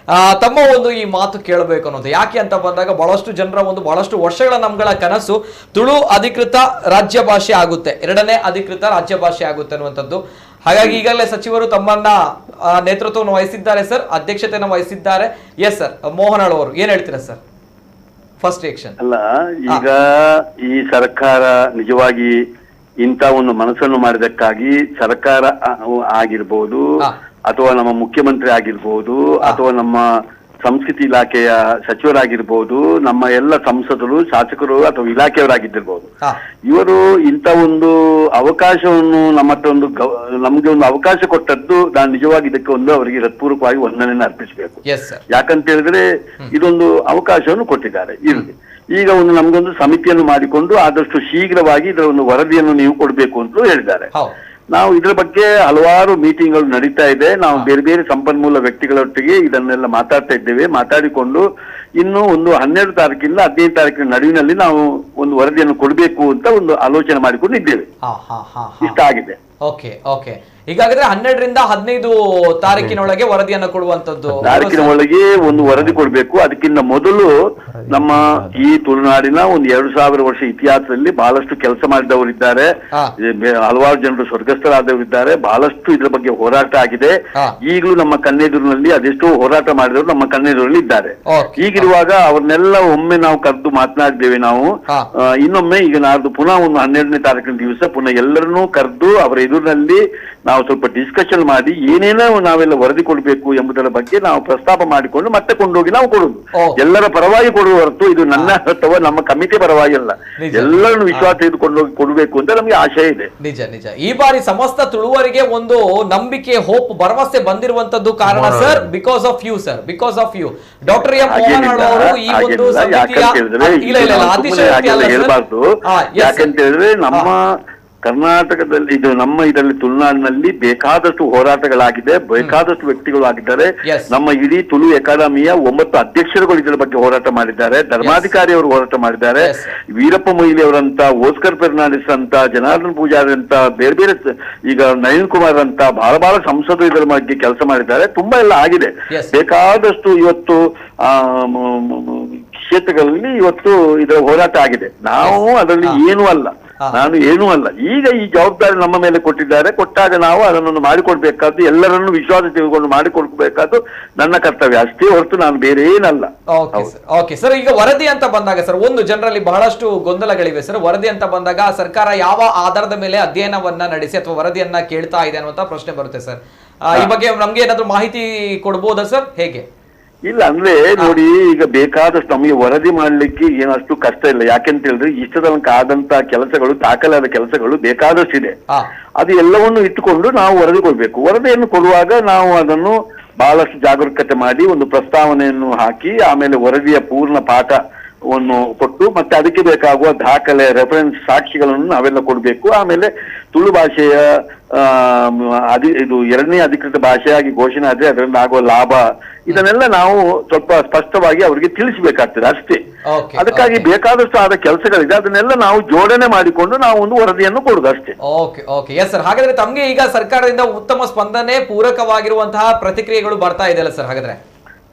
ತಮ್ಮ ಒಂದು ಈ ಮಾತು ಕೇಳಬೇಕು ಅನ್ನೋದು ಯಾಕೆ ಅಂತ ಬಂದಾಗ ಬಹಳಷ್ಟು ಜನರ ಒಂದು ಬಹಳಷ್ಟು ವರ್ಷಗಳ ನಮ್ಗಳ ಕನಸು ತುಳು ಅಧಿಕೃತ ರಾಜ್ಯ ಭಾಷೆ ಆಗುತ್ತೆ, ಎರಡನೇ ಅಧಿಕೃತ ರಾಜ್ಯ ಭಾಷೆ ಆಗುತ್ತೆ ಅನ್ನುವಂಥದ್ದು. ಹಾಗಾಗಿ ಈಗಾಗಲೇ ಸಚಿವರು ತಮ್ಮನ್ನ ನೇತೃತ್ವವನ್ನು ವಹಿಸಿದ್ದಾರೆ ಸರ್, ಅಧ್ಯಕ್ಷತೆಯನ್ನು ವಹಿಸಿದ್ದಾರೆ. ಎಸ್ ಸರ್, ಮೋಹನ್ ಆಳ್ವ ಅವರು ಏನ್ ಹೇಳ್ತೀರಾ sir, first reaction? ಅಲ್ಲ, ಈಗ ಈ ಸರ್ಕಾರ ನಿಜವಾಗಿ ಇಂಥ ಒಂದು ಮನಸ್ಸನ್ನು ಮಾಡಿದಕ್ಕಾಗಿ ಸರ್ಕಾರ ಆಗಿರ್ಬೋದು ಅಥವಾ ನಮ್ಮ ಮುಖ್ಯಮಂತ್ರಿ ಆಗಿರ್ಬೋದು ಅಥವಾ ನಮ್ಮ ಸಂಸ್ಕೃತಿ ಇಲಾಖೆಯ ಸಚಿವರಾಗಿರ್ಬೋದು, ನಮ್ಮ ಎಲ್ಲ ಸಂಸದರು, ಶಾಸಕರು ಅಥವಾ ಇಲಾಖೆಯವರಾಗಿದ್ದಿರ್ಬೋದು, ಇವರು ಇಂಥ ಒಂದು ಅವಕಾಶವನ್ನು ನಮ್ಮ ಹತ್ರ ಒಂದು ನಮ್ಗೆ ಒಂದು ಅವಕಾಶ ಕೊಟ್ಟದ್ದು ನಾನು ನಿಜವಾಗಿ ಇದಕ್ಕೆ ಒಂದು ಅವರಿಗೆ ಹೃತ್ಪೂರ್ವಕವಾಗಿ ವಂದನೆಯನ್ನು ಅರ್ಪಿಸಬೇಕು. ಯಾಕಂತ ಹೇಳಿದ್ರೆ ಇದೊಂದು ಅವಕಾಶವನ್ನು ಕೊಟ್ಟಿದ್ದಾರೆ. ಇರಲಿ, ಈಗ ಒಂದು ನಮ್ಗೊಂದು ಸಮಿತಿಯನ್ನು ಮಾಡಿಕೊಂಡು ಆದಷ್ಟು ಶೀಘ್ರವಾಗಿ ಇದರ ಒಂದು ವರದಿಯನ್ನು ನೀವು ಕೊಡಬೇಕು ಅಂತ ಹೇಳಿದ್ದಾರೆ. ನಾವು ಇದರ ಬಗ್ಗೆ ಹಲವಾರು ಮೀಟಿಂಗ್ಗಳು ನಡೀತಾ ಇದೆ. ನಾವು ಬೇರೆ ಬೇರೆ ಸಂಪನ್ಮೂಲ ವ್ಯಕ್ತಿಗಳೊಟ್ಟಿಗೆ ಇದನ್ನೆಲ್ಲ ಮಾತಾಡ್ತಾ ಇದ್ದೇವೆ. ಮಾತಾಡಿಕೊಂಡು ಇನ್ನು ಒಂದು 12 ತಾರೀಕಿಂದ 15 ತಾರೀಕಿನ ನಡುವಿನಲ್ಲಿ ನಾವು ಒಂದು ವರದಿಯನ್ನು ಕೊಡಬೇಕು ಅಂತ ಒಂದು ಆಲೋಚನೆ ಮಾಡಿಕೊಂಡು ಇದ್ದೇವೆ. ಇಷ್ಟ ಆಗಿದೆ. ಓಕೆ ಓಕೆ, ಈಗಾಗಲೇ 12 ರಿಂದ 15 ತಾರೀಕಿನೊಳಗೆ ವರದಿಯನ್ನು ಕೊಡುವಂತದ್ದು, ತಾರೀಕಿನ ಒಳಗೆ ಒಂದು ವರದಿ ಕೊಡಬೇಕು. ಅದಕ್ಕಿಂತ ಮೊದಲು ನಮ್ಮ ಈ ತುಳುನಾಡಿನ ಒಂದು 2000 ವರ್ಷ ಇತಿಹಾಸದಲ್ಲಿ ಬಹಳಷ್ಟು ಕೆಲಸ ಮಾಡಿದವರಿದ್ದಾರೆ, ಹಲವಾರು ಜನರು ಸ್ವರ್ಗಸ್ಥರಾದವರಿದ್ದಾರೆ, ಬಹಳಷ್ಟು ಇದರ ಬಗ್ಗೆ ಹೋರಾಟ ಆಗಿದೆ. ಈಗಲೂ ನಮ್ಮ ಕಣ್ಣೆದುರಿನಲ್ಲಿ ಅದೆಷ್ಟೋ ಹೋರಾಟ ಮಾಡಿದವರು ನಮ್ಮ ಕಣ್ಣೆದುರಲ್ಲಿ ಇದ್ದಾರೆ. ಈಗಿರುವಾಗ ಅವ್ರನ್ನೆಲ್ಲ ಒಮ್ಮೆ ನಾವು ಕರೆದು ಮಾತನಾಡಿದ್ದೇವೆ. ನಾವು ಇನ್ನೊಮ್ಮೆ ಈಗ ನಾಡ್ದು ಪುನಃ ಒಂದು 12ನೇ ತಾರೀಕಿನ ದಿವಸ ಪುನಃ ಎಲ್ಲರನ್ನೂ ಕರೆದು ಅವರ ಎದುರಿನಲ್ಲಿ ನಾವು ಸ್ವಲ್ಪ ಡಿಸ್ಕಷನ್ ಮಾಡಿ ಏನೇನೋ ನಾವೆಲ್ಲ ವರದಿ ಕೊಡಬೇಕು ಎಂಬುದರ ಬಗ್ಗೆ ನಾವು ಪ್ರಸ್ತಾಪ ಮಾಡಿಕೊಂಡು ಮತ್ತೆ ಕೊಂಡೋಗಿ ನಾವು ಕೊಡುವುದು. ಎಲ್ಲರ ಪರವಾಗಿ ಕೊಡುವ ಹೊರತು ಇದು ನನ್ನ ಅಥವಾ ನಮ್ಮ ಕಮಿಟಿ ಪರವಾಗಿ ಅಲ್ಲ, ಎಲ್ಲರನ್ನು ವಿಶ್ವಾಸ ತೆಗೆದುಕೊಂಡು ಹೋಗಿ ಕೊಡಬೇಕು ಅಂತ ನಮಗೆ ಆಶಯ ಇದೆ. ನಿಜ ನಿಜ. ಈ ಬಾರಿ ಸಮಸ್ತ ತುಳುವರಿಗೆ ಒಂದು ನಂಬಿಕೆ, ಹೋಪ್, ಭರವಸೆ ಬಂದಿರುವಂತದ್ದು ಕಾರಣ sir, because of you sir, because of you doctor M Mohan ಅವರು ಈ ಒಂದು ಹೇಳ್ಬಾರ್ದು. ಯಾಕಂತ ಹೇಳಿದ್ರೆ ನಮ್ಮ ಕರ್ನಾಟಕದಲ್ಲಿ ಇದು ನಮ್ಮ ಇದರಲ್ಲಿ ತುಳುನಾಡಿನಲ್ಲಿ ಬೇಕಾದಷ್ಟು ಹೋರಾಟಗಳಾಗಿದೆ, ಬೇಕಾದಷ್ಟು ವ್ಯಕ್ತಿಗಳು ಆಗಿದ್ದಾರೆ. ನಮ್ಮ ಇಡೀ ತುಳು ಅಕಾಡೆಮಿಯ 9 ಅಧ್ಯಕ್ಷರುಗಳು ಇದರ ಬಗ್ಗೆ ಹೋರಾಟ ಮಾಡಿದ್ದಾರೆ, ಧರ್ಮಾಧಿಕಾರಿ ಅವರು ಹೋರಾಟ ಮಾಡಿದ್ದಾರೆ, ವೀರಪ್ಪ ಮೊಯ್ಲಿ ಅವರಂತ, ಓಸ್ಕರ್ ಫೆರ್ನಾಂಡಿಸ್ ಅಂತ, ಜನಾರ್ದನ್ ಪೂಜಾರಿ ಅಂತ, ಬೇರೆ ಬೇರೆ ಈಗ ನಳಿನ್ ಕುಮಾರ್ ಅಂತ ಬಹಳ ಬಹಳ ಸಂಸದರು ಇದರ ಬಗ್ಗೆ ಕೆಲಸ ಮಾಡಿದ್ದಾರೆ. ತುಂಬಾ ಎಲ್ಲ ಆಗಿದೆ. ಬೇಕಾದಷ್ಟು ಇವತ್ತು ಕ್ಷೇತ್ರಗಳಲ್ಲಿ ಇವತ್ತು ಇದರ ಹೋರಾಟ ಆಗಿದೆ. ನಾವು ಅದರಲ್ಲಿ ಏನೂ ಅಲ್ಲ, ನಾನು ಏನೂ ಅಲ್ಲ. ಈಗ ಈ ಜವಾಬ್ದಾರಿ ನಮ್ಮ ಮೇಲೆ ಕೊಟ್ಟಿದ್ದಾರೆ. ಕೊಟ್ಟಾಗ ನಾವು ಅದನ್ನು ಮಾಡಿಕೊಡ್ಬೇಕಾದ್ದು, ಎಲ್ಲರನ್ನೂ ವಿಶ್ವಾಸ ತೆಗೆದುಕೊಂಡು ಮಾಡಿಕೊಡ್ಬೇಕಾದ್ದು ನನ್ನ ಕರ್ತವ್ಯ ಅಷ್ಟೇ ಹೊರತು ನಾನು ಬೇರೆ ಏನಲ್ಲ. Okay sir, okay sir. ಈಗ ವರದಿ ಅಂತ ಬಂದಾಗ ಸರ್, ಒಂದು ಜನರಲ್ಲಿ ಬಹಳಷ್ಟು ಗೊಂದಲಗಳಿವೆ ಸರ್. ವರದಿ ಅಂತ ಬಂದಾಗ ಸರ್ಕಾರ ಯಾವ ಆಧಾರದ ಮೇಲೆ ಅಧ್ಯಯನವನ್ನ ನಡೆಸಿ ಅಥವಾ ವರದಿಯನ್ನ ಕೇಳ್ತಾ ಇದೆ ಅನ್ನುವಂತ ಪ್ರಶ್ನೆ ಬರುತ್ತೆ ಸರ್. ಈ ಬಗ್ಗೆ ನಮ್ಗೆ ಏನಾದ್ರು ಮಾಹಿತಿ ಕೊಡ್ಬೋದಾ ಸರ್, ಹೇಗೆ? ಇಲ್ಲ ಅಂದ್ರೆ ನೋಡಿ, ಈಗ ಬೇಕಾದಷ್ಟು ನಮಗೆ ವರದಿ ಮಾಡ್ಲಿಕ್ಕೆ ಏನಷ್ಟು ಕಷ್ಟ ಇಲ್ಲ. ಯಾಕೆಂತ ಹೇಳಿದ್ರೆ ಇಷ್ಟ ತನಕ ಆದಂತ ಕೆಲಸಗಳು, ದಾಖಲಾದ ಕೆಲಸಗಳು ಬೇಕಾದಷ್ಟು ಇದೆ. ಅದು ಎಲ್ಲವನ್ನು ಇಟ್ಟುಕೊಂಡು ನಾವು ವರದಿ ಕೊಡ್ಬೇಕು. ವರದಿಯನ್ನು ಕೊಡುವಾಗ ನಾವು ಅದನ್ನು ಬಹಳಷ್ಟು ಜಾಗರೂಕತೆ ಮಾಡಿ ಒಂದು ಪ್ರಸ್ತಾವನೆಯನ್ನು ಹಾಕಿ, ಆಮೇಲೆ ವರದಿಯ ಪೂರ್ಣ ಪಾಠವನ್ನು ಕೊಟ್ಟು, ಮತ್ತೆ ಅದಕ್ಕೆ ಬೇಕಾಗುವ ದಾಖಲೆ, ರೆಫರೆನ್ಸ್, ಸಾಕ್ಷಿಗಳನ್ನು ನಾವೆಲ್ಲ ಕೊಡಬೇಕು. ಆಮೇಲೆ ತುಳು ಭಾಷೆಯ ಇದು ಎರಡನೇ ಅಧಿಕೃತ ಭಾಷೆಯಾಗಿ ಘೋಷಣೆ ಆದ್ರೆ ಅದರಿಂದ ಆಗುವ ಲಾಭ, ಇದನ್ನೆಲ್ಲ ನಾವು ಸ್ವಲ್ಪ ಸ್ಪಷ್ಟವಾಗಿ ಅವರಿಗೆ ತಿಳಿಸಬೇಕಾಗ್ತದೆ ಅಷ್ಟೇ. ಅದಕ್ಕಾಗಿ ಬೇಕಾದಷ್ಟು ಆದ ಕೆಲಸಗಳಿದೆ, ಅದನ್ನೆಲ್ಲ ನಾವು ಜೋಡಣೆ ಮಾಡಿಕೊಂಡು ನಾವು ಒಂದು ವರದಿಯನ್ನು ಕೊಡುದು ಅಷ್ಟೇ. Okay okay, yes sir. ಹಾಗಾದ್ರೆ ತಮಗೆ ಈಗ ಸರ್ಕಾರದಿಂದ ಉತ್ತಮ ಸ್ಪಂದನೆ, ಪೂರಕವಾಗಿರುವಂತಹ ಪ್ರತಿಕ್ರಿಯೆಗಳು ಬರ್ತಾ ಇದೆಯಲ್ಲ ಸರ್? ಹಾಗಾದ್ರೆ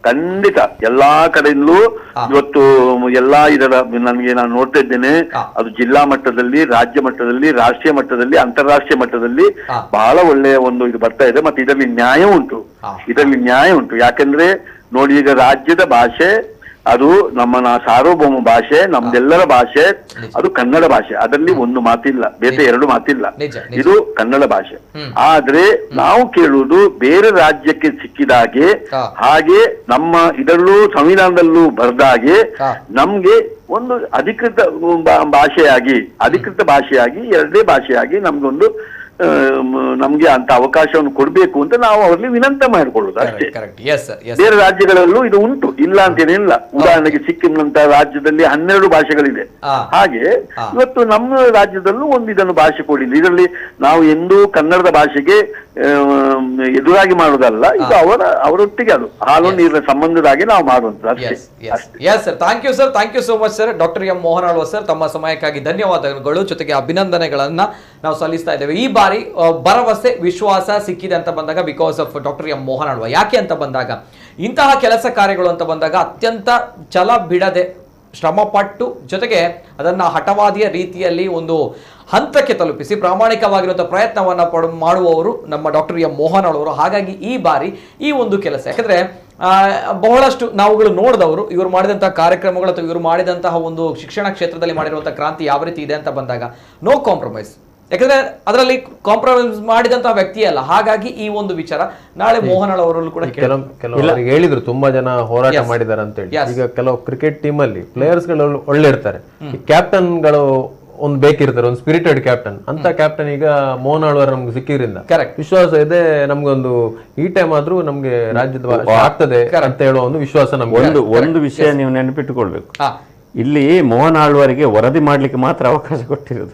ಖಂಡಿತ ಎಲ್ಲಾ ಕಡೆಯಿಂದಲೂ ಇವತ್ತು ಎಲ್ಲಾ ಇದರ ನನಗೆ ನಾನು ನೋಡ್ತಾ ಇದ್ದೇನೆ, ಅದು ಜಿಲ್ಲಾ ಮಟ್ಟದಲ್ಲಿ, ರಾಜ್ಯ ಮಟ್ಟದಲ್ಲಿ, ರಾಷ್ಟ್ರೀಯ ಮಟ್ಟದಲ್ಲಿ, ಅಂತಾರಾಷ್ಟ್ರೀಯ ಮಟ್ಟದಲ್ಲಿ ಬಹಳ ಒಳ್ಳೆಯ ಒಂದು ಇದು ಬರ್ತಾ ಇದೆ. ಮತ್ತೆ ಇದರಲ್ಲಿ ನ್ಯಾಯ ಉಂಟು, ಇದರಲ್ಲಿ ನ್ಯಾಯ ಉಂಟು. ಯಾಕಂದ್ರೆ ನೋಡಿ, ಈಗ ರಾಜ್ಯದ ಭಾಷೆ ಅದು ನಮ್ಮ ಸಾರ್ವಭೌಮ ಭಾಷೆ, ನಮ್ದೆಲ್ಲರ ಭಾಷೆ ಅದು ಕನ್ನಡ ಭಾಷೆ. ಅದರಲ್ಲಿ ಒಂದು ಮಾತಿಲ್ಲ, ಬೇರೆ ಎರಡು ಮಾತಿಲ್ಲ, ಇದು ಕನ್ನಡ ಭಾಷೆ. ಆದ್ರೆ ನಾವು ಕೇಳುವುದು ಬೇರೆ ರಾಜ್ಯಕ್ಕೆ ಸಿಕ್ಕಿದಾಗೆ ಹಾಗೆ ನಮ್ಮ ಇದರಲ್ಲೂ ಸಂವಿಧಾನದಲ್ಲೂ ಬರ್ದಾಗೆ ನಮ್ಗೆ ಒಂದು ಅಧಿಕೃತ ಭಾಷೆಯಾಗಿ, ಅಧಿಕೃತ ಭಾಷೆಯಾಗಿ, ಎರಡನೇ ಭಾಷೆಯಾಗಿ ನಮ್ಗೊಂದು ನಮ್ಗೆ ಅಂತ ಅವಕಾಶವನ್ನು ಕೊಡ್ಬೇಕು ಅಂತ ನಾವು ಅವರಲ್ಲಿ ವಿನಂತಿ ಮಾಡಿಕೊಳ್ಳುವುದು ಅಷ್ಟೇ. ಬೇರೆ ರಾಜ್ಯಗಳಲ್ಲೂ ಇದು ಉಂಟು, ಇಲ್ಲ ಅಂತೇನಿಲ್ಲ. ಉದಾಹರಣೆಗೆ ಸಿಕ್ಕಿಂನಂತ ರಾಜ್ಯದಲ್ಲಿ 12 ಭಾಷೆಗಳಿದೆ. ಹಾಗೆ ಇವತ್ತು ನಮ್ಮ ರಾಜ್ಯದಲ್ಲೂ ಒಂದು ಇದನ್ನು ಭಾಷೆ ಕೊಡಿಲ್ಲ. ಇದರಲ್ಲಿ ನಾವು ಎಂದೂ ಕನ್ನಡದ ಭಾಷೆಗೆ ಎದುರಾಗಿ ಮಾಡುವುದಲ್ಲ, ಇದು ಅವರೊಟ್ಟಿಗೆ ಅದು ಹಾಲು ನೀರಿನ ಸಂಬಂಧದಾಗಿ ನಾವು ಮಾಡುವಂತದ್ದು ಅಷ್ಟೇ. Yes sir, thank you sir, thank you so much sir. Doctor M Mohan Alva sir, ತಮ್ಮ ಸಮಯಕ್ಕಾಗಿ ಧನ್ಯವಾದಗಳು. ಜೊತೆಗೆ ಅಭಿನಂದನೆಗಳನ್ನ ನಾವು ಸಲ್ಲಿಸ್ತಾ ಇದ್ದೇವೆ. ಈ ಬಾರಿ ಭರವಸೆ, ವಿಶ್ವಾಸ ಸಿಕ್ಕಿದೆ ಅಂತ ಬಂದಾಗ because of doctor M Mohan Alva. ಯಾಕೆ ಅಂತ ಬಂದಾಗ ಇಂತಹ ಕೆಲಸ ಕಾರ್ಯಗಳು ಅಂತ ಬಂದಾಗ ಅತ್ಯಂತ ಛಲ ಬಿಡದೆ ಶ್ರಮಪಟ್ಟು ಜೊತೆಗೆ ಅದನ್ನು ಹಠವಾದಿಯ ರೀತಿಯಲ್ಲಿ ಒಂದು ಹಂತಕ್ಕೆ ತಲುಪಿಸಿ ಪ್ರಾಮಾಣಿಕವಾಗಿರುವಂಥ ಪ್ರಯತ್ನವನ್ನು ಮಾಡುವವರು ನಮ್ಮ ಡಾಕ್ಟರ್ ಎಂ ಮೋಹನ್ ಅವರು. ಹಾಗಾಗಿ ಈ ಬಾರಿ ಈ ಒಂದು ಕೆಲಸ, ಯಾಕಂದರೆ ಬಹಳಷ್ಟು ನಾವುಗಳು ನೋಡಿದವರು, ಇವರು ಮಾಡಿದಂಥ ಕಾರ್ಯಕ್ರಮಗಳು ಅಥವಾ ಇವರು ಮಾಡಿದಂತಹ ಒಂದು ಶಿಕ್ಷಣ ಕ್ಷೇತ್ರದಲ್ಲಿ ಮಾಡಿರುವಂಥ ಕ್ರಾಂತಿ ಯಾವ ರೀತಿ ಇದೆ ಅಂತ ಬಂದಾಗ ನೋ ಕಾಂಪ್ರಮೈಸ್, ಯಾಕಂದ್ರೆ ಅದರಲ್ಲಿ ಕಾಂಪ್ರಮೈಸ್ ಮಾಡಿದಂತಹ ವ್ಯಕ್ತಿ ಅಲ್ಲ. ಹಾಗಾಗಿ ಈ ಒಂದು ವಿಚಾರ ನಾಳೆ ಮೋಹನ್ ಅವರಲ್ಲೂ ಕೂಡ ಕೆಲವರು ಹೇಳಿದ್ರು, ತುಂಬಾ ಜನ ಹೋರಾಟ ಮಾಡಿದ್ದಾರೆ ಅಂತ ಹೇಳಿ. ಈಗ ಕೆಲವು ಕ್ರಿಕೆಟ್ ಟೀಮ್ ಅಲ್ಲಿ ಪ್ಲೇಯರ್ಸ್ ಗಳು ಒಳ್ಳೆ ಇರ್ತಾರೆ, ಕ್ಯಾಪ್ಟನ್ ಗಳು ಒಂದು ಬೇಕಿರ್ತಾರೆ, ಒಂದು ಸ್ಪಿರಿಟೆಡ್ ಕ್ಯಾಪ್ಟನ್ ಅಂತ. ಕ್ಯಾಪ್ಟನ್ ಈಗ ಮೋಹನ್ ಆಳ್ವಾರ್ ನಮ್ಗೆ ಸಿಕ್ಕಿದ್ರಿಂದ ವಿಶ್ವಾಸ ಇದೆ ನಮ್ಗೊಂದು, ಈ ಟೈಮ್ ಆದ್ರೂ ನಮ್ಗೆ ರಾಜ್ಯದ ಆಗ್ತದೆ ಅಂತ ಹೇಳುವ ಒಂದು ವಿಶ್ವಾಸ ನಮ್ಗೆ. ಒಂದು ಒಂದು ವಿಷಯ ನೀವು ನೆನಪಿಟ್ಟುಕೊಳ್ಬೇಕು, ಇಲ್ಲಿ ಮೋಹನ್ ಆಳ್ವಾರಿಗೆ ವರದಿ ಮಾಡ್ಲಿಕ್ಕೆ ಮಾತ್ರ ಅವಕಾಶ ಕೊಟ್ಟಿರೋದು.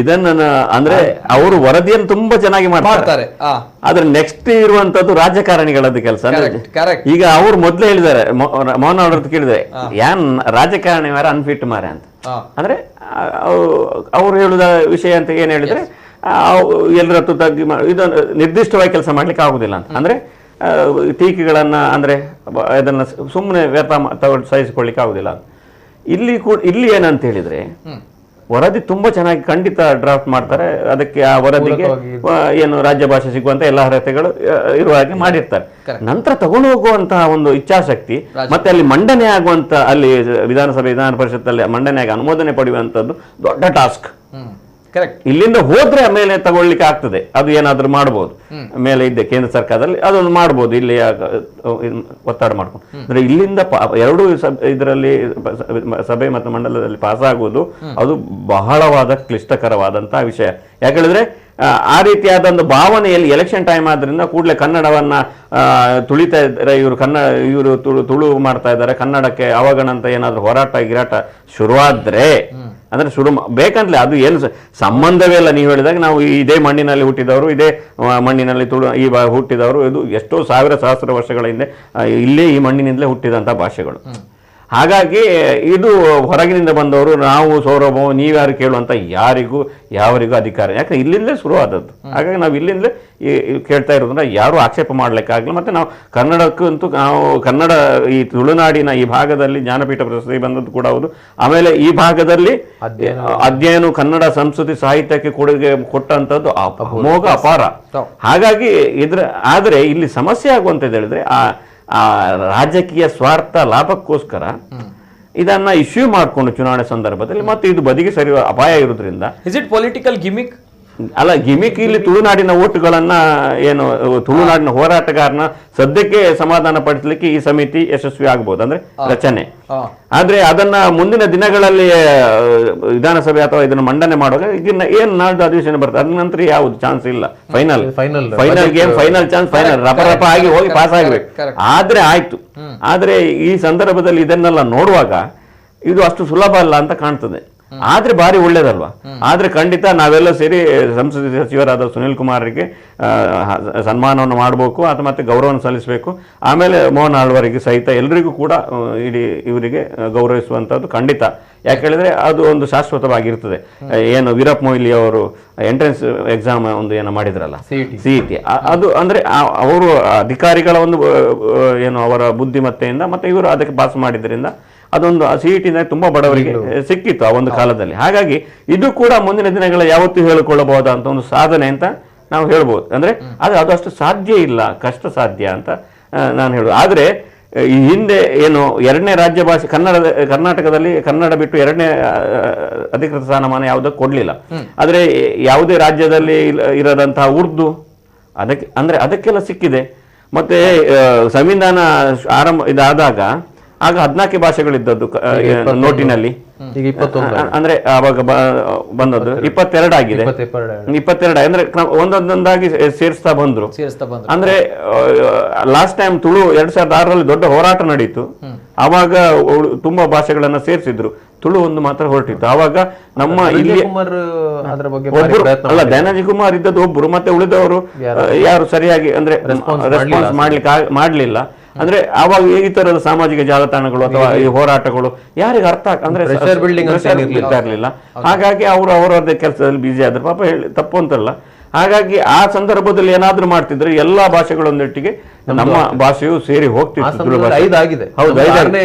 ಇದನ್ನ ಅಂದ್ರೆ ಅವರು ವರದಿಯನ್ನು ತುಂಬಾ ಚೆನ್ನಾಗಿ ಮಾಡ್ತಾರೆ, ಆದ್ರೆ ನೆಕ್ಸ್ಟ್ ಇರುವಂತದ್ದು ರಾಜಕಾರಣಿಗಳದ್ದು ಕೆಲಸ. ಈಗ ಅವ್ರು ಮೊದ್ಲೇ ಹೇಳಿದ್ದಾರೆ, ಮೋಹನ್ ಅವ್ರದ್ದು ಕೇಳಿದ್ರೆ ಯಾನ್ ರಾಜಕಾರಣಿ ಮಾರ ಅನ್ಫಿಟ್ ಮಾರೆ ಅಂತ. ಅಂದ್ರೆ ಅವ್ರು ಹೇಳುದ ವಿಷಯ ಅಂತ ಏನ್ ಹೇಳಿದ್ರೆ, ಎಲ್ಲರ ತಗ್ಗಿ ಇದನ್ನು ನಿರ್ದಿಷ್ಟವಾಗಿ ಕೆಲಸ ಮಾಡ್ಲಿಕ್ಕೆ ಆಗುದಿಲ್ಲ ಅಂತ. ಅಂದ್ರೆ ಟೀಕೆಗಳನ್ನ ಅಂದ್ರೆ ಅದನ್ನ ಸುಮ್ಮನೆ ವ್ಯರ್ಥ ತಗೊಂಡು ಸಹಿಸಿಕೊಳ್ಳಿಕ್ಕೆ ಆಗುದಿಲ್ಲ ಅಂತ. ಇಲ್ಲಿ ಕೂಡ ಇಲ್ಲಿ ಏನಂತ ಹೇಳಿದ್ರೆ, ವರದಿ ತುಂಬಾ ಚೆನ್ನಾಗಿ ಖಂಡಿತ ಡ್ರಾಫ್ಟ್ ಮಾಡ್ತಾರೆ, ಅದಕ್ಕೆ ಆ ವರದಿಗೆ ಏನು ರಾಜ್ಯ ಭಾಷೆ ಸಿಗುವಂತ ಎಲ್ಲ ಅರ್ಹತೆಗಳು ಇರುವ ಹಾಗೆ ಮಾಡಿರ್ತಾರೆ. ನಂತರ ತಗೊಂಡು ಹೋಗುವಂತಹ ಒಂದು ಇಚ್ಛಾಶಕ್ತಿ ಮತ್ತೆ ಅಲ್ಲಿ ಮಂಡನೆ ಆಗುವಂತ, ಅಲ್ಲಿ ವಿಧಾನಸಭೆ ವಿಧಾನ ಪರಿಷತ್ತಲ್ಲಿ ಮಂಡನೆ ಆಗಿ ಅನುಮೋದನೆ ಪಡೆಯುವಂತದ್ದು ದೊಡ್ಡ ಟಾಸ್ಕ್. ಇಲ್ಲಿಂದ ಹೋದ್ರೆ ಮೇಲೆ ತಗೊಳ್ಳಿಕ್ಕೆ ಆಗ್ತದೆ, ಅದು ಏನಾದ್ರೂ ಮಾಡ್ಬೋದು, ಮೇಲೆ ಇದ್ದೆ ಕೇಂದ್ರ ಸರ್ಕಾರದಲ್ಲಿ ಅದೊಂದು ಮಾಡ್ಬೋದು, ಇಲ್ಲಿ ಒತ್ತಡ ಮಾಡ್ಕೊಂಡು. ಅಂದ್ರೆ ಇಲ್ಲಿಂದ ಎರಡು ಇದರಲ್ಲಿ ಸಭೆ ಮತ್ತು ಮಂಡಲದಲ್ಲಿ ಪಾಸ್ ಆಗುವುದು ಅದು ಬಹಳವಾದ ಕ್ಲಿಷ್ಟಕರವಾದಂತಹ ವಿಷಯ. ಯಾಕೇಳಿದ್ರೆ ಆ ರೀತಿಯಾದ ಒಂದು ಭಾವನೆಯಲ್ಲಿ ಎಲೆಕ್ಷನ್ ಟೈಮ್ ಆದ್ರಿಂದ ಕೂಡಲೇ ಕನ್ನಡವನ್ನ ತುಳಿತಾ ಇದ್ದಾರೆ ಇವರು, ಇವರು ತುಳು ಮಾಡ್ತಾ ಇದ್ದಾರೆ, ಕನ್ನಡಕ್ಕೆ ಅವಗಣ ಅಂತ ಏನಾದ್ರೂ ಹೋರಾಟ ಗಿರಾಟ ಶುರುವಾದ್ರೆ, ಅಂದ್ರೆ ಶುರು ಬೇಕಂತಲೇ ಅದು ಏನು ಸಂಬಂಧವೇ ಇಲ್ಲ. ನೀವು ಹೇಳಿದಾಗ ನಾವು ಇದೇ ಮಣ್ಣಿನಲ್ಲಿ ಹುಟ್ಟಿದವರು, ಇದೇ ಮಣ್ಣಿನಲ್ಲಿ ತುಳು ಈ ಹುಟ್ಟಿದವರು, ಇದು ಎಷ್ಟೋ ಸಾವಿರ ಸಹಸ್ರ ವರ್ಷಗಳ ಹಿಂದೆ ಇಲ್ಲೇ ಈ ಮಣ್ಣಿನಿಂದಲೇ ಹುಟ್ಟಿದಂಥ ಭಾಷೆಗಳು. ಹಾಗಾಗಿ ಇದು ಹೊರಗಿನಿಂದ ಬಂದವರು ನಾವು ಸೌರಭ ನೀವ್ಯಾರು ಕೇಳುವಂಥ ಯಾರಿಗೂ ಯಾವರಿಗೂ ಅಧಿಕಾರ, ಯಾಕಂದ್ರೆ ಇಲ್ಲಿಂದಲೇ ಶುರುವಾದದ್ದು. ಹಾಗಾಗಿ ನಾವು ಇಲ್ಲಿಂದಲೇ ಕೇಳ್ತಾ ಇರೋದ್ರಿಂದ ಯಾರೂ ಆಕ್ಷೇಪ ಮಾಡಲಿಕ್ಕಾಗಲ್ಲ. ಮತ್ತು ನಾವು ಕನ್ನಡಕ್ಕಂತೂ ನಾವು ಕನ್ನಡ ಈ ತುಳುನಾಡಿನ ಈ ಭಾಗದಲ್ಲಿ ಜ್ಞಾನಪೀಠ ಪ್ರಶಸ್ತಿ ಬಂದದ್ದು ಕೂಡ ಹೌದು. ಆಮೇಲೆ ಈ ಭಾಗದಲ್ಲಿ ಅಧ್ಯಯನ ಕನ್ನಡ ಸಂಸ್ಕೃತಿ ಸಾಹಿತ್ಯಕ್ಕೆ ಕೊಡುಗೆ ಕೊಟ್ಟಂಥದ್ದು ಅಮೋಘ ಅಪಾರ. ಹಾಗಾಗಿ ಇದ್ರ ಆದರೆ ಇಲ್ಲಿ ಸಮಸ್ಯೆ ಆಗುವಂಥದ್ದು ಹೇಳಿದ್ರೆ ಆ ಆ ರಾಜಕೀಯ ಸ್ವಾರ್ಥ ಲಾಭಕ್ಕೋಸ್ಕರ ಇದನ್ನ ಇಶ್ಯೂ ಮಾಡಿಕೊಂಡು ಚುನಾವಣೆ ಸಂದರ್ಭದಲ್ಲಿ ಮತ್ತೆ ಇದು ಬದಿಗೆ ಸರಿಯುವ ಅಪಾಯ ಇರೋದ್ರಿಂದ. Is it political gimmick? ಅಲ್ಲ, ಗಿಮಿಕ್ ಇಲ್ಲಿ ತುಳುನಾಡಿನ ಓಟುಗಳನ್ನ ಏನು ತುಳುನಾಡಿನ ಹೋರಾಟಗಾರನ ಸದ್ಯಕ್ಕೆ ಸಮಾಧಾನ ಪಡಿಸಲಿಕ್ಕೆ ಈ ಸಮಿತಿ ಯಶಸ್ವಿ ಆಗ್ಬೋದು, ಅಂದ್ರೆ ರಚನೆ. ಆದ್ರೆ ಅದನ್ನ ಮುಂದಿನ ದಿನಗಳಲ್ಲಿ ವಿಧಾನಸಭೆ ಅಥವಾ ಇದನ್ನ ಮಂಡನೆ ಮಾಡುವಾಗ ಈಗ ಏನ್ ನಾಡ್ದು ಅಧಿವೇಶನ ಬರ್ತದೆ, ಅದ ನಂತರ ಯಾವುದು ಚಾನ್ಸ್ ಇಲ್ಲ. Final final final game, final chance, final ರಪ ರಪ ಆಗಿ ಹೋಗಿ ಪಾಸ್ ಆಗ್ಬೇಕು. ಆದ್ರೆ ಆಯ್ತು. ಆದ್ರೆ ಈ ಸಂದರ್ಭದಲ್ಲಿ ಇದನ್ನೆಲ್ಲ ನೋಡುವಾಗ ಇದು ಅಷ್ಟು ಸುಲಭ ಅಲ್ಲ ಅಂತ ಕಾಣ್ತದೆ. ಆದ್ರೆ ಭಾರಿ ಒಳ್ಳೇದಲ್ವಾ. ಆದ್ರೆ ಖಂಡಿತ ನಾವೆಲ್ಲ ಸೇರಿ ಸಂಸದೀಯ ಸಚಿವರಾದ ಸುನಿಲ್ ಕುಮಾರ್ಗೆ ಸನ್ಮಾನವನ್ನು ಮಾಡಬೇಕು, ಅಥವಾ ಮತ್ತೆ ಗೌರವವನ್ನು ಸಲ್ಲಿಸಬೇಕು. ಆಮೇಲೆ ಮೋಹನ್ ಆಳ್ವರಿಗೆ ಸಹಿತ ಎಲ್ರಿಗೂ ಕೂಡ ಇಡೀ ಇವರಿಗೆ ಗೌರವಿಸುವಂಥದ್ದು ಖಂಡಿತ. ಯಾಕೆ ಹೇಳಿದ್ರೆ ಅದು ಒಂದು ಶಾಶ್ವತವಾಗಿರ್ತದೆ. ಏನು ವೀರಪ್ಪ ಮೊಯ್ಲಿ ಅವರು ಎಂಟ್ರೆನ್ಸ್ ಎಕ್ಸಾಮ್ ಒಂದು ಏನೋ ಮಾಡಿದ್ರಲ್ಲ, CET, ಅದು ಅಂದ್ರೆ ಅವರು ಅಧಿಕಾರಿಗಳ ಒಂದು ಏನು ಅವರ ಬುದ್ಧಿಮತ್ತೆಯಿಂದ ಮತ್ತೆ ಇವರು ಅದಕ್ಕೆ ಪಾಸ್ ಮಾಡಿದ್ರಿಂದ ಅದೊಂದು CET ತುಂಬಾ ಬಡವರಿಗೆ ಸಿಕ್ಕಿತ್ತು ಆ ಒಂದು ಕಾಲದಲ್ಲಿ. ಹಾಗಾಗಿ ಇದು ಕೂಡ ಮುಂದಿನ ದಿನಗಳ ಯಾವತ್ತೂ ಹೇಳಿಕೊಳ್ಳಬಹುದಾದಂತ ಅಂತ ಒಂದು ಸಾಧನೆ ಅಂತ ನಾವು ಹೇಳ್ಬೋದು. ಅಂದ್ರೆ ಅದು ಅದು ಅಷ್ಟು ಸಾಧ್ಯ ಇಲ್ಲ, ಕಷ್ಟ ಸಾಧ್ಯ ಅಂತ ನಾನು ಹೇಳುದು. ಆದ್ರೆ ಈ ಹಿಂದೆ ಏನು ಎರಡನೇ ರಾಜ್ಯ ಭಾಷೆ ಕನ್ನಡ, ಕರ್ನಾಟಕದಲ್ಲಿ ಕನ್ನಡ ಬಿಟ್ಟು ಎರಡನೇ ಅಧಿಕೃತ ಸ್ಥಾನಮಾನ ಯಾವುದಕ್ಕೂ ಕೊಡ್ಲಿಲ್ಲ. ಆದ್ರೆ ಯಾವುದೇ ರಾಜ್ಯದಲ್ಲಿ ಇರದಂತಹ ಉರ್ದು ಅದಕ್ಕೆ ಅಂದ್ರೆ ಅದಕ್ಕೆಲ್ಲ ಸಿಕ್ಕಿದೆ. ಮತ್ತೆ ಸಂವಿಧಾನ ಆರಂಭ ಇದಾದಾಗ ಆಗ 14 ಭಾಷೆಗಳಿದ್ದದ್ದು ನೋಟಿನಲ್ಲಿ, ಅಂದ್ರೆ ಆವಾಗ ಬಂದದ್ದು 22 ಆಗಿದೆ. 22 ಅಂದ್ರೆ ಒಂದೊಂದೊಂದಾಗಿ ಸೇರಿಸ್ತಾ ಬಂದ್ರು. ಅಂದ್ರೆ ಲಾಸ್ಟ್ ಟೈಮ್ ತುಳು 2006ರಲ್ಲಿ ದೊಡ್ಡ ಹೋರಾಟ ನಡೀತು. ಆವಾಗ ತುಂಬಾ ಭಾಷೆಗಳನ್ನ ಸೇರಿಸಿದ್ರು, ತುಳು ಒಂದು ಮಾತ್ರ ಹೊರಟಿತ್ತು. ಆವಾಗ ನಮ್ಮ ಇಲ್ಲಿ ಅಲ್ಲ ದಯಾನಂದ ಕುಮಾರ್ ಇದ್ದದ್ದು ಒಬ್ರು, ಮತ್ತೆ ಉಳಿದವರು ಯಾರು ಸರಿಯಾಗಿ ಅಂದ್ರೆ ರೆಸ್ಪಾನ್ಸ್ ಮಾಡ್ಲಿಕ್ಕೆ ಮಾಡ್ಲಿಲ್ಲ. ಅಂದ್ರೆ ಆವಾಗ ಈ ತರದ ಸಾಮಾಜಿಕ ಜಾಲತಾಣಗಳು ಅಥವಾ ಈ ಹೋರಾಟಗಳು ಯಾರಿಗೆ ಅರ್ಥ ಅಂದ್ರೆ ಇರ್ಲಿಲ್ಲ. ಹಾಗಾಗಿ ಅವರು ಅವರದ್ದೇ ಕೆಲಸದಲ್ಲಿ ಬ್ಯುಸಿ ಆದ್ರು. ಪಾಪ ಹೇಳಿ ತಪ್ಪು ಅಂತಲ್ಲ. ಹಾಗಾಗಿ ಆ ಸಂದರ್ಭದಲ್ಲಿ ಏನಾದ್ರೂ ಮಾಡ್ತಿದ್ರೆ ಎಲ್ಲಾ ಭಾಷೆಗಳೊಂದಿಟ್ಟಿಗೆ ನಮ್ಮ ಭಾಷೆಯು ಸೇರಿ ಹೋಗ್ತಿತ್ತು.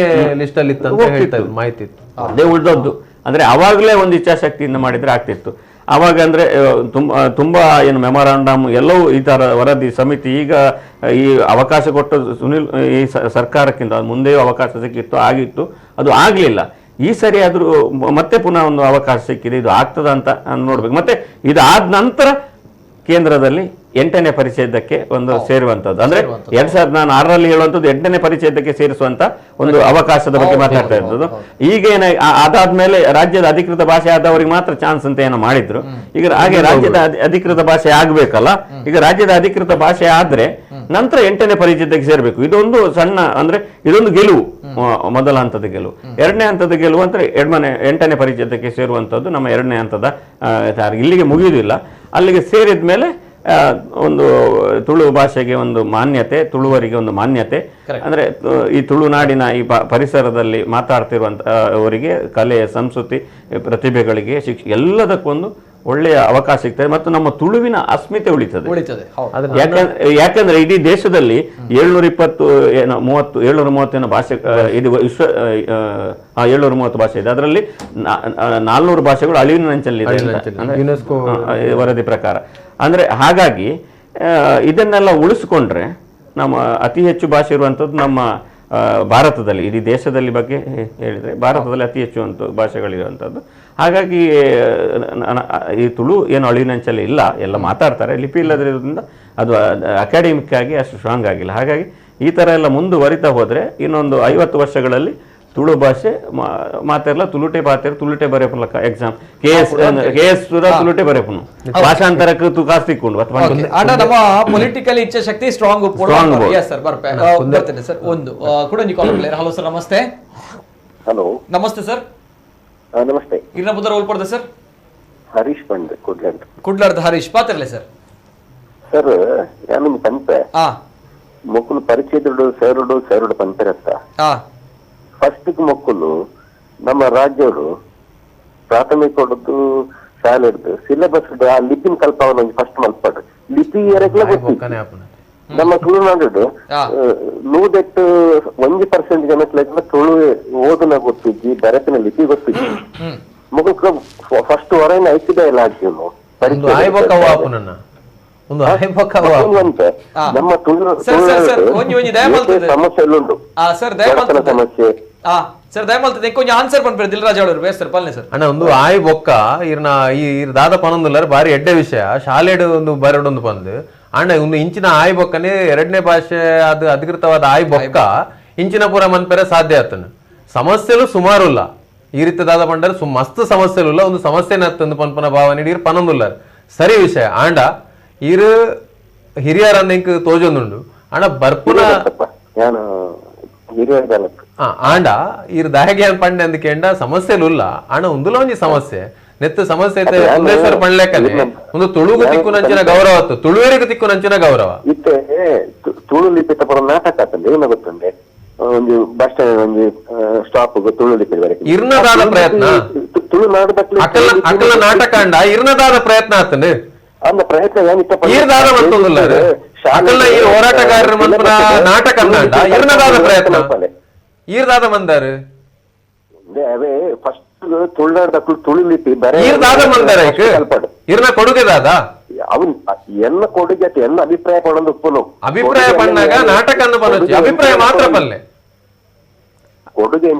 ಮಾಹಿತಿ ಅದೇ ಉಳಿದದ್ದು. ಅಂದ್ರೆ ಅವಾಗಲೇ ಒಂದು ಇಚ್ಛಾಶಕ್ತಿಯಿಂದ ಮಾಡಿದ್ರೆ ಆಗ್ತಿತ್ತು. ಆವಾಗ ಅಂದರೆ ತುಂಬ ಏನು ಮೆಮೊರಾಂಡಮ್ ಎಲ್ಲವೂ ಈ ಥರ ವರದಿ ಸಮಿತಿ ಈಗ ಈ ಅವಕಾಶ ಕೊಟ್ಟು ಸುನಿಲ್ ಈ ಸರ್ಕಾರಕ್ಕಿಂತ ಮುಂದೆಯೂ ಅವಕಾಶ ಸಿಕ್ಕಿತ್ತು, ಆಗಿತ್ತು, ಅದು ಆಗಲಿಲ್ಲ. ಈ ಸರಿ ಆದರೂ ಮತ್ತೆ ಪುನಃ ಒಂದು ಅವಕಾಶ ಸಿಕ್ಕಿದೆ, ಇದು ಆಗ್ತದ ಅಂತ ನೋಡ್ಬೇಕು. ಮತ್ತೆ ಇದಾದ ನಂತರ ಕೇಂದ್ರದಲ್ಲಿ 8ನೇ ಪರಿಚ್ಛೇದಕ್ಕೆ ಒಂದು ಸೇರುವಂಥದ್ದು, ಅಂದ್ರೆ 2006ರಲ್ಲಿ ಹೇಳುವಂಥದ್ದು 8ನೇ ಪರಿಚ್ಛೇದಕ್ಕೆ ಸೇರಿಸುವಂತ ಒಂದು ಅವಕಾಶದ ಬಗ್ಗೆ ಮಾತಾಡ್ತಾ ಇದ್ದದ್ದು. ಈಗ ಏನ ಅದಾದ್ಮೇಲೆ ರಾಜ್ಯದ ಅಧಿಕೃತ ಭಾಷೆ ಆದವರಿಗೆ ಮಾತ್ರ ಚಾನ್ಸ್ ಅಂತ ಏನೋ ಮಾಡಿದ್ರು. ಈಗ ಹಾಗೆ ರಾಜ್ಯದ ಅಧಿಕೃತ ಭಾಷೆ ಆಗ್ಬೇಕಲ್ಲ, ಈಗ ರಾಜ್ಯದ ಅಧಿಕೃತ ಭಾಷೆ ಆದ್ರೆ ನಂತರ 8ನೇ ಪರಿಚ್ಛೇದಕ್ಕೆ ಸೇರ್ಬೇಕು. ಇದೊಂದು ಸಣ್ಣ ಅಂದ್ರೆ ಇದೊಂದು ಗೆಲುವು, ಮೊದಲ ಹಂತದ ಗೆಲುವು. ಎರಡನೇ ಹಂತದ ಗೆಲುವು ಅಂದ್ರೆ 8ನೇ ಪರಿಚ್ಛೇದಕ್ಕೆ ಸೇರುವಂಥದ್ದು ನಮ್ಮ 2ನೇ ಹಂತದ. ಇಲ್ಲಿಗೆ ಮುಗಿಯುವುದಿಲ್ಲ. ಅಲ್ಲಿಗೆ ಸೇರಿದ ಮೇಲೆ ಒಂದು ತುಳು ಭಾಷೆಗೆ ಒಂದು ಮಾನ್ಯತೆ, ತುಳುವರಿಗೆ ಒಂದು ಮಾನ್ಯತೆ, ಅಂದರೆ ಈ ತುಳುನಾಡಿನ ಈ ಪರಿಸರದಲ್ಲಿ ಮಾತಾಡ್ತಿರುವಂಥ ಅವರಿಗೆ ಕಲೆ, ಸಂಸ್ಕೃತಿ, ಪ್ರತಿಭೆಗಳಿಗೆ, ಶಿಕ್ಷ ಎಲ್ಲದಕ್ಕೊಂದು ಒಳ್ಳೆಯ ಅವಕಾಶ ಸಿಗ್ತದೆ ಮತ್ತು ನಮ್ಮ ತುಳುವಿನ ಅಸ್ಮಿತೆ ಉಳಿತದೆ. ಯಾಕಂದ್ರೆ ಇಡೀ ದೇಶದಲ್ಲಿ 720 ಏನೋ 30 730 ಏನೋ ಭಾಷೆ ಇದು ವಿಶ್ವ 730 ಭಾಷೆ ಇದೆ. ಅದರಲ್ಲಿ 400 ಭಾಷೆಗಳು ಅಳಿವಿನಂಚಲ್ಲಿದೆ ಯುನೆಸ್ಕೋ ವರದಿ ಪ್ರಕಾರ. ಅಂದ್ರೆ ಹಾಗಾಗಿ ಇದನ್ನೆಲ್ಲ ಉಳಿಸ್ಕೊಂಡ್ರೆ ನಮ್ಮ ಅತಿ ಹೆಚ್ಚು ಭಾಷೆ ಇರುವಂಥದ್ದು ನಮ್ಮ ಭಾರತದಲ್ಲಿ, ಇಡೀ ದೇಶದಲ್ಲಿ ಬಗ್ಗೆ ಹೇಳಿದರೆ ಭಾರತದಲ್ಲಿ ಅತಿ ಹೆಚ್ಚು ಅಂತ ಭಾಷೆಗಳಿರುವಂಥದ್ದು. ಹಾಗಾಗಿ ಈ ತುಳು ಏನು ಅಳಿವಿನಂಚಲ್ಲಿ ಇಲ್ಲ, ಎಲ್ಲ ಮಾತಾಡ್ತಾರೆ, ಲಿಪಿ ಇಲ್ಲದ್ರಿಂದ ಅದು ಅಕಾಡೆಮಿಕ್ ಆಗಿ ಅಷ್ಟು ಸ್ಟ್ರಾಂಗ್ ಆಗಿಲ್ಲ. ಹಾಗಾಗಿ ಈ ಥರ ಎಲ್ಲ ಮುಂದುವರಿತಾ ಹೋದರೆ ಇನ್ನೊಂದು 50 ವರ್ಷಗಳಲ್ಲಿ ತುಳು ಭಾಷೆ ಮಾತಾಡಲ್ಲ, ತುಳುಟೆ ಪಾತೆರ್, ತುಳುಟೆ ಬರೆಪುನಕ exam K S K S ತುಳುಟೆ ಬರೆಪುನು ಭಾಷಾಂತರಕ್ಕೆ ಕಾಸು ತಿಕ್ಕೊಂಡು. ನಮ್ಮ ಪೊಲಿಟಿಕಲ್ ಇಚ್ಛಾಶಕ್ತಿ ಸ್ಟ್ರಾಂಗ್ ಸರ್. ಬರ್ತೇನೆ ಸರ್, ಒಂದು ಕೂಡ ಹಲೋ ಸರ್, ನಮಸ್ತೆ. ಹಲೋ, ನಮಸ್ತೆ ಸರ್. ನಮಸ್ತೆ. ಇರ್ನ ಓಲ್ಪಡ್ದೆ ಸರ್? ಹರೀಶ್ ಬಂದ್ ಕುಡ್ಲಂಡ್. ಕುಡ್ಲರ್ದ ಹರೀಶ್ ಪಾತಿರ್ಲೆ ಸರ್. ಸರ್ ಯಾಮಿನ್ ಪನ್ಪೆ ಮೊಕ್ಕಲು ಪರಿಚಯದೊಡು ಸೇರುಡು ಸೇರುಡು ಪನ್ಪೆರತ್ತ. ಫಸ್ಟ್ ಮೊಕ್ಕಲು ನಮ್ಮ ರಾಜ್ಯರು ಪ್ರಾಥಮಿಕ ಶಾಲೆ ಸಿಲೆಬಸ್ ಆ ಲಿಪಿನ ಕಲ್ಪವನ್ನ ಫಸ್ಟ್ ಮಲ್ಪಡ್ರಿ. ಲಿಪಿ ಎರಗ್ಲ ಗೊತ್ತಿಲ್ಲ ನಮ್ಮ ತುಳುನಾಡು 108 1% ಜನಕ್ಕೆ ತುಳು ಓದನ ಗೊತ್ತಿದ್ದಿ, ಬರಪಿನ ಲಿಪಿ ಗೊತ್ತಿದ್ದಿ. ಮಗು ಫಸ್ಟ್ ಹೊರಗಿನ ಐತಿದ ಇಲ್ಲ ಹಾಕಿನು ನಮ್ಮ ತುಳು ಸಮಸ್ಯೆ ಉಂಟು ಸಮಸ್ಯೆ ಸರ್. ದಯಮಾಲ್ತದೆ ಕೊಂಚ ಆನ್ಸರ್ ಪನ್ಪೆರ್ ದಿಲ್ರಾಜ್ ಅವರು ಬೇಸ್ ಸರ್ ಪಲ್ನೆ ಸರ್. ಅಣ್ಣ ಒಂದು ಆಯ್ ಬೊಕ್ಕ ಇರ್ನ ಈ ದಾದ ಪನೊಂದುಲ್ಲಾರ ಬಾರಿ ಎಡ್ಡೆ ವಿಷಯ ಶಾಲೆಡ್ ಒಂದು ಬರಡೊಂದು ಬಂದು ಅಣ್ಣ ಒಂದು ಇಂಚಿನ ಆಯ್ ಬೊಕ್ಕನೆ ಎರಡನೇ ಭಾಷೆ ಅದು ಅಧಿಕೃತವಾದ ಆಯ್ ಬೊಕ್ಕ ಇಂಚಿನ ಪೂರ ಮನ್ಪೆರೆ ಸಾಧ್ಯ ಆತನ. ಸಮಸ್ಯೆಲು ಸುಮಾರುಲ್ಲ ಈ ರೀತಿ ದಾದ ಪಂಡರೆ ಮಸ್ತ್ ಸಮಸ್ಯೆಲುಲ್ಲ, ಒಂದು ಸಮಸ್ಯೆನ ತಂದು ಪನ್ಪನ ಭಾವನೆ ಇರ್ ಪನೊಂದುಲ್ಲಾರ ಸರಿ ವಿಷಯ. ಆಂಡ ಇರು ಹಿರಿಯರ ಇಂಕ್ ತೋಜೊಂದುಂಡು ಅಣ್ಣ ಬರ್ಪುನ ಆಂಡ ಇರ್ ದಾಗೆ ಪಂಡೆ ಅಂದಕೇಂಡ ಸಮಸ್ಯೆಲುಲ್ಲ ಅಣ್ಣ ಒಂದುಲ ಒಂಜಿ ಸಮಸ್ಯೆ ನೆತ್ತ ಸಮಸ್ಯೆ ಐತೆ ಕುಂದೇಶ್ವರ ಪಂಡ್ಲೆಕ್ಕನೆ ಒಂದು ತುಳುಗು ತಿಕ್ಕುನಂಚಿನ ಗೌರವ ಆತು, ತುಳುವೇರಿಗೂ ತಿಕ್ಕುನಂಚಿನ ಗೌರವ. ಇತ್ತೆ ತುಳು ಲಿಪಿ ತಪರ ನಾಟಕ ಆತಂದೆ ಏನ ಗೊತ್ತುಂಡೆ ಒಂದು ಬಸ್ ಸ್ಟ್ಯಾಂಡ್ ಒಂಜಿ ಸ್ಟಾಪ್ ತುಳು ಲಿಪಿ ಇರ್ನದಾದ ಪ್ರಯತ್ನ ತುಳುನಾಡು ಅಕಲ ನಾಟಕ ಅಂಡ ಇರ್ನದಾದ ಪ್ರಯತ್ನ ಆತಂದೆ ಅಂದ ಪ್ರಯತ್ನ ಏನಿತ್ತ ಈರ್ದಾದ ಮತ್ತೊಂದುಲ್ಲ ಅಕಲ್ನ ಈ ಹೋರಾಟಗಾರರ ಮಂತ್ರ ನಾಟಕ ಅಂಡ ಇರ್ನದಾದ ಪ್ರಯತ್ನ ಈರ್ದಾದ ಮಂದಾರು ಅವೇ ಫಸ್ಟ್ ತುಳುನಾಡ ತುಳು ಲಿಪಿ ಬರೇ ಈರ್ದಾದ ಮಂದಾರ ಇರ್ನ ಕೊಡುಗೆದಾದ ಅವನ್ ಎಲ್ಲ ಕೊಡುಗೆ ಎಲ್ಲ ಅಭಿಪ್ರಾಯ ಪಡೊಂದು ಉಪ್ಪುನು ಅಭಿಪ್ರಾಯ ಪಣ್ಣಾಗ ನಾಟಕ ಅನ್ನು ಪನ್ನೊಚ್ಚಿ ಅಭಿಪ್ರಾಯ ಮಾತ್ರ ಪಲ್ಲೆ ಕೊಡುಗೆ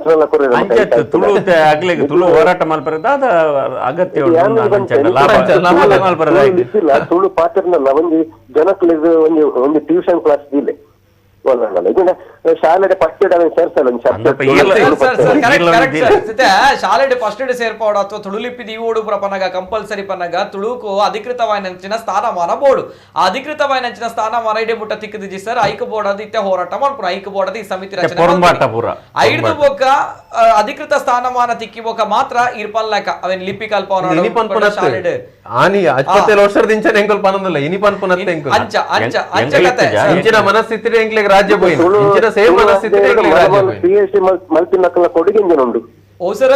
ತುಳು ಆಗ್ಲಿಕ್ಕೆ ತುಳು ಹೋರಾಟ ಮಲ್ಪರದ ಅಗತ್ಯ ತುಳು ಪಾತ್ರನಲ್ಲ ಒಂದು ಜನಕ್ಕಳಿಗೆ ಒಂದು ಒಂದು ಟ್ಯೂಷನ್ ಕ್ಲಾಸ್ ಇಲ್ಲ ಶಾಲೆ ಫಸ್ಟ್ ಶಾಲೆ ಫಸ್ಟ್ ಸೇರ್ಪಾಡು ಅಥವಾ ತುಳುಲಿಪಿ ಓಡು ಪನಗ ಕಂಪಲ್ಸರಿ ಪನಗ ತುಳುಕು ಅಧಿಕೃತವಾಯಿನಂಚಿನ ಸ್ಥಾನಮಾನ ಬೋರ್ಡು ಆ ಅಧಿಕೃತವಾಯಿನಂಚಿನ ಸ್ಥಾನಮಾನ ಇಡೇ ಮುಟ್ಟ ತಿಕ್ಕದಿಜಿ ಸರ್. ಐಕ ಬೋರ್ಡ್ ಅದು ಇತ್ತೆ ಹೋರಾಟ ಮಾಡ್ಪುರ ಐಕ ಬೋರ್ಡ್ ಈ ಸಮಿತಿ ರಚನೆ ಐದು ಬೊಕ್ಕ ಅಧಿಕೃತ ಸ್ಥಾನಮಾನ ತಿಕ್ಕಿ ಬೊಕ್ಕ ಮಾತ್ರ ಇರ್ಪಲ್ಲಾಕ ಅವೇನ್ ಲಿಪಿ ಕಲ್ಪ ಅಂಚ ಅಂಚ ಅಂಚ ಕತೆ ಇಂಚಿನ ಮನಸ್ಥಿತಿ ಎಂಕ್ಲೆಗ್ ರಾಜ್ಯ ಇಂಚಿನ ಸೇಮ್ ಮನಸ್ಥಿತಿ ಪಿಎಚ್ಡಿ ಮಲ್ತಿನಕ್ಕಲ ಕೊಡುಗೆ ಉಂಡು. ಓ ಸರ್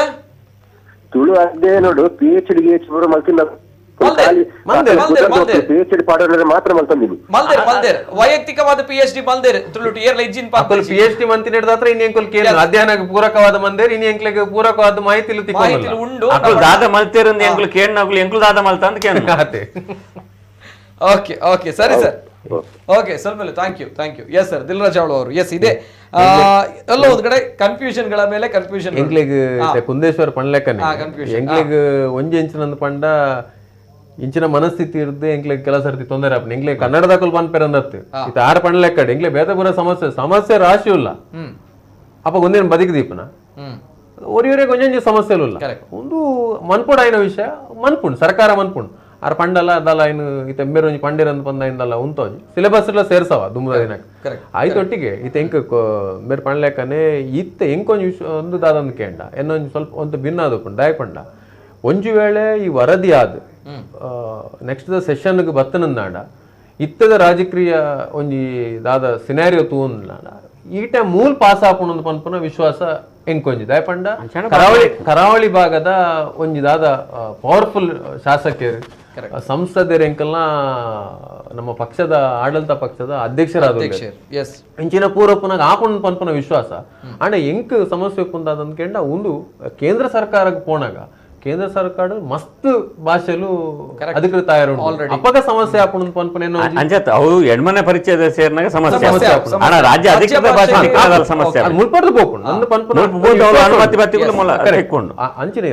ತುಳು ಅಧ್ಯಯನಡು ಪಿಎಚ್ಡಿ ಗಿಎಚ್ ಮಲ್ತಿನ PhD ಪಾಡೋದ್ರೆ ಮಾತ್ರ ಮಲ್ತಂದಿನಿ ಮಲ್ದೇರ್ ಮಲ್ದೇರ್ ವೈಯಕ್ತಿಕವಾದ ಪಿಎಚ್ಡಿ ಮಲ್ದೇರ್ ತುಳುಟು ಏರ್ಲ ಇಜ್ಜಿನ್ ಪಾಪ ಪಿಎಚ್ಡಿ ಮಂತಿ ನಡೆದಾತ್ರ ಇನ್ನು ಎಂಕುಲ್ ಕೇಂದ್ರ ಅಧ್ಯಯನಕ್ಕೆ ಪೂರಕವಾದ ಮಂದೇರ್ ಇನ್ನು ಎಂಕ್ಲೆಗ್ ಪೂರಕವಾದ ಮಾಹಿತಿ ಮಾಹಿತಿ ಉಂಡು ಅಕುಲು ದಾದ ಮಲ್ತೇರಂದು ಎಂಕುಲು ಕೇಣ್ಣಗುಲು ಎಂಕುಲು ದಾದ ಮಲ್ತ ಅಂತ ಕೇಳ. ಓಕೆ ಓಕೆ ಸರಿ ಸರ್, ಓಕೆ ಸ್ವಲ್ಪ thank you thank you. Yes sir, Dilraj Alva ಅವರು. ಎಸ್, ಇದೆ ಎಲ್ಲ ಒಂದ್ ಕಡೆ ಕನ್ಫ್ಯೂಷನ್ ಗಳ ಮೇಲೆ ಕನ್ಫ್ಯೂಷನ್. ಎಂಕ್ಲೆಗ್ ಕುಂದೇಶ್ವರ ಪಣ್ಲೆಕ್ಕನೆ ಎಂಕ್ಲೆಗ್ ಒಂಜಿ ಇಂಚಿನ ಪಂಡ ಇಂಚಿನ ಮನಸ್ಥಿತಿ ಇರ್ದೆ ಎಂಕ್ಲೆಗ್ ಕೆಲ ಸರ್ತಿ ತೊಂದರೆ ಆಪುಂಡು. ಎಂಕ್ಲೆಗ್ ಕನ್ನಡದಕುಲು ಪನ್ಪೆರಂದತ್ತು ಇತ್ತ ಆರು ಪಣ್ಲೆಕ್ಕಡೆ ಎಂಕ್ಲೆ ಬೇತೆ ಪೂರ ಸಮಸ್ಯೆ ಸಮಸ್ಯೆ ರಾಶಿ ಇಲ್ಲ. ಅಪ್ಪ ಒಂದೇನು ಬದುಕು ದೀಪನ ಒರಿಯೊರಿಗೆ ಒಂಜೊಂಜಿ ಸಮಸ್ಯೆ ಇಲ್ಲ. ಒಂದು ಮನ್ಪುಡು ಆಯ್ನ ವಿಷಯ ಮನ್ಪುಂಡು ಸರ್ಕಾರ ಮನ್ಪುಂಡು ಆರ್ ಪಂಡಲ ಅದಲ್ಲ ಇನ್ನು ಇತ್ತ ಎಂಬೇರು ಒಂಜಿ ಪಂಡಿರಂದು ಪಂದ ಇಂದಲ್ಲ ಉಂತೋಜಿ ಸಿಲೆಬಸ್ ಎಲ್ಲ ಸೇರ್ಸವ ದುಂಬದ ದಿನಕ್ಕೆ ಆಯ್ತೊಟ್ಟಿಗೆ ಇತ್ತ ಎಂಕ್ ಬೇರೆ ಪಂಡ್ಲೆಕ್ಕನೆ ಇತ್ತ ಎಂಕೊಂಜಿ ಒಂದು ದಾದಂದು ಕೇಂಡ ಎನ್ನೊಂಜಿ ಸ್ವಲ್ಪ ಒಂದು ಭಿನ್ನ ಅದು ಪಂಡ ದಾಯ ಪಂಡ ಒಂಜಿ ವೇಳೆ ಈ ವರದಿ ಆದ್ ನೆಕ್ಸ್ಟ್ the ಸೆಷನ್ಗೆ ಬತ್ತನಂದಾಂಡ ಇತ್ತದ ರಾಜಕೀಯ ಒಂಜಿ ದಾದ ಸಿನಾರಿಯೋ ತೂಂದಾಂಡ ಈ ಟೈಮ್ ಮೂಲ ಪಾಸ್ ಆಪುಂಡು ಪನ್ಪುನ ವಿಶ್ವಾಸ ಎಂಕೊಂಜಿ ದಾಯ ಪಂಡ ಕರಾವಳಿ ಕರಾವಳಿ ಭಾಗದ ಒಂಜಿ ದಾದ ಪವರ್ಫುಲ್ ಶಾಸಕರು ಸಂಸದರು ಎಂಕಲ್ನ ನಮ್ಮ ಪಕ್ಷದ ಆಡಳಿತ ಪಕ್ಷದ ಅಧ್ಯಕ್ಷರಾದ ಇಂಚಿನ ಪೂರಪ್ಪನಾಗ ಆಪುಂಡು ಪನ್ಪುನ ವಿಶ್ವಾಸ. ಅಂಡ ಎಂಕ್ ಸಮಸ್ಯೆ ಪುಂದಾದಂದ್ಕೆಂಡ ಒಂದು ಕೇಂದ್ರ ಸರ್ಕಾರಕ್ಕೆ ಪೋನಾಗ ಕೇಂದ್ರ ಸರ್ಕಾರ ಮಸ್ತ್ ಭಾಷೆಲು ಅಧಿಕೃತ ಅಪಗ ಸಮಸ್ಯೆ ಆಪುಂಡು ಪನ್ಪುನ ಅಂಚತ್ ಅವು ಎಣ್ಮನೆ ಪರಿಚಯದ ಸೇರಿನಾಗ ಸಮಸ್ಯೆ ರಾಜ್ಯ ಅಧಿಕೃತ ಭಾಷೆ ಸಮಸ್ಯೆ ಮುಲ್ಪಡ್ದು ಪೋಪುಂಡು ಅಂದು ಪನ್ಪುನ ಅನುಮತಿ ಬತ್ತಿಗಳು ಮೂಲ ತೆಕ್ಕೊಂಡು ಅಂಚಿನ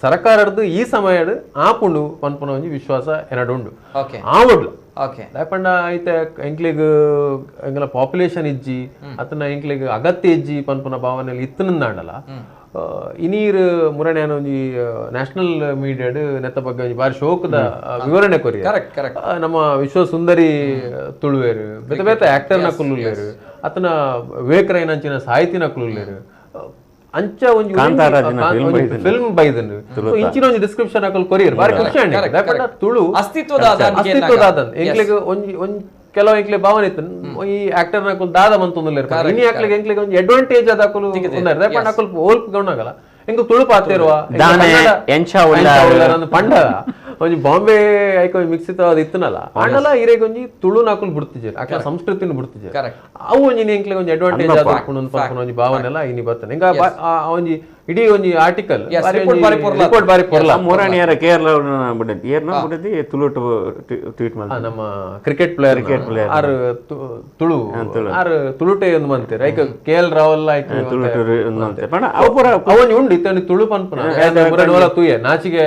ಸರ್ಕಾರದ್ದು ಈ ಸಮಯಡ್ ಆಪುಂಡು ಪನ್ಪುನ ಒಂಜಿ ವಿಶ್ವಾಸ ಎನಡು ಉಂಡು ಆವಡ್ಲ. ದಾಯಪಂಡ ಐತೆ ಎಂಕ್ಲೆಗ್ ಎಂಕಲ ಪಾಪ್ಯುಲೇಷನ್ ಇಜ್ಜಿ ಅತನ ಎಂಕ್ಲೆಗ್ ಅಗತ್ಯ ಇಜ್ಜಿ ಪನ್ಪುನ ಭಾವನೆಯಲ್ಲಿ ಇತ್ತನಂದಾಂಡಲ ಇನೀರ್ ಮುರಣೆ ಒಂಜಿ ನ್ಯಾಷನಲ್ ಮೀಡಿಯಾಡ್ ನೆತ್ತ ಬಗ್ಗೆ ಒಂಜಿ ಬಾರಿ ಶೋಕದ ವಿವರಣೆ ಕೊರಿ. ನಮ್ಮ ವಿಶ್ವ ಸುಂದರಿ ತುಳುವೇರು ಬೇತೆ ಬೇತೆ ಆಕ್ಟರ್ ನ ಕುಲ್ಲುಲ್ಲೇರು ಅತನ ವಿವೇಕ್ ರೈನಂಚಿನ ಸಾಹಿತಿನ ಕುಲ್ಲುಲ್ಲೇರು ಅಂಚ ಒಂಜಿ ಫಿಲ್ಮ್ ಬೈದನ್ ಇಂಚಿನ ಒಂಜಿ ಡಿಸ್ಕ್ರಿಪ್ಷನ್ ಹಾಕಲು ಕೊರಿಯರ್ ಬಾರಿ ಖುಷಿ ಆಂಡ್ ತುಳು ಅಸ್ತಿತ್ವದ ಅಸ್ತಿತ್ವದ ಎಂಕ್ಲೆಗ್ ಒಂಜಿ ಒಂಜಿ ಕೆಲವು ಎಂಕ್ಲೆ ಭಾವನೆ ಇತ್ತು ಈ ಆಕ್ಟರ್ ನಕುಲ್ ದಾದ ಮಂತೊಂದುಲ್ಲೇರು ಇನಿ ಆಕ್ಲೆಗ್ ಎಂಕ್ಲೆಗ್ ಒಂಜಿ ಅಡ್ವಾಂಟೇಜ್ ಅದಾಕುಲು ಉಂದಾರ್ ಅಕುಲ್ ಓಲ್ಪ್ ಗೌಣಗಲ ಎಂಕ್ ತುಳು ಪಾತೆರುವ ಪಂಡ ಒಂಜಿ ಬಾಂಬೆ ಐಕ ಮಿಕ್ಸಿತ ಅದು ಇತ್ತನಲ್ಲ ಆಂಡಲ ಇರೆಗ್ ಒಂಜಿ ತುಳು ನಾಕುಲ್ ಬಿಡ್ತಿಜೆರ್ ಅಕಲ ಸಂಸ್ಕೃತಿನ ಬಿಡ್ತಿಜೆರ್ ಅವು ಒಂಜಿ ಎಂಕ್ಲೆಗ್ ಒಂಜಿ ಅಡ್ವಾಂಟೇಜ್ ಆದ ಪನ್ಪುನ ಒಂಜಿ ಭಾವನೆ ಎಲ್ಲ ಇನಿ ಬರ್ತನೆ. ಹಿಂಗ ಒಂಜಿ ಇಡೀ ಒಂಜಿ ಆರ್ಟಿಕಲ್ ರಿಪೋರ್ಟ್ ಬಾರಿ ಪೊರ್ಲ. ಮೂರಣಿಯರ ಕೇರಳ ಬಿಡದಿ ಏರ್ನ ಬಿಡದಿ ತುಳು ಟ್ವೀಟ್ ಮಾಡ್ತಾರೆ ನಮ್ಮ ಕ್ರಿಕೆಟ್ ಪ್ಲೇಯರ್ ಆರ್ ತುಳು ಆರ್ ತುಳುಟೆ ಒಂದು ಮಂತೇರ್ ಐಕ ಕೆ ಎಲ್ ರಾಹುಲ್ ಐಕ ತುಳು ಅವು ಪೂರ ಅವೊಂಜಿ ಉಂಡು ಇತ್ತ ತುಳು ಪನ್ಪುನ ತೂಯೆ ನಾಚಿಗೆ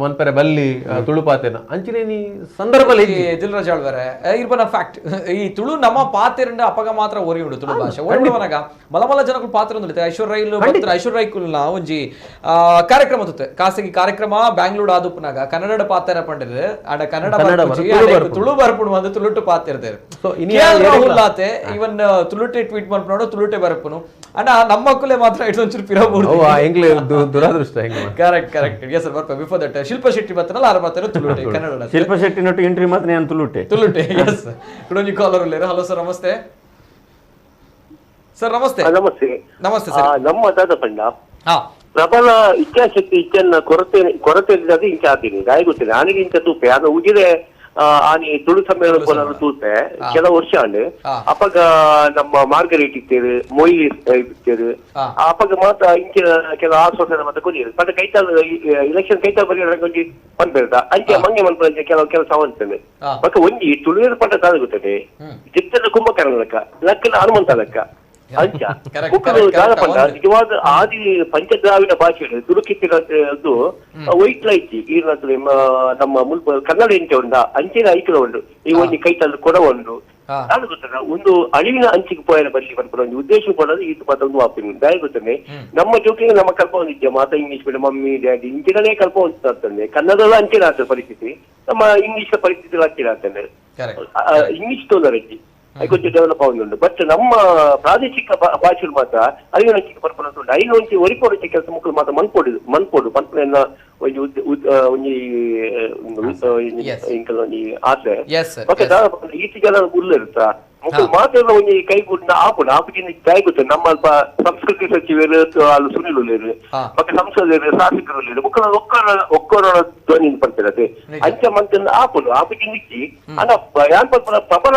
ಮನ್ಪೆರೆ ಬಲ್ಲಿ ತುಳು ಪಾತೆನ ಅಂಚಿನ ನೀ ಸಂದರ್ಭ ದಿಲ್ರಾಜ್ ಆಳ್ವರೆ ಇರ್ಬನ ಫ್ಯಾಕ್ಟ್ ಈ ತುಳು ನಮ್ಮ ಪಾತೆರಂಡ ಅಪಗ ಮಾತ್ರ ಒರಿ ಉಂಡು ತುಳು ಭಾಷೆ ಒರಿವನಗ ಮಲಮಲ ಜನಗಳು ಪಾತ್ರ ಉಂಡು. ಐಶ್ವರ್ಯ ರೈಲು ಐಶ್ವರ್ಯ ರೈಕುಲ್ನ ಒಂಜಿ ಕಾರ್ಯಕ್ರಮ ತುತ್ತೆ ಖಾಸಗಿ ಕಾರ್ಯಕ್ರಮ ಬ್ಯಾಂಗ್ಳೂರ್ ಆದುಪ್ಪನಾಗ ಕನ್ನಡ ಪಾತೆರ ಪಂಡಿರು ಆಡ ಕನ್ನಡ ತುಳು ಬರ್ಪುಡು ಬಂದು ತುಳುಟು ಪಾತೆರ್ದೇರು. ರಾಹುಲ್ ಆತೆ ಇವನ್ ತುಳುಟೆ ಟ್ವೀಟ್ ಮಾಡ್ಪುನೋಡು ತುಳುಟೆ ಬರ್ಪುನು ಅಣ್ಣ ನಮ್ಮ ಮಕ್ಕಳೇ ಮಾತ್ರ ಇಟ್ಟೊಂಚೂರು ಪಿರಬಹುದು ದುರದೃಷ್ಟ. Correct correct. Yes sir, ಬರ್ಪ ಬಿಫೋರ್ that Shilpa Shetty ಬರ್ತಾರಲ್ಲ ಆರು ಮಾತ್ರ ತುಳುಟೆ ಕನ್ನಡ. ಶಿಲ್ಪಾ ಶೆಟ್ಟಿ ನೊಟ್ಟು ಎಂಟ್ರಿ ಮಾತ್ರ ನಾನು ತುಳುಟೆ ತುಳುಟೆ. ಎಸ್, ಕುಡೊಂಜಿ ಕಾಲರ್ ಉಲ್ಲೇರು. ಹಲೋ ಸರ್, ನಮಸ್ತೆ ಸರ್. ನಮಸ್ತೆ ನಮಸ್ತೆ ನಮಸ್ತೆ ಸರ್. ನಮ್ಮ ದಾದ ಪಂಡ ಪ್ರಬಲ ಇಚ್ಛಾಶಕ್ತಿ ಇಚ್ಛನ್ನ ಕೊರತೆ ಕೊರತೆ ಇಲ್ಲದೆ ಇಂಚ ಆತೀನಿ ದಾಯ ಗೊತ್ತಿಲ್ಲ ಆನಿಗೆ ಇಂಚ ತೂಪೆ ಆಗ ಉಜಿರೆ ಆನಿ ತುಳು ಸಮ್ಮೇಳನ ತೂಪೆ ಕೆಲವು ವರ್ಷ ಆಂಡ್ ಅಪಗ ನಮ್ಮ ಮಾರ್ಗರೇಟ್ ಇತ್ತೇರು ಮೊಯ್ಲಿ ಇತ್ತೇರು ಅಪಗ ಮಾತ್ರ ಇಂಚಿನ ಕೆಲವು ಆಶ್ವಾಸನೆ ಮಾತ್ರ ಕೊರಿಯರು ಪಂಡ ಕೈತಾಲ್ ಇಲೆಕ್ಷನ್ ಕೈತಾಲ್ ಬರಿಯ ಒಂಜಿ ಪನ್ಪೆರ್ದ ಅಂಚೆ ಮಂಗೆ ಮನ್ಪಂಚೆ ಕೆಲವು ಕೆಲಸ ಅವಂತಂದೆ ಬೊಕ್ಕ ಒಂಜಿ ತುಳುವೇರು ಪಂಡ ದಾದ ಗೊತ್ತದೆ ಜಿತ್ತದ ಕುಂಭಕರ್ಣ ಲೆಕ್ಕ ಲಕ್ಕನ ಹನುಮಂತ ಲೆಕ್ಕ ಅಂಚ ದಾದ ಪಂಡ ನಿಜವಾದ ಆದಿ ಪಂಚದ್ರಾವಿಡ ಭಾಷೆ ತುಳುಕಿತ್ತಿನದ್ದು ವೈಟ್ಲ ಇಚ್ಚಿ ಈ ನಮ್ಮ ಮುಲ್ಪ ಕನ್ನಡ ಎಂಚ ಉಂಡ ಅಂಚಿನ ಐಕಲ ಉಂಡು ಈ ಒಂಜಿ ಕೈತಲ್ ಕೊಡ ಉಂಡು ದಾದ ಗೊತ್ತದ ಒಂದು ಅಳಿವಿನ ಅಂಚಿಗೆ ಪೋಯನ ಬರಲಿ ಪನ್ಪುನ ಒಂಜಿ ಉದ್ದೇಶ ಪಡೋದು ಈ ಮಾತ ಒಂದು ವಾಪಿನ ದಾಯ ಗೊತ್ತನೆ ನಮ್ಮ ಜೋಕಿಗೆ ನಮ್ಮ ಕಲ್ಪ ಒಂದಿದ್ಯ ಮಾತ English medium mummy daddy ಇಂಚಿನನೇ ಕಲ್ಪ ಒಂದಾಗ್ತದೆ ಕನ್ನಡದ ಅಂಚಿನ ಆಗ್ತದೆ ಪರಿಸ್ಥಿತಿ ನಮ್ಮ ಇಂಗ್ಲಿಷ್ ಪರಿಸ್ಥಿತಿ ಅಂಚಿನ ಆಗ್ತದೆ ಇಂಗ್ಲಿಷ್ ತೊಂದರೆ కొంచెం ಡೆವಲಪ್ ಆಗುಂಡು ಬಟ್ ನಮ್ಮ ಪ್ರಾದೇಶಿಕ ಭಾಷೆ ಮಾತ್ರ ಅಳಿವಿನ ಅಂಚಿಗೆ ಪರ್ಪನ ಉಂಟು ಐನು ಒಂಜಿ ಒರಿಪೋಡು ಕೆಲಸ ಮಕ್ಕಳು ಮಾತ್ರ ಮನ್ಪೋಡು ಮನ್ಪೋಡು ಪನ್ಪುನ ಒಂಜಿ ಒಂಜಿ ಇಂಕಲ್ ಒಂಜಿ ಆಸೆ. ಓಕೆ, ಈಚೆ ಜನ ಉಲ್ಲ ಇರುತ್ತಾ ಮುಖ ಮಾತ್ರ ಒಂಜಿ ಕೈಗೂಡಿನ ಆಪುಂಡು ಆಪುಜಿನ ದಾಯಗುತ್ತೆ ನಮ್ಮ ಅಲ್ಪ ಸಂಸ್ಕೃತಿ ಸಚಿವರು ಅಲ್ಲಿ ಸುನಿಲ್ ಉಲ್ಲೇರು ಮತ್ತೆ ಸಂಸದರು ಶಾಸಕರು ಉಲ್ಲೇರು ಮುಖ ಒಕ್ಕರ ಧ್ವನಿ ಪಡ್ತಿರತ್ತೆ ಅಂಚ ಮಂತ್ ಆಪುಂಡು ಆಪುಜಿನ ಇಚ್ಚಿ ಅಲ್ಲ ಯಾನ್ ಪನ್ಪುನ ಪ್ರಬಲ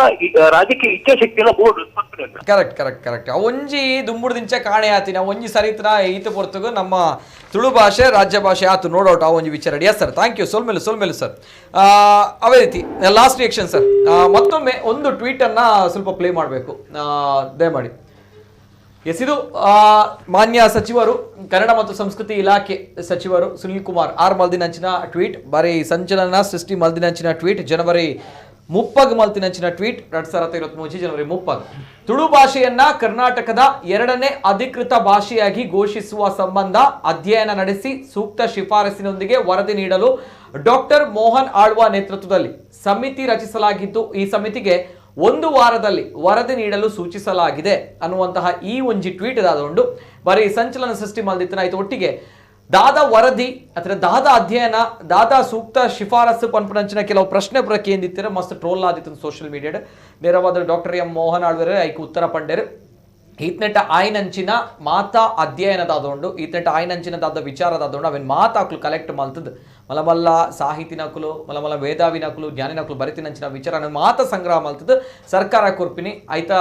ರಾಜಕೀಯ ಇಚ್ಛಾಶಕ್ತಿ ಎಲ್ಲ board. Correct correct correct. ಒಂಜಿ ದುಂಬುಡ್ದಿಂಚೆ ಕಾಣೆ ಆತಿನ ಒಂಜಿ ಸರಿತನ ಈತ ಪೊರ್ತುಗು ನಮ್ಮ ತುಳು ಭಾಷೆ ರಾಜ್ಯ ಭಾಷೆ ಆತು ನೋಡೋಟ ಆ ಒಂಜಿ ವಿಚಾರ. Yes sir, thank you. ಸೊಲ್ಮೇಲು ಸೊಲ್ಮೇಲು sir. ಅವೇ ರೀತಿ last reaction sir. ಮತ್ತೊಮ್ಮೆ ಒಂದು ಟ್ವೀಟನ್ನು ಸ್ವಲ್ಪ ಪ್ಲೇ ಮಾಡಬೇಕು, ದಯಮಾಡಿ. ಎಸ್, ಇದು ಮಾನ್ಯ ಸಚಿವರು, ಕನ್ನಡ ಮತ್ತು ಸಂಸ್ಕೃತಿ ಇಲಾಖೆ ಸಚಿವರು ಸುನಿಲ್ ಕುಮಾರ್ ಆರ್ ಮಲ್ದಿನಂಚಿನ ಟ್ವೀಟ್, ಬಾರಿ ಸಂಚಲನ ಸೃಷ್ಟಿ ಮಲ್ದಿನಂಚಿನ ಟ್ವೀಟ್, ಜನವರಿ 30 ಮಲ್ತಿನಂಚಿನ ಟ್ವೀಟ್, 2023 ಜನವರಿ 30. ತುಳು ಭಾಷೆಯನ್ನ ಕರ್ನಾಟಕದ ಎರಡನೇ ಅಧಿಕೃತ ಭಾಷೆಯಾಗಿ ಘೋಷಿಸುವ ಸಂಬಂಧ ಅಧ್ಯಯನ ನಡೆಸಿ ಸೂಕ್ತ ಶಿಫಾರಸಿನೊಂದಿಗೆ ವರದಿ ನೀಡಲು ಡಾಕ್ಟರ್ ಮೋಹನ್ ಆಳ್ವಾ ನೇತೃತ್ವದಲ್ಲಿ ಸಮಿತಿ ರಚಿಸಲಾಗಿದ್ದು, ಈ ಸಮಿತಿಗೆ ಒಂದು ವಾರದಲ್ಲಿ ವರದಿ ನೀಡಲು ಸೂಚಿಸಲಾಗಿದೆ ಅನ್ನುವಂತಹ ಈ ಒಂಜಿ ಟ್ವೀಟ್ ದಾದ ಬರೀ ಸಂಚಲನ ಸೃಷ್ಟಿ ಮಲ್ದಿತ್ತನ. ಆಯ್ತು, ಒಟ್ಟಿಗೆ ದಾದ ವರದಿ ಅಥವಾ ದಾದ ಅಧ್ಯಯನ, ದಾದ ಸೂಕ್ತ ಶಿಫಾರಸು ಪನ್ಪುನಂಚಿನ ಕೆಲವು ಪ್ರಶ್ನೆ ಪ್ರಕೇಂದಿತ್ತರ ಮಸ್ತ್ ಟ್ರೋಲ್ ಆದಿತ್ತು ಸೋಷಿಯಲ್ ಮೀಡಿಯಾಡ್. ನೇರವಾದ ಡಾಕ್ಟರ್ ಎಂ ಮೋಹನ್ ಆಳ್ವೆರೆ ಐಕ್ ಉತ್ತರ ಪಂಡೇರು. ಈತ್ನೆಟ ಆಯ್ನಂಚಿನ ಮಾತಾ ಅಧ್ಯಯನದಾದೊಂಡು, ಈತ್ನೆಟ ಆಯ್ನಂಚಿನದಾದ ವಿಚಾರದಾದೊಂಡು ಅವೇನು ಮಾತಾಕ್ಲು ಕಲೆಕ್ಟ್ ಮಲ್ತದ್ದು ಮಲಮಲ್ಲ ಸಾಹಿತಿನಕುಲು, ಮಲಮಲ್ಲ ವೇದಾವಿನಕುಲು, ಜ್ಞಾನಿನಕುಲು ಬರಿತಿನಂಚಿನ ವಿಚಾರ ಮಾತ ಸಂಗ್ರಹ ಮಲ್ತದ್ದು ಸರ್ಕಾರ ಕೊರ್ಪಿನಿ ಐತ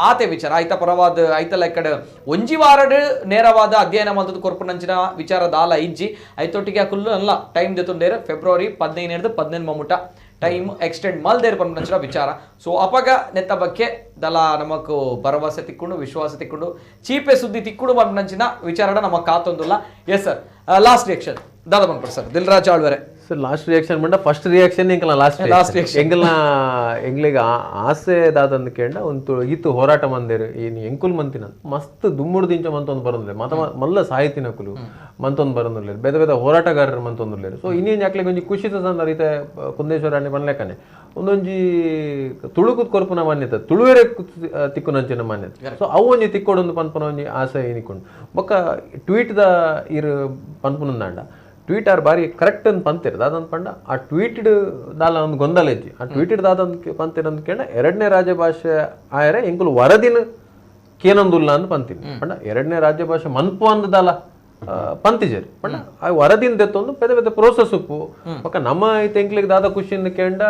ಆತೆ ವಿಚಾರ ಐತ ಪರವಾದ ಐತ ಲೆಕ್ಕಡ್ ಒಂಜಿ ವಾರಡ್ ನೇರವಾದ ಅಧ್ಯಯನ ಮಲ್ತದ್ದು ಕೊರ್ಪುನಂಚಿನ ವಿಚಾರ ದಾಲ ಇಜ್ಜಿ ಐತೊಟ್ಟಿಗೆ ಅಕುಲು ಅಲ್ಲ ಟೈಮ್ ದೆತ್ತೊಂಡೇರು ಫೆಬ್ರವರಿ 15 15 ಮಮುಟ ಟೈಮ್ ಎಕ್ಸ್ಟೆಂಡ್ ಮಲ್ದೇರು ಪನ್ಪುನಂಚಿನ ವಿಚಾರ. ಸೊ ಅಪಗ ನೆತ್ತ ಬಗ್ಗೆ ದಲ ನಮಕ್ ಭರವಸೆ ತಿಕ್ಕೊಂಡು ವಿಶ್ವಾಸ ತಿಕ್ಕೊಂಡು ಚೀಪೆ ಸುದ್ದಿ ತಿಕ್ಕೊಂಡು ಪನ್ಪುನಂಚಿನ ವಿಚಾರ ನಮಕ್ ಕಾತೊಂದುಲ್ಲ. Yes sir, last reaction ದಾದ ಪನ್ಪುರ sir Dilraj ಆಳ್ವೆರೆ. Sir last reaction ಬಂಡ ಫಸ್ಟ್ ರಿಯಾಕ್ಷನ್ ಎಂಕಲ್ನ ಲಾಸ್ಟ್ ರಿಯಾಕ್ಷನ್ ಎಂಕಲ್ನ ಎಂಗ್ಲಿಗೆ ಆಸೆ ದಾದಂದು ಕೇಂಡ ಒಂದು ಈತು ಹೋರಾಟ ಮಂದೇರು ಏನು ಎಂಕುಲ್ ಮಂತಿನ ಮಸ್ತ್ ದುಮ್ಮುಡು ದಿಂಚ ಮಂತೊಂದು ಬರೋದಿಲ್ಲ ಮತ ಮಲ್ಲ ಸಾಹಿತಿನಕುಲು ಮಂತೊಂದು ಬರೋದಿಲ್ಲ, ಬೇರೆ ಬೇರೆ ಹೋರಾಟಗಾರರು ಮಂತೊಂದುಲ್ಲೇರು. ಸೊ ಇನ್ನೇನು ಯಾಕ್ಲಿಗೆ ಒಂಜಿ ಖುಷಿತ ಸಂದ ರೀತೆ ಕುಂದೇಶ್ವರ ಅಣ್ಣೆ ಬನ್ಲೆಕ್ಕನೆ ಒಂದೊಂಜಿ ತುಳುಕುದ್ ಕೊರ್ಪುನ ಮಾನ್ಯತೆ, ತುಳುವೆರೆ ತಿಕ್ಕುನಂಚಿನ ಮಾನ್ಯತೆ. ಸೊ ಅವು ಒಂಜಿ ತಿಕ್ಕೊಡೊಂದು ಪನ್ಪುನ ಒಂಜಿ ಆಸೆ ಏನಿಕೊಂಡು ಬೊಕ್ಕ ಟ್ವೀಟ್ದ ಇರು ಪನ್ಪುನಂದಾಂಡ ಟ್ವೀಟ್ ಆರ್ ಬಾರಿ ಕರೆಕ್ಟ್ ಅಂತ ಪಂತಿರ್ ದಾದಂತ ಪಂಡ ಆ ಟ್ವೀಟ್ ದಾಲ ಒಂದು ಗೊಂದಲ ಇಜ್ಜಿ. ಆ ಟ್ವೀಟ್ ದಾದಂತ ಪಂತಿರ್ ಅಂತ ಕೇಳ ಎರಡನೇ ರಾಜ್ಯ ಭಾಷೆ ಆಯರೆ ಎಂಕುಲು ವರದಿನ ಕೇನೊಂದುಲ್ಲ ಅಂತ ಪಂತೀನಿ ಪಂಡ ಎರಡನೇ ರಾಜ್ಯ ಭಾಷೆ ಮನ್ಪು ಅಂದ ದಾಲ ಪಂತಿಜೇರಿ ಪಂಡ ಆ ವರದಿನ ದೆತ್ತೊಂದು ಪೆದ ಪೆದ ಪ್ರೋಸೆಸ್ ಉಪ್ಪು ಪಕ್ಕ ನಮ್ಮ ಐತೆ ಎಂಕ್ಲಿಗೆ ದಾದ ಖುಷಿಯಿಂದ ಕೇಂಡ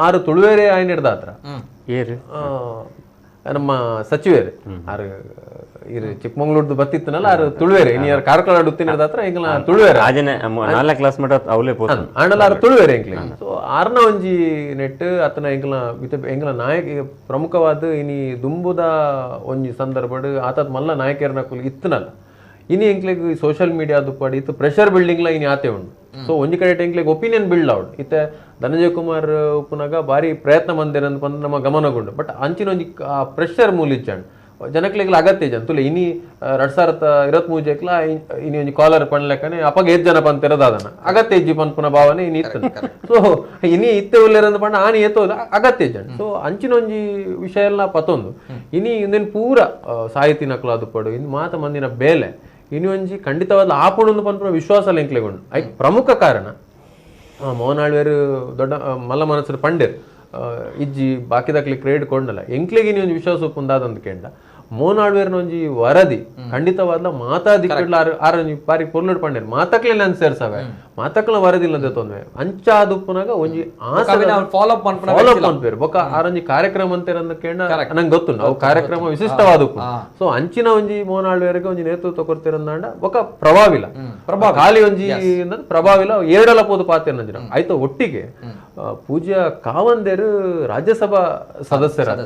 ಆರು ತುಳುವೇರೆ ಆಯ್ನಿಡ್ದಾತ್ರ ನಮ್ಮ ಸಚಿವೇರು ಆರು ಇರು ಚಿಕ್ಕಮಂಗ್ಳೂರ್ದು ಬತ್ತಿತ್ತನಲ್ಲ ಆರು ತುಳುವೇರೆ ಇನ್ನು ಯಾರು ಕಾರ್ಕಳ ಉತ್ತಿನದಾತ್ರ ಎಂಕಲ್ನ ತುಳುವೇರೆ ನಾಲ್ಕು ಕ್ಲಾಸ್ ಮಟ್ಟ ಅವಲೇ ಆಂಡಲ ಆರು ತುಳುವೇರೆ ಎಂಕ್ಲೆ. ಸೊ ಆರ್ನ ಒಂಜಿ ನೆಟ್ ಅತನ ಎಂಕಲ್ನ ಎಂಕಲ್ನ ನಾಯಕ ಪ್ರಮುಖವಾದ ಇನಿ ದುಂಬುದ ಒಂಜಿ ಸಂದರ್ಭಡ್ ಆತತ್ ಮಲ್ಲ ನಾಯಕರನ ಕುಲ್ ಇತ್ತನಲ್ಲ ಇನಿ ಎಂಕ್ಲೆಗ್ ಸೋಷಿಯಲ್ ಮೀಡಿಯಾ ದುಪ್ಪಾಡಿ ಇತ್ತು ಪ್ರೆಷರ್ ಬಿಲ್ಡಿಂಗ್ಲ ಇನಿ ಆತೆ ಉಂಡು. ಸೊ ಒಂಜಿ ಕಡೆ ಎಂಕ್ಲೆಗ್ ಒಪಿನಿಯನ್ ಬಿಲ್ಡ್ ಆವಡ್ ಇತ್ತೆ ಧನಂಜಯ ಕುಮಾರ್ ಉಪ್ಪುನಾಗ ಭಾರಿ ಪ್ರಯತ್ನ ಮಂದಿರ ಪಂದ್ ನಮ್ಮ ಗಮನಗೊಂಡು ಬಟ್ ಅಂಚಿನ ಒಂಜಿ ಪ್ರೆಷರ್ ಮೂಲಿಜ್ಜಾಂಡ್ ಜನಕ್ಲೆಗ್ಲ ಅಗತ್ಯ ಜನ ತುಲೆ ಇನಿ 2023 ಇನಿ ಒಂಜಿ ಕಾಲರ್ ಪಣ್ಲೆಕ್ಕನೆ ಅಪಗ ಏತ್ ಜನ ಪಂತಿರದಾದನ ಅಗತ್ಯ ಇಜ್ಜಿ ಪನ್ಪುನ ಭಾವನೆ ಇನಿ ಇತ್ತು. ಸೊ ಇನಿ ಇತ್ತೆ ಉಲ್ಲೇರಂದು ಪಂಡ ಆನಿ ಏತೋ ಅಗತ್ಯ ಜನ. ಸೊ ಅಂಚಿನ ಒಂಜಿ ವಿಷಯ ಎಲ್ಲ ಪತೊಂದು ಇನಿ ಇಂದೇನು ಪೂರ ಸಾಹಿತಿ ನಕಲು ಅದು ಪಡು ಇನ್ನು ಮಾತ ಮಂದಿನ ಬೇಲೆ ಇನಿ ಒಂಜಿ ಖಂಡಿತವಾದ ಆಪುಣೊಂದು ಪನ್ಪುನ ವಿಶ್ವಾಸ ಎಂಕ್ಲೆಗೊಂಡು ಐಕ್ ಪ್ರಮುಖ ಕಾರಣ ಮೋಹನ್ ಆಳ್ವೇರು ದೊಡ್ಡ ಮಲ್ಲ ಮನಸ್ಸು ಪಂಡೇರ್ ಇಜ್ಜಿ ಬಾಕಿದಾಕ್ಲಿ ಕ್ರೆಡಿಟ್ ಕೊಂಡಲ್ಲ ಎಂಕ್ಲೆಗೆ ಇನಿ ಒಂಜಿ ವಿಶ್ವಾಸ ಉಪ್ಪುಂದಾದಂದು ಕೇಂಡ ಮೋಹನ್ ಆಳ್ವೇರ್ನ ಒಂಜಿ ವರದಿ ಖಂಡಿತವಾದ ಮಾತಾ ದಿಕ್ಕಡ್ಲ ಆರು ಒಂಜಿ ಬಾರಿ ಪೊರ್ಲುಡ್ ಪಂಡೇರ್ ಮಾತಕ್ಲೆ ನನ್ ಸೇರ್ಸವೆ ಮಾತಕ್ಲ ವರದಿ ಇಲ್ಲ ತೊಂದ್ರೆ ಅಂಚಾದುಪ್ಪುನಾಗ ಒಂಜಿ ಆಸೆ ಫಾಲೋ ಅಪ್ ಪನ್ಪೇರು ಬೊಕ್ಕ ಆರೊಂಜಿ ಕಾರ್ಯಕ್ರಮ ಅಂತೀರಂದು ಕೇಂಡ ನಂಗೆ ಗೊತ್ತು ಅವು ಕಾರ್ಯಕ್ರಮ ವಿಶಿಷ್ಟವಾದ. ಸೊ ಅಂಚಿನ ಒಂಜಿ ಮೋಹನ್ ಆಳ್ವೇರ್ಗೆ ಒಂಜಿ ನೇತೃತ್ವ ಕೊಡ್ತಿರಂದಾಂಡ ಬೊಕ್ಕ ಪ್ರಭಾವಿಲ್ಲ ಖಾಲಿ ಒಂಜಿ ಪ್ರಭಾವಿಲ್ಲ ಎರಡಲ ಪೋದು ಪಾತಿರಂಜಿನ ಆಯ್ತು. ಒಟ್ಟಿಗೆ ಪೂಜ್ಯ ಕಾವಂದೇರು ರಾಜ್ಯಸಭಾ ಸದಸ್ಯರ.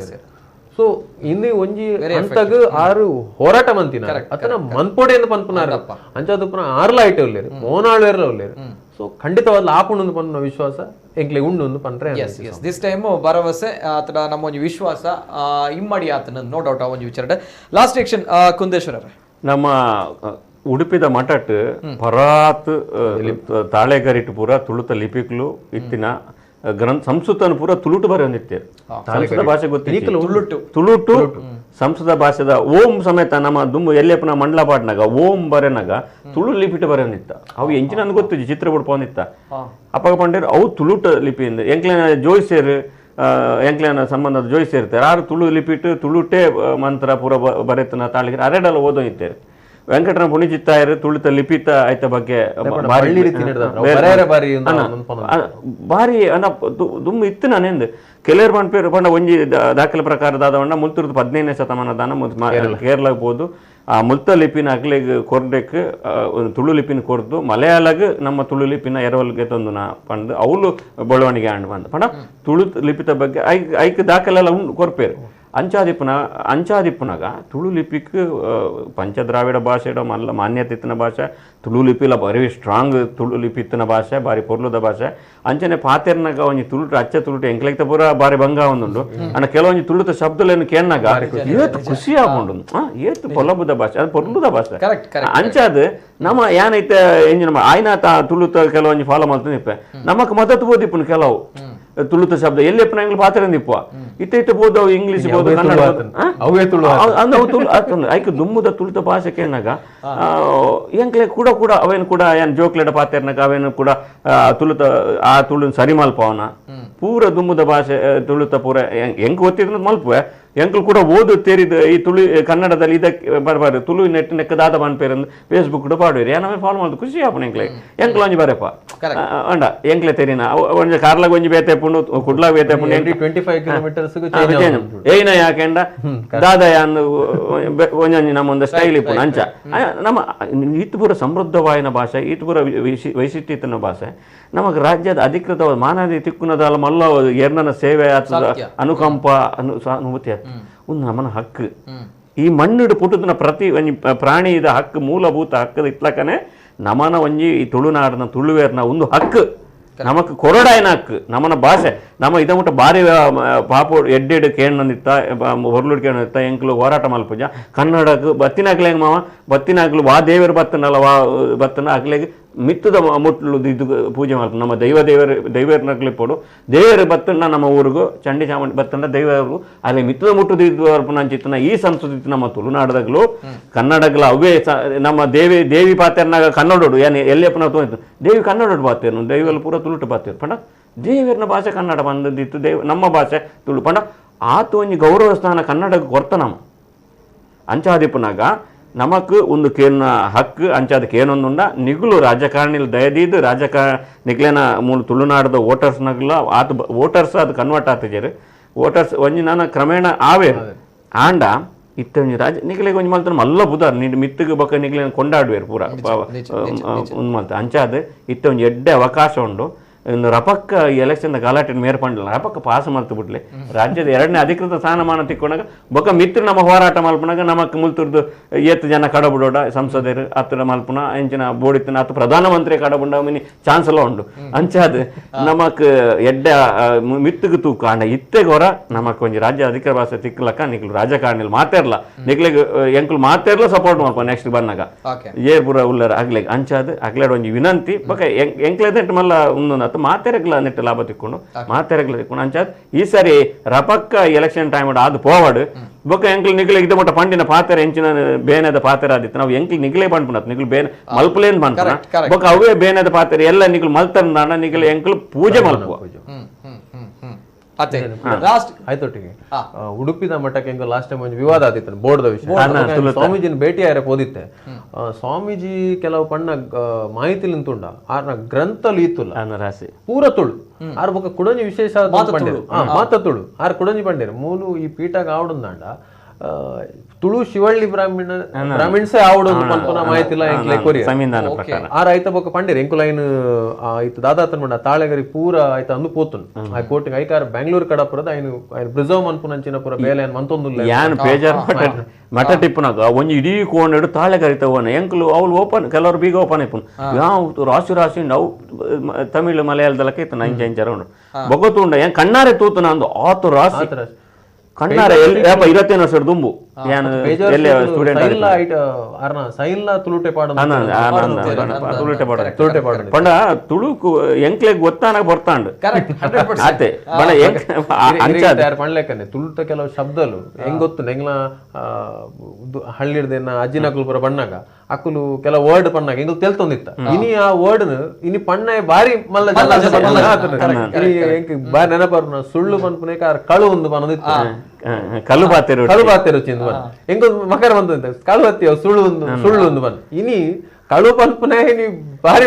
ಸೊ ಇನ್ನು ಒಂಜಿ ಅಂತಗ ಆರು ಹೋರಾಟ ಮಂತಿನ ಅತನ ಮನ್ಪೊಡೆ ಎಂದು ಪನ್ಪುನಾರ ಅಂಚಾದುಪ್ಪುನ ಆರ್ಲ ಐಟೆ ಉಲ್ಲೇರು ಮೋನಾಳ್ವೇರ್ಲ ಉಲ್ಲೇರು. ಸೊ ಖಂಡಿತವಾದ ಆಪುಂಡು ಪನ್ಪುನ ವಿಶ್ವಾಸ ಎಂಕ್ಲೆ ಉಂಡು ಒಂದು ಪನ್ರೆ. S S this time ಭರವಸೆ ಆತನ ನಮ್ಮ ಒಂಜಿ ವಿಶ್ವಾಸ ಇಮ್ಮಡಿ ಆತನ ನೋ ಡೌಟ್ ಆ ಒಂಜಿ ವಿಚಾರ. Last reaction Kundeshwara. ನಮ್ಮ ಉಡುಪಿದ ಮಠಟ್ ಪರಾತ್ ತಾಳೆಗರಿಟ್ ಪೂರ ತುಳುತ ಲಿಪಿಕ್ಲು ಇತ್ತಿನ ಗ್ರಂಥ ಸಂಸ್ಕೃತನ ಪೂರ ತುಳುಟು ಬರೆಯೊಂದಿತ್ತೆ. ಸಂಸ್ಕೃತ ಭಾಷೆ ಗೊತ್ತಿಲ್ಲ, ತುಳುಟು ಸಂಸ್ಕೃತ ಭಾಷೆದ ಓಂ ಸಮೇತ ನಮ್ಮ ದುಂಬು ಎಲ್ಲೆಪ್ಪನ ಮಂಡಲ ಪಾಟ್ನಾಗ ಓಂ ಬರೆನಾಗ ತುಳು ಲಿಪಿಟ್ ಬರೆಯೊಂದಿತ್ತ. ಅವು ಎಂಚಿನ ಗೊತ್ತಿಜ್ಜಿ ಚಿತ್ರ ಬಿಡ್ಪೊಂದಿತ್ತ ಅಪ್ಪಗ ಪಂಡೇರು ಅವು ತುಳುಟ ಲಿಪಿಯಿಂದ ಎಂಕ್ಲೆ ಜೋಯಿಸೇರು ಎಂಕ್ಲೆನ ಸಂಬಂಧದ ಜೋಯಿಸಿರ್ತಾರೆ ಆರು ತುಳು ಲಿಪಿಟ್ ತುಳುಟೇ ಮಂತ್ರ ಪೂರ ಬರೆತನ ತಾಳಿಗೆ ಅರೆಡಲ ಓದೋ ಇದ್ದಾರೆ ವೆಂಕಟರಮಣ ಪುಣಿಚಿತ್ತಾಯರು ತುಳುತ ಲಿಪಿತ ಆಯ್ತ ಬಗ್ಗೆ ಬಾರಿ ಅನ್ನ ದುಮ್ಮು ಇತ್ತು ನಾನೇಂದು ಕೆಲವರು ಪನ್ಪೇರು ಪಂಡ ಒಂಜಿ ದಾಖಲೆ ಪ್ರಕಾರದಾದವಣ್ಣ ಮುಲ್ತುರ್ದು 15ನೇ ಶತಮಾನದಾನ ಕೇರಳಕ್ಕೆ ಹೋದು ಆ ಮುಲ್ತ ಲಿಪಿನ ಅಗ್ಲಿಗ್ ಕೊರ್ಡೆಕ್ ತುಳು ಲಿಪಿನ ಕೊರ್ದು ಮಲಯಾಳಗ್ ನಮ್ಮ ತುಳು ಲಿಪಿನ ಎರವಲ್ಗೆ ತಂದು ನಾ ಪಂದು ಅವಳು ಬೆಳವಣಿಗೆ ಆಂಡ್ ಬಂದು ಪಂಡ ತುಳು ಲಿಪಿತ ಬಗ್ಗೆ ಐಕ್ ದಾಖಲೆಲ್ಲ ಉಂಡು ಕೊರ್ಪೇರು ಅಂಚಾದಿಪ್ಪುನಾಗ ತುಳು ಲಿಪಿಕ್ ಪಂಚದ್ರಾವಿಡ ಭಾಷೆ ಮಲ್ಲ ಮಾನ್ಯತೆ ಇತ್ತಿನ ಭಾಷೆ ತುಳು ಲಿಪಿಲ ಬಾರಿ ಸ್ಟ್ರಾಂಗ್ ತುಳು ಲಿಪಿ ಇತ್ತಿನ ಭಾಷೆ ಬಾರಿ ಪೊರ್ಲುದ ಭಾಷೆ ಅಂಚನೆ ಪಾತೆರ್ನಾಗ ಒಂಜಿ ತುಳುಟು ಅಚ್ಚ ತುಳುಟು ಎಂಕ್ಲೆಕ್ತ ಪೂರ ಬಾರಿ ಭಂಗ ಒಂದುಂಡು ಅಂಡ ಕೆಲವೊಂಜಿ ತುಳುತ ಶಬ್ದಲೇನು ಕೇನ್ನಾಗ ಏತ್ ಖುಷಿ ಆಗುಂಡು ಏತ್ ಪೊಲಬುದ ಭಾಷೆ ಅದು ಪೊರ್ಲುದ ಭಾಷೆ ಅಂಚಾದ ನಮ್ಮ ಯಾನೈತೆ ಎಂಜಿನ ಆಯ್ನ ತುಳುತ ಕೆಲವೊಂಜಿ ಫಾಲೋ ಮಾಡ್ತಾನೆ ಇಪ್ಪೆ ನಮಕ್ ಮದತ್ ಬೋದಿಪ್ಪುನು ಕೆಲವು ತುಳುತ ಶಬ್ದ ಎಲ್ಲಿ ಎಪ್ಪನ ಪಾತ್ರ ಇಪ್ಪ ಇತ್ತ ಇತ್ತ ಬೋದು ಇಂಗ್ಲಿಷ್ ಬೋದು ಕನ್ನಡ ಐಕ್ ದುಮ್ಮುದ ತುಳುತ ಭಾಷೆ ಕೇನಾಗ ಎಂಕ್ಲೆ ಕೂಡ ಕೂಡ ಅವೇನು ಕೂಡ ಏನ್ ಜೋಕ್ಲೆಡ ಪಾತೆರ್ನಾಗ ಅವೇನು ಕೂಡ ತುಳುತ ಆ ತುಳು ಸರಿ ಮಲ್ಪವನ ಪೂರ ದುಮ್ಮುದ ಭಾಷೆ ತುಳುತ ಪೂರ ಹೆಂಗ್ ಗೊತ್ತಿದ್ರೆ ಮಲ್ಪುವೆ ಎಂಕಲ್ ಕೂಡ ಓದು ತೇರಿದ ಈ ತುಳು ಕನ್ನಡದಲ್ಲಿ ಇದಕ್ಕೆ ಬರಬಾರ್ದು ತುಳು ನೆಟ್ ನೆಕ್ಕದಾದ ಪನ್ಪೇರು ಫೇಸ್ಬುಕ್ ಪಾಡುವೇರು ಏನ ಫಾಲೋ ಮಾಡೋದು ಖುಷಿ ಆಪಣ ಎಂಕ್ಲೆ ಎಂಕ್ಲ ಒಂಜಿ ಬರಪ್ಪ ಅಂಡ ಎಂಕ್ಲೆ ತೆರಿನ ಒಂಜಿ ಕಾರ್ಲಾಗ ಒಂಜಿ ಬೇತೆ ಪುಂಡು ಕುಡ್ಲಾಗ ಬೇತೆ ಪುಂಡು 25 ಕಿಲೋಮೀಟರ್ಸ್ ಏನ ಯಾಕೆಂಡ ದಾದ ಯಾನ್ ಒಂಜೊಂಜಿ ನಮ್ಮ ಒಂದು ಸ್ಟೈಲ್ ಇಪ್ಪುಂಡು ಅಂಚ ನಮ್ಮ ಈತ ಪೂರ ಸಮೃದ್ಧವಾಯಿನ ಭಾಷೆ ಈತ ಪೂರ ವೈಶಿಷ್ಟ್ಯತನ ಭಾಷೆ ನಮಗೆ ರಾಜ್ಯದ ಅಧಿಕೃತ ಮಾನವ ತಿಕ್ಕುನದಲ್ಲ ಮಲ್ಲ ಎರ್ನನ ಸೇವೆ ಆತದ ಅನುಕಂಪ ಅನುಭೂತಿ ಆತ ಒಂದು ನಮ್ಮನ ಹಕ್ಕು ಈ ಮಣ್ಣಿಡು ಪುಟ್ಟದನ ಪ್ರತಿ ಒಂಜಿ ಪ್ರಾಣಿದ ಹಕ್ಕು ಮೂಲಭೂತ ಹಕ್ಕದ ಇತ್ಲಕನೆ ನಮನ ಒಂಜಿ ಈ ತುಳುನಾಡಿನ ತುಳುವೇರ್ನ ಒಂದು ಹಕ್ಕು ನಮಕ್ ಕೊರಡಾಯನ ಹಕ್ಕು ನಮ್ಮನ ಭಾಷೆ ನಮ್ಮ ಇದ ಮುಟ್ಟ ಬಾರಿ ಪಾಪು ಎಡ್ಡೆಡ್ ಕೇಣ್ಣಂದಿತ್ತ ಹೊರ್ಲುಡ್ ಕೇಣ್ಣಂದಿತ್ತ ಎಂಕ್ಲು ಹೋರಾಟ ಮಲ್ಪುಜ ಕನ್ನಡಕ್ಕೆ ಬತ್ತಿನಾಗ್ಲೆ ಹೆಂಗ್ ಮಾವ ಬತ್ತಿನಾಗ್ಲು ವಾ ದೇವರು ಬತ್ತನಲ್ಲ ವಾ ಬತ್ತನ ಅಗ್ಲೆಗ್ ಮಿತ್ತದ ಮುಟ್ಲು ಇದು ಪೂಜೆ ಮಾಡ್ತಾರೆ ನಮ್ಮ ದೈವ ದೇವರು ದೈವರ್ನಗ್ಲಿ ಪೋಡು ದೇವರು ಬತ್ತಣ್ಣ ನಮ್ಮ ಊರಿಗೂ ಚಂಡಿ ಚಾಮುಂಡಿ ಬತ್ತಣ್ಣ ದೈವರು ಅಲ್ಲಿ ಮಿತ್ತದ ಮುಟ್ಟದ ಇದು ಅರ್ಪಣಂಚಿತ್ತನ ಈ ಸಂಸ್ಕೃತಿ ನಮ್ಮ ತುಳುನಾಡದಾಗಲೂ ಕನ್ನಡಗ್ಲ ಅವೇ ನಮ್ಮ ದೇವಿ ದೇವಿ ಪಾತೆರ್ನಾಗ ಕನ್ನಡೋಡು ಏನು ಎಲ್ಲಿಯಪ್ಪನ ತೋಯ್ತು ದೇವಿ ಕನ್ನಡೋಡು ಪಾತೇನು ದೈವಲ್ಲಿ ಪೂರ ತುಳುಟು ಪಾತೇರು ಪಂಡ ದೇವಿಯರ್ನ ಭಾಷೆ ಕನ್ನಡ ಬಂದದ್ದಿತ್ತು ದೇವ್ ನಮ್ಮ ಭಾಷೆ ತುಳು ಪಂಡ ಆತು ಒಂಜಿ ಗೌರವ ಸ್ಥಾನ ಕನ್ನಡಕ್ಕೆ ಕೊರ್ತ ನಮ್ಮ ಅಂಚಾದಿಪ್ಪನಾಗ ನಮಕ್ ಒಂದು ಕೇನ ಹಕ್ಕು ಅಂಚಾದಕ್ಕೆ ಏನೊಂದುಂಡ ನಿಗುಲು ರಾಜಕಾರಣಿಲ್ ದಯದೀದು ರಾಜಕಾರಣ ನಿಗ್ಲೇನ ಮೂಲ ತುಳುನಾಡದ ವೋಟರ್ಸ್ನಾಗಲ ಆತ ವೋಟರ್ಸ್ ಅದು ಕನ್ವರ್ಟ್ ಆತಿಜೇರು ವೋಟರ್ಸ್ ಒಂಜಿ ನಾನು ಕ್ರಮೇಣ ಆವೇರು ಆಂಡ ಇತ್ತ ಒಂಜಿ ರಾಜ ನಿಗ್ಲೆಗ್ ಒಂಜಿ ಮಲ್ತನ ಮಲ್ಲ ಬುದಾರ್ ನಿಡ್ ಮಿತ್ತಿಗೆ ಬಕ್ಕ ನಿಗ್ಲೇನ ಕೊಂಡಾಡುವೇರು ಪೂರ ಒಂದು ಮಲ್ತ ಅಂಚಾದ ಇತ್ತ ಒಂಜಿ ಎಡ್ಡೆ ಅವಕಾಶ ಉಂಡು ಇನ್ನು ರಪಕ್ಕ ಈ ಎಲೆಕ್ಷನ್ ಗಲಾಟೆ ಮೇರ್ ಪಂಡಲ ರಪಕ್ಕ ಪಾಸ್ ಮಲ್ತು ಬಿಡ್ಲಿ ರಾಜ್ಯದ ಎರಡನೇ ಅಧಿಕೃತ ಸ್ಥಾನಮಾನ ತಿಕ್ಕೊಂಡಾಗ ಬೊಕ್ಕ ಮಿತ್ರ ನಮ್ಮ ಹೋರಾಟ ಮಲ್ಪನಾಗ ನಮಕ್ ಮುಲ್ತುರ್ದು ಏತ್ ಜನ ಕಡಬುಡೋಡ ಸಂಸದರು ಅತ್ರ ಮಲ್ಪುನ ಎಂಚಿನ ಬೋಡಿತ್ತನ ಅತ್ತ ಪ್ರಧಾನಮಂತ್ರಿ ಕಡಬುಂಡ ಮಿನಿ ಚಾನ್ಸ್ ಎಲ್ಲ ಉಂಡು ಅಂಚಾದ ನಮಕ್ ಎಡ್ಡೆ ಮಿತ್ತುಗು ತೂಕು ಅಂಡ ಇತ್ತೆಗೊರ ನಮಕ್ ಒಂಜಿ ರಾಜ್ಯ ಅಧಿಕಾರ ಭಾಷೆ ತಿಕ್ಕಲಕ್ಕ ನಿಕ್ಲು ರಾಜಕಾರಣಿಲ್ ಮಾತೇರ್ಲ ನಿಕ್ಲೆಗ್ ಎಂಕುಲು ಮಾತೇರ್ಲ ಸಪೋರ್ಟ್ ಮಲ್ಪ ನೆಕ್ಸ್ಟ್ ಬಂದಾಗ ಏರ್ ಪೂರ ಉಲ್ಲರ ಅಗ್ಲೆಗ್ ಅಂಚಾದ ಅಗ್ಲೆಡ್ ಒಂಜಿ ವಿನಂತಿ ಬೊಕ್ಕ ಎಂಕ್ಲೆದಂಟು ಮಲ್ಲ ಉಂದೊಂದು ಅತ್ತ ಮಾತೆರೆಗ್ಲ ನೆಟ್ಟು ಲಾಭ ತಿಕ್ಕೊಂಡು ಮಾತೆರೆಗ್ಲ ತಿಕ್ಕೊಂಡು ಅಂಚಾದ್ ಈ ಸಾರಿ ರಪಕ್ಕ ಎಲೆಕ್ಷನ್ ಟೈಮ್ ಅದು ಪೋವಾಡು ಬೊಕ್ಕ ಎಂಕ್ಲು ನಿಗ್ಲೆ ಇದ್ದ ಮಟ್ಟ ಪಂಡಿನ ಪಾತೆರೆ ಎಂಚಿನ ಬೇನೆದ ಪಾತೆರ ಆದಿತ್ತು ನಾವು ಎಂಕ್ಲು ನಿಗ್ಲೆ ಪಂಡ್ಪುನತ್ ನಿಗ್ಲು ಬೇನೆ ಮಲ್ಪಲೇನ್ ಪಂಡ್ಪುನ ಬೊಕ್ಕ ಅವೇ ಬೇನೆದ ಪಾತೆರೆ ಎಲ್ಲ ನಿಗ್ಲು ಮಲ್ತಂದಾಣ ನಿಗ್ಲು ಎಂಕ್ಲು ಪೂಜೆ ಮಲ್ಪುವ. ಆಯ್ತೊಟ್ಟಿಗೆ ಉಡುಪಿದ ಮಠಕ್ಕೆ ಹೆಂಗೋ ಲಾಸ್ಟ್ ಟೈಮ್ ಒಂದು ವಿವಾದ ಆದಿತ್ತು ಬೋರ್ಡ್ ವಿಷಯ. ಸ್ವಾಮೀಜಿನ ಭೇಟಿ ಆಯ್ರೆ ಹೋದಿತ್ತೆ. ಸ್ವಾಮೀಜಿ ಕೆಲವು ಪಣ್ಣ ಮಾಹಿತಿ ನಿಂತುಂಡ ಆರ್ನ ಗ್ರಂಥಲು ಇತ್ತುಲ್ಲ ಪೂರ ತುಳು ಆರ್ ಬೊಕ್ಕ ಕುಡಂಜಿ ವಿಶೇಷ ಮಾತ ತುಳು ಆರ್ ಕುಡಂಜಿ ಪಂಡೇರು ಮೂಲು ಈ ಪೀಠಾಗ ಆವಡುಂದಾಂಡ ತುಳು ಶಿವಳ್ಳಿ ಬ್ರಾಹ್ಮಣ ಬ್ರಾಹ್ಮಿಣ್ಸೇ ಆವಡು ಪನ್ಪುನ ಮಾಹಿತಿ ಇಲ್ಲ ಎಂಕ್ಲೆ ಕೊರಿಯ ಆರ್ ಆಯ್ತ ಬೊಕ್ಕ ಪಂಡೇರು ಎಂಕುಲ ಐನ್ ಆಯ್ತು ದಾದಾತನ್ ಮಂಡ ತಾಳೆಗರಿ ಪೂರ ಆಯ್ತು ಅಂದು ಪೋತುನ್ ಆ ಕೋಟಿಗೆ ಐಕಾರ ಬ್ಯಾಂಗ್ಳೂರ್ ಕಡಪುರದ ಐನು ಐನು ಪ್ರಿಸರ್ವ್ ಮನ್ಪುನಂಚಿನ ಪೂರ ಬೇಲೆ ಮಂತೊಂದುಲ್ಲ ಯಾನ್ ಬೇಜಾರ್ ಮಠ ಟಿಪ್ಪುನಾಗ ಒಂಜಿ ಇಡೀ ಕೋಣೆಡು ತಾಳೆಗರಿ ತಗೋಣ ಎಂಕುಲು ಅವ್ಲು ಓಪನ್ ಕೆಲವರು ಬೀಗ ಓಪನ್ ಇಪ್ಪುನು ಯಾವ ರಾಶಿ ರಾಶಿ ನಾವು ತಮಿಳು ಮಲಯಾಳದಲ್ಲಕ್ಕೆ ಇತ್ತು ಇಂಚ ಇಂಚ ಉಂಡು ಬೊಗತುಂಡ ಏನ್ ಕಣ್ಣಾರೆ ತೂತುನ ಅಂದು ಆತು ರಾಶಿ ಕಣ್ಣಾರೆ ಎಲ್ಲಿ 25 ವರ್ಷದ ದುಂಬು ಯಾನ್ ಎಲ್ಲೆ ಸ್ಟೂಡೆಂಟ್ ಸೈನ್ಲ ತುಳುಟೆ ಪಾಡ ತುಳುಟೆ ಪಾಡ ತುಳುಟೆ ಪಾಡ ಪಂಡ ತುಳು ಎಂಕ್ಲೆಗ್ ಗೊತ್ತಾನಾಗ ಬರ್ತಾಂಡ್ ಕರೆಕ್ಟ್ 100% ಆತೆ ಪಂಡ ಅಂಚ ಪಣ್ಲೆಕ್ಕನೆ ತುಳುಟ ಕೆಲವು ಶಬ್ದಲು ಹೆಂಗ್ ಗೊತ್ತು ಎಂಗ್ಲ ಹಳ್ಳಿಡ್ದೇನ ಅಜ್ಜಿನಕುಲು ಪೂರ ಬಣ್ಣಾಗ ಅಕುಲು ಕೆಲವು ವರ್ಡ್ ಪಣ್ಣಾಗ ಎಂಗ್ಲು ತೆಲ್ತೊಂದಿತ್ತ ಇನಿ ಆ ವರ್ಡ್ ಇನಿ ಪಣ್ಣ ಬಾರಿ ಮಲ್ಲ ಬಾರಿ ನೆನಪರ್ನ ಸುಳ್ಳು ಪನ್ಪುನೇಕ ಕಳು ಒಂದು ಪನ್ನೊಂದಿತ್ತು ಕಲ್ಲು ಬಾತೆರು ಕಳು ಬಾತೆರು ಚಿಂದು ಬನ್ ಎಂಗ ಮಕರ ಬಂದ ಕಳು ಹತ್ತಿ ಸುಳ್ಳು ಒಂದು ಸುಳ್ಳು ಒಂದು ಬನ್ ಇನಿ ಕಳು ಪನ್ಪುನೆ ಇನಿ ಬಾರಿ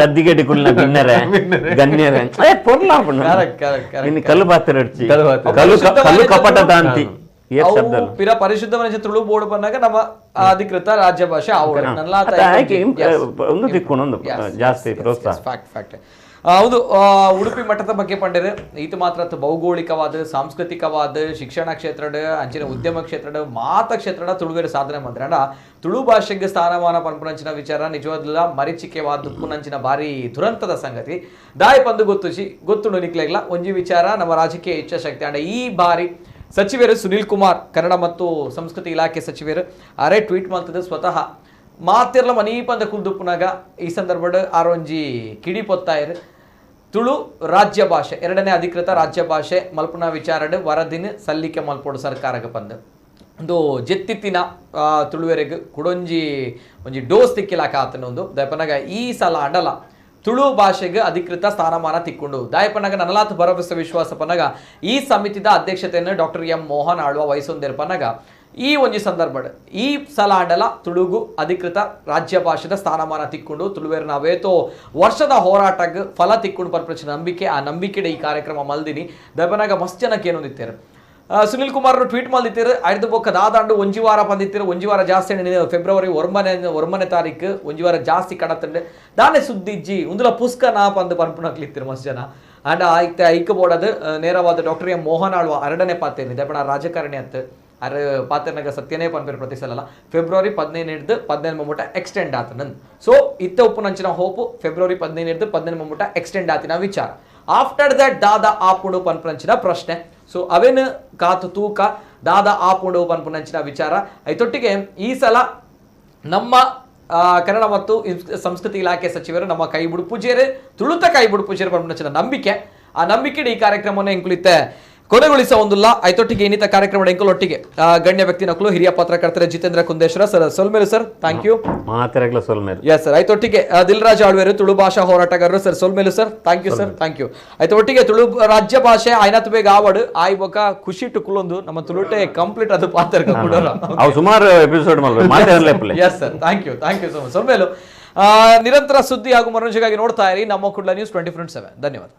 ಗದ್ದಿಗೆಡಿ ಕುಲ್ನ ಬಿನ್ನರೆ ಗಣ್ಯರೆ ಪೊರ್ಲ ಇನ್ನು ಕಲ್ಲು ಬಾತೆರು ಕಲ್ಲು ಕಲ್ಲು ಕಪಟ ದಾಂತಿ ಪಿರ ಪರಿಶುದ್ಧ ತುಳು ಬೋರ್ಡ್ ಬಂದಾಗ ನಮ್ಮ ಅಧಿಕೃತ ರಾಜ್ಯ ಭಾಷೆ ಒಂದು ದಿಕ್ಕು ಜಾಸ್ತಿ ಪ್ರೋತ್ಸಾಹ. ಫ್ಯಾಕ್ಟ್ ಹೌದು. ಉಡುಪಿ ಮಠದ ಬಗ್ಗೆ ಪಂಡರು ಈತ ಮಾತ್ರ ಭೌಗೋಳಿಕವಾದ ಸಾಂಸ್ಕೃತಿಕವಾದ ಶಿಕ್ಷಣ ಕ್ಷೇತ್ರದ ಅಂಚಿನ ಉದ್ಯಮ ಕ್ಷೇತ್ರದ ಮಾತ ಕ್ಷೇತ್ರದ ತುಳುವೇರು ಸಾಧನೆ ಮಂತ್ರ ತುಳು ಭಾಷೆಗೆ ಸ್ಥಾನಮಾನ ಪನ್ಪುನಂಚಿನ ವಿಚಾರ ನಿಜವಾದಲ್ಲ ಮರೀಚಿಕೆವಾದ ಪುನಂಚಿನ ಭಾರಿ ದುರಂತದ ಸಂಗತಿ ದಾಯ ಪಂದು ಗೊತ್ತುಚಿ ಗೊತ್ತುಂಡು ನಿಕ್ಲೆಗ್ಲ ಒಂಜಿ ವಿಚಾರ ನಮ್ಮ ರಾಜಕೀಯ ಇಚ್ಛಾಶಕ್ತಿ ಅಂಡ ಈ ಬಾರಿ ಸಚಿವರು ಸುನಿಲ್ ಕುಮಾರ್ ಕನ್ನಡ ಮತ್ತು ಸಂಸ್ಕೃತಿ ಇಲಾಖೆ ಸಚಿವರು ಅರೆ ಟ್ವೀಟ್ ಮಾಡ್ತದೆ ಸ್ವತಃ ಮಾತಿರ್ಲ ಮನೀಪಂದ ಕುಲ್ದುಪ್ಪುನಾಗ ಈ ಸಂದರ್ಭಡ್ ಆರೊಂಜಿ ಕಿಡಿ ಪೊತ್ತಾಯರು ತುಳು ರಾಜ್ಯ ಭಾಷೆ ಎರಡನೇ ಅಧಿಕೃತ ರಾಜ್ಯ ಭಾಷೆ ಮಲ್ಪುನ ವಿಚಾರಡ್ ವರದಿನ ಸಲ್ಲಿಕೆ ಮಲ್ಪೋಡು ಸರ್ಕಾರಕ್ಕೆ ಪಂದು ಒಂದು ಜೆತ್ತಿತ್ತಿನ ತುಳುವೆರೆಗ್ ಕುಡೊಂಜಿ ಒಂಜಿ ಡೋಸ್ ತಿಕ್ಕಿಲಾಕ ಆತನ ಒಂದು ದಯಪನಾಗ ಈ ಸಲ ಅಂಡಲ ತುಳು ಭಾಷೆಗೆ ಅಧಿಕೃತ ಸ್ಥಾನಮಾನ ತಿಕ್ಕೊಂಡು ದಾಯಪನಾಗ ನನಲಾತ್ ಭರವಸೆ ವಿಶ್ವಾಸ ಪನಗ ಈ ಸಮಿತಿದ ಅಧ್ಯಕ್ಷತೆಯನ್ನು ಡಾಕ್ಟರ್ ಎಂ ಮೋಹನ್ ಆಳ್ವ ವಹಿಸೊಂದಿರ್ಪನಾಗ ಈ ಒಂಜಿ ಸಂದರ್ಭ ಈ ಸಲ ಅಂಡಲ ತುಳುಗು ಅಧಿಕೃತ ರಾಜ್ಯ ಭಾಷೆದ ಸ್ಥಾನಮಾನ ತಿಕ್ಕೊಂಡು ತುಳುವೇರು ನಾವೇತೋ ವರ್ಷದ ಹೋರಾಟಕ್ಕೆ ಫಲ ತಿಕ್ಕೊಂಡು ಪರ್ಪರಿಸಿದ ನಂಬಿಕೆ ಆ ನಂಬಿಕೆ ಈ ಕಾರ್ಯಕ್ರಮ ಮಲ್ದಿನಿ ದಯಪನಾಗ ಮಸ್ತ್ ಜನಕ್ಕೆ ಏನೊಂದಿತ್ತೇರು ಸುನಿಲ್ ಕುಮಾರ್ ಟ್ವೀಟ್ ಮಾಡಿತ್ತೀರು ಐದು ಬೊಕ್ಕ ದಾದಾಂಡು ಒಂಜಿ ವಾರ ಬಂದಿತ್ತೀರು ಒಂಜಿ ವಾರ ಜಾಸ್ತಿ ಫೆಬ್ರವರಿ 9ನೇ ತಾರೀಕು ಒಂಜಿ ವಾರ ಜಾಸ್ತಿ ಕಡತಂಡೆ ದಾನೆ ಸುದ್ದಿಜ್ಜಿ ಉಂದುಲ ಪುಸ್ಕ ನಾ ಪಂದು ಪನ್ಪುನಕ್ಲಿತ್ತೀರು ಮಸ್ತ್ ಜನ ಅಂಡ್ ಐತೆ ಐಕ ಬೋರ್ಡ್ ನೇರವಾದ ಡಾಕ್ಟರ್ ಎಂ ಮೋಹನ್ ಆಳ್ವ ಎರಡನೇ ಪಾತೇರಿ ದಯಪಣ ರಾಜಕಾರಣಿ ಅಂತ ಅರ ಪಾತ್ರನಾಗ ಸತ್ಯನೇ ಪನ್ಪೇರು ಪ್ರತಿ ಸಲ ಫೆಬ್ರವರಿ 15 ಹಿಡ್ದು 15 ಮುಟ ಎಕ್ಸ್ಟೆಂಡ್ ಆತ ನನ್ ಸೊ ಇತ್ತ ಉಪ್ಪುನಂಚಿನ ಹೋಪು ಫೆಬ್ರವರಿ 15 ಹಿಡ್ದು 15 ಮುಟ ಎಕ್ಸ್ಟೆಂಡ್ ಆತಿನ ವಿಚಾರ ಆಫ್ಟರ್ that ದಾದಾ ಆಪುಂಡು ಪನ್ಪುನಂಚಿನ ಪ್ರಶ್ನೆ ಸೊ ಅವೇನು ಕಾತು ತೂಕ ದಾದಾ ಆಪುಂಡು ಪನ್ಪುನಂಚಿನ ವಿಚಾರ ಐತೊಟ್ಟಿಗೆ ಈ ಸಲ ನಮ್ಮ ಕನ್ನಡ ಮತ್ತು ಸಂಸ್ಕೃತಿ ಇಲಾಖೆ ಸಚಿವರು ನಮ್ಮ ಕೈ ಬುಡುಪುಜೇರು ತುಳುತ ಕೈ ಬುಡುಪುಜೇರು ಪನ್ಪುನಂಚಿನ ನಂಬಿಕೆ ಆ ನಂಬಿಕೆ ಈ ಕಾರ್ಯಕ್ರಮವನ್ನು ಎಂಕುಲಿತ್ತೆ ಕೊನೆಗೊಳಿಸ ಒಂದಿಲ್ಲ ಐತೊಟ್ಟಿಗೆ ಇನ್ನಿತ ಕಾರ್ಯಕ್ರಮ ಎಂಕುಲೊಟ್ಟಿಗೆ ಗಣ್ಯ ವ್ಯಕ್ತಿ ನಕಲು ಹಿರಿಯ ಪತ್ರಕರ್ತರ ಜಿತೇಂದ್ರ ಕುಂದೇಶ್ವರ ಸರ್ ಸೊಲ್ಮೇಲು ಸರ್ thank you ಮಾತೆರೆಗ್ಲ ಸೊಲ್ಮೇಲು ಎಸ್ ಸರ್ ಐತೊಟ್ಟಿಗೆ ದಿಲ್ರಾಜ್ ಆಳ್ವೇರು ತುಳು ಭಾಷಾ ಹೋರಾಟಗಾರರು ಸರ್ ಸೊಲ್ಮೇಲು sir thank you sir thank you ಐತೊಟ್ಟಿಗೆ ತುಳು ರಾಜ್ಯ ಭಾಷೆ ಐನತ್ ಬೇಗ ಆವಡು ಆಯ್ ಬೊಕ ಖುಷಿ ಟುಕುಲೊಂದು ನಮ್ಮ ತುಳುಟೆ ಕಂಪ್ಲೀಟ್ ಅದು ಪಾತ್ರ ಸುಮಾರು episode yes sir thank you so much ಸೊಲ್ಮೇಲು ನಿರಂತರ ಸುದ್ದಿ ಹಾಗೂ ಮನೋರಂಜನೆಗಾಗಿ ನೋಡ್ತಾ ಇರಿ ನಮ್ಮ ಕುಡ್ಲ ನ್ಯೂಸ್ 24/7 ಧನ್ಯವಾದ.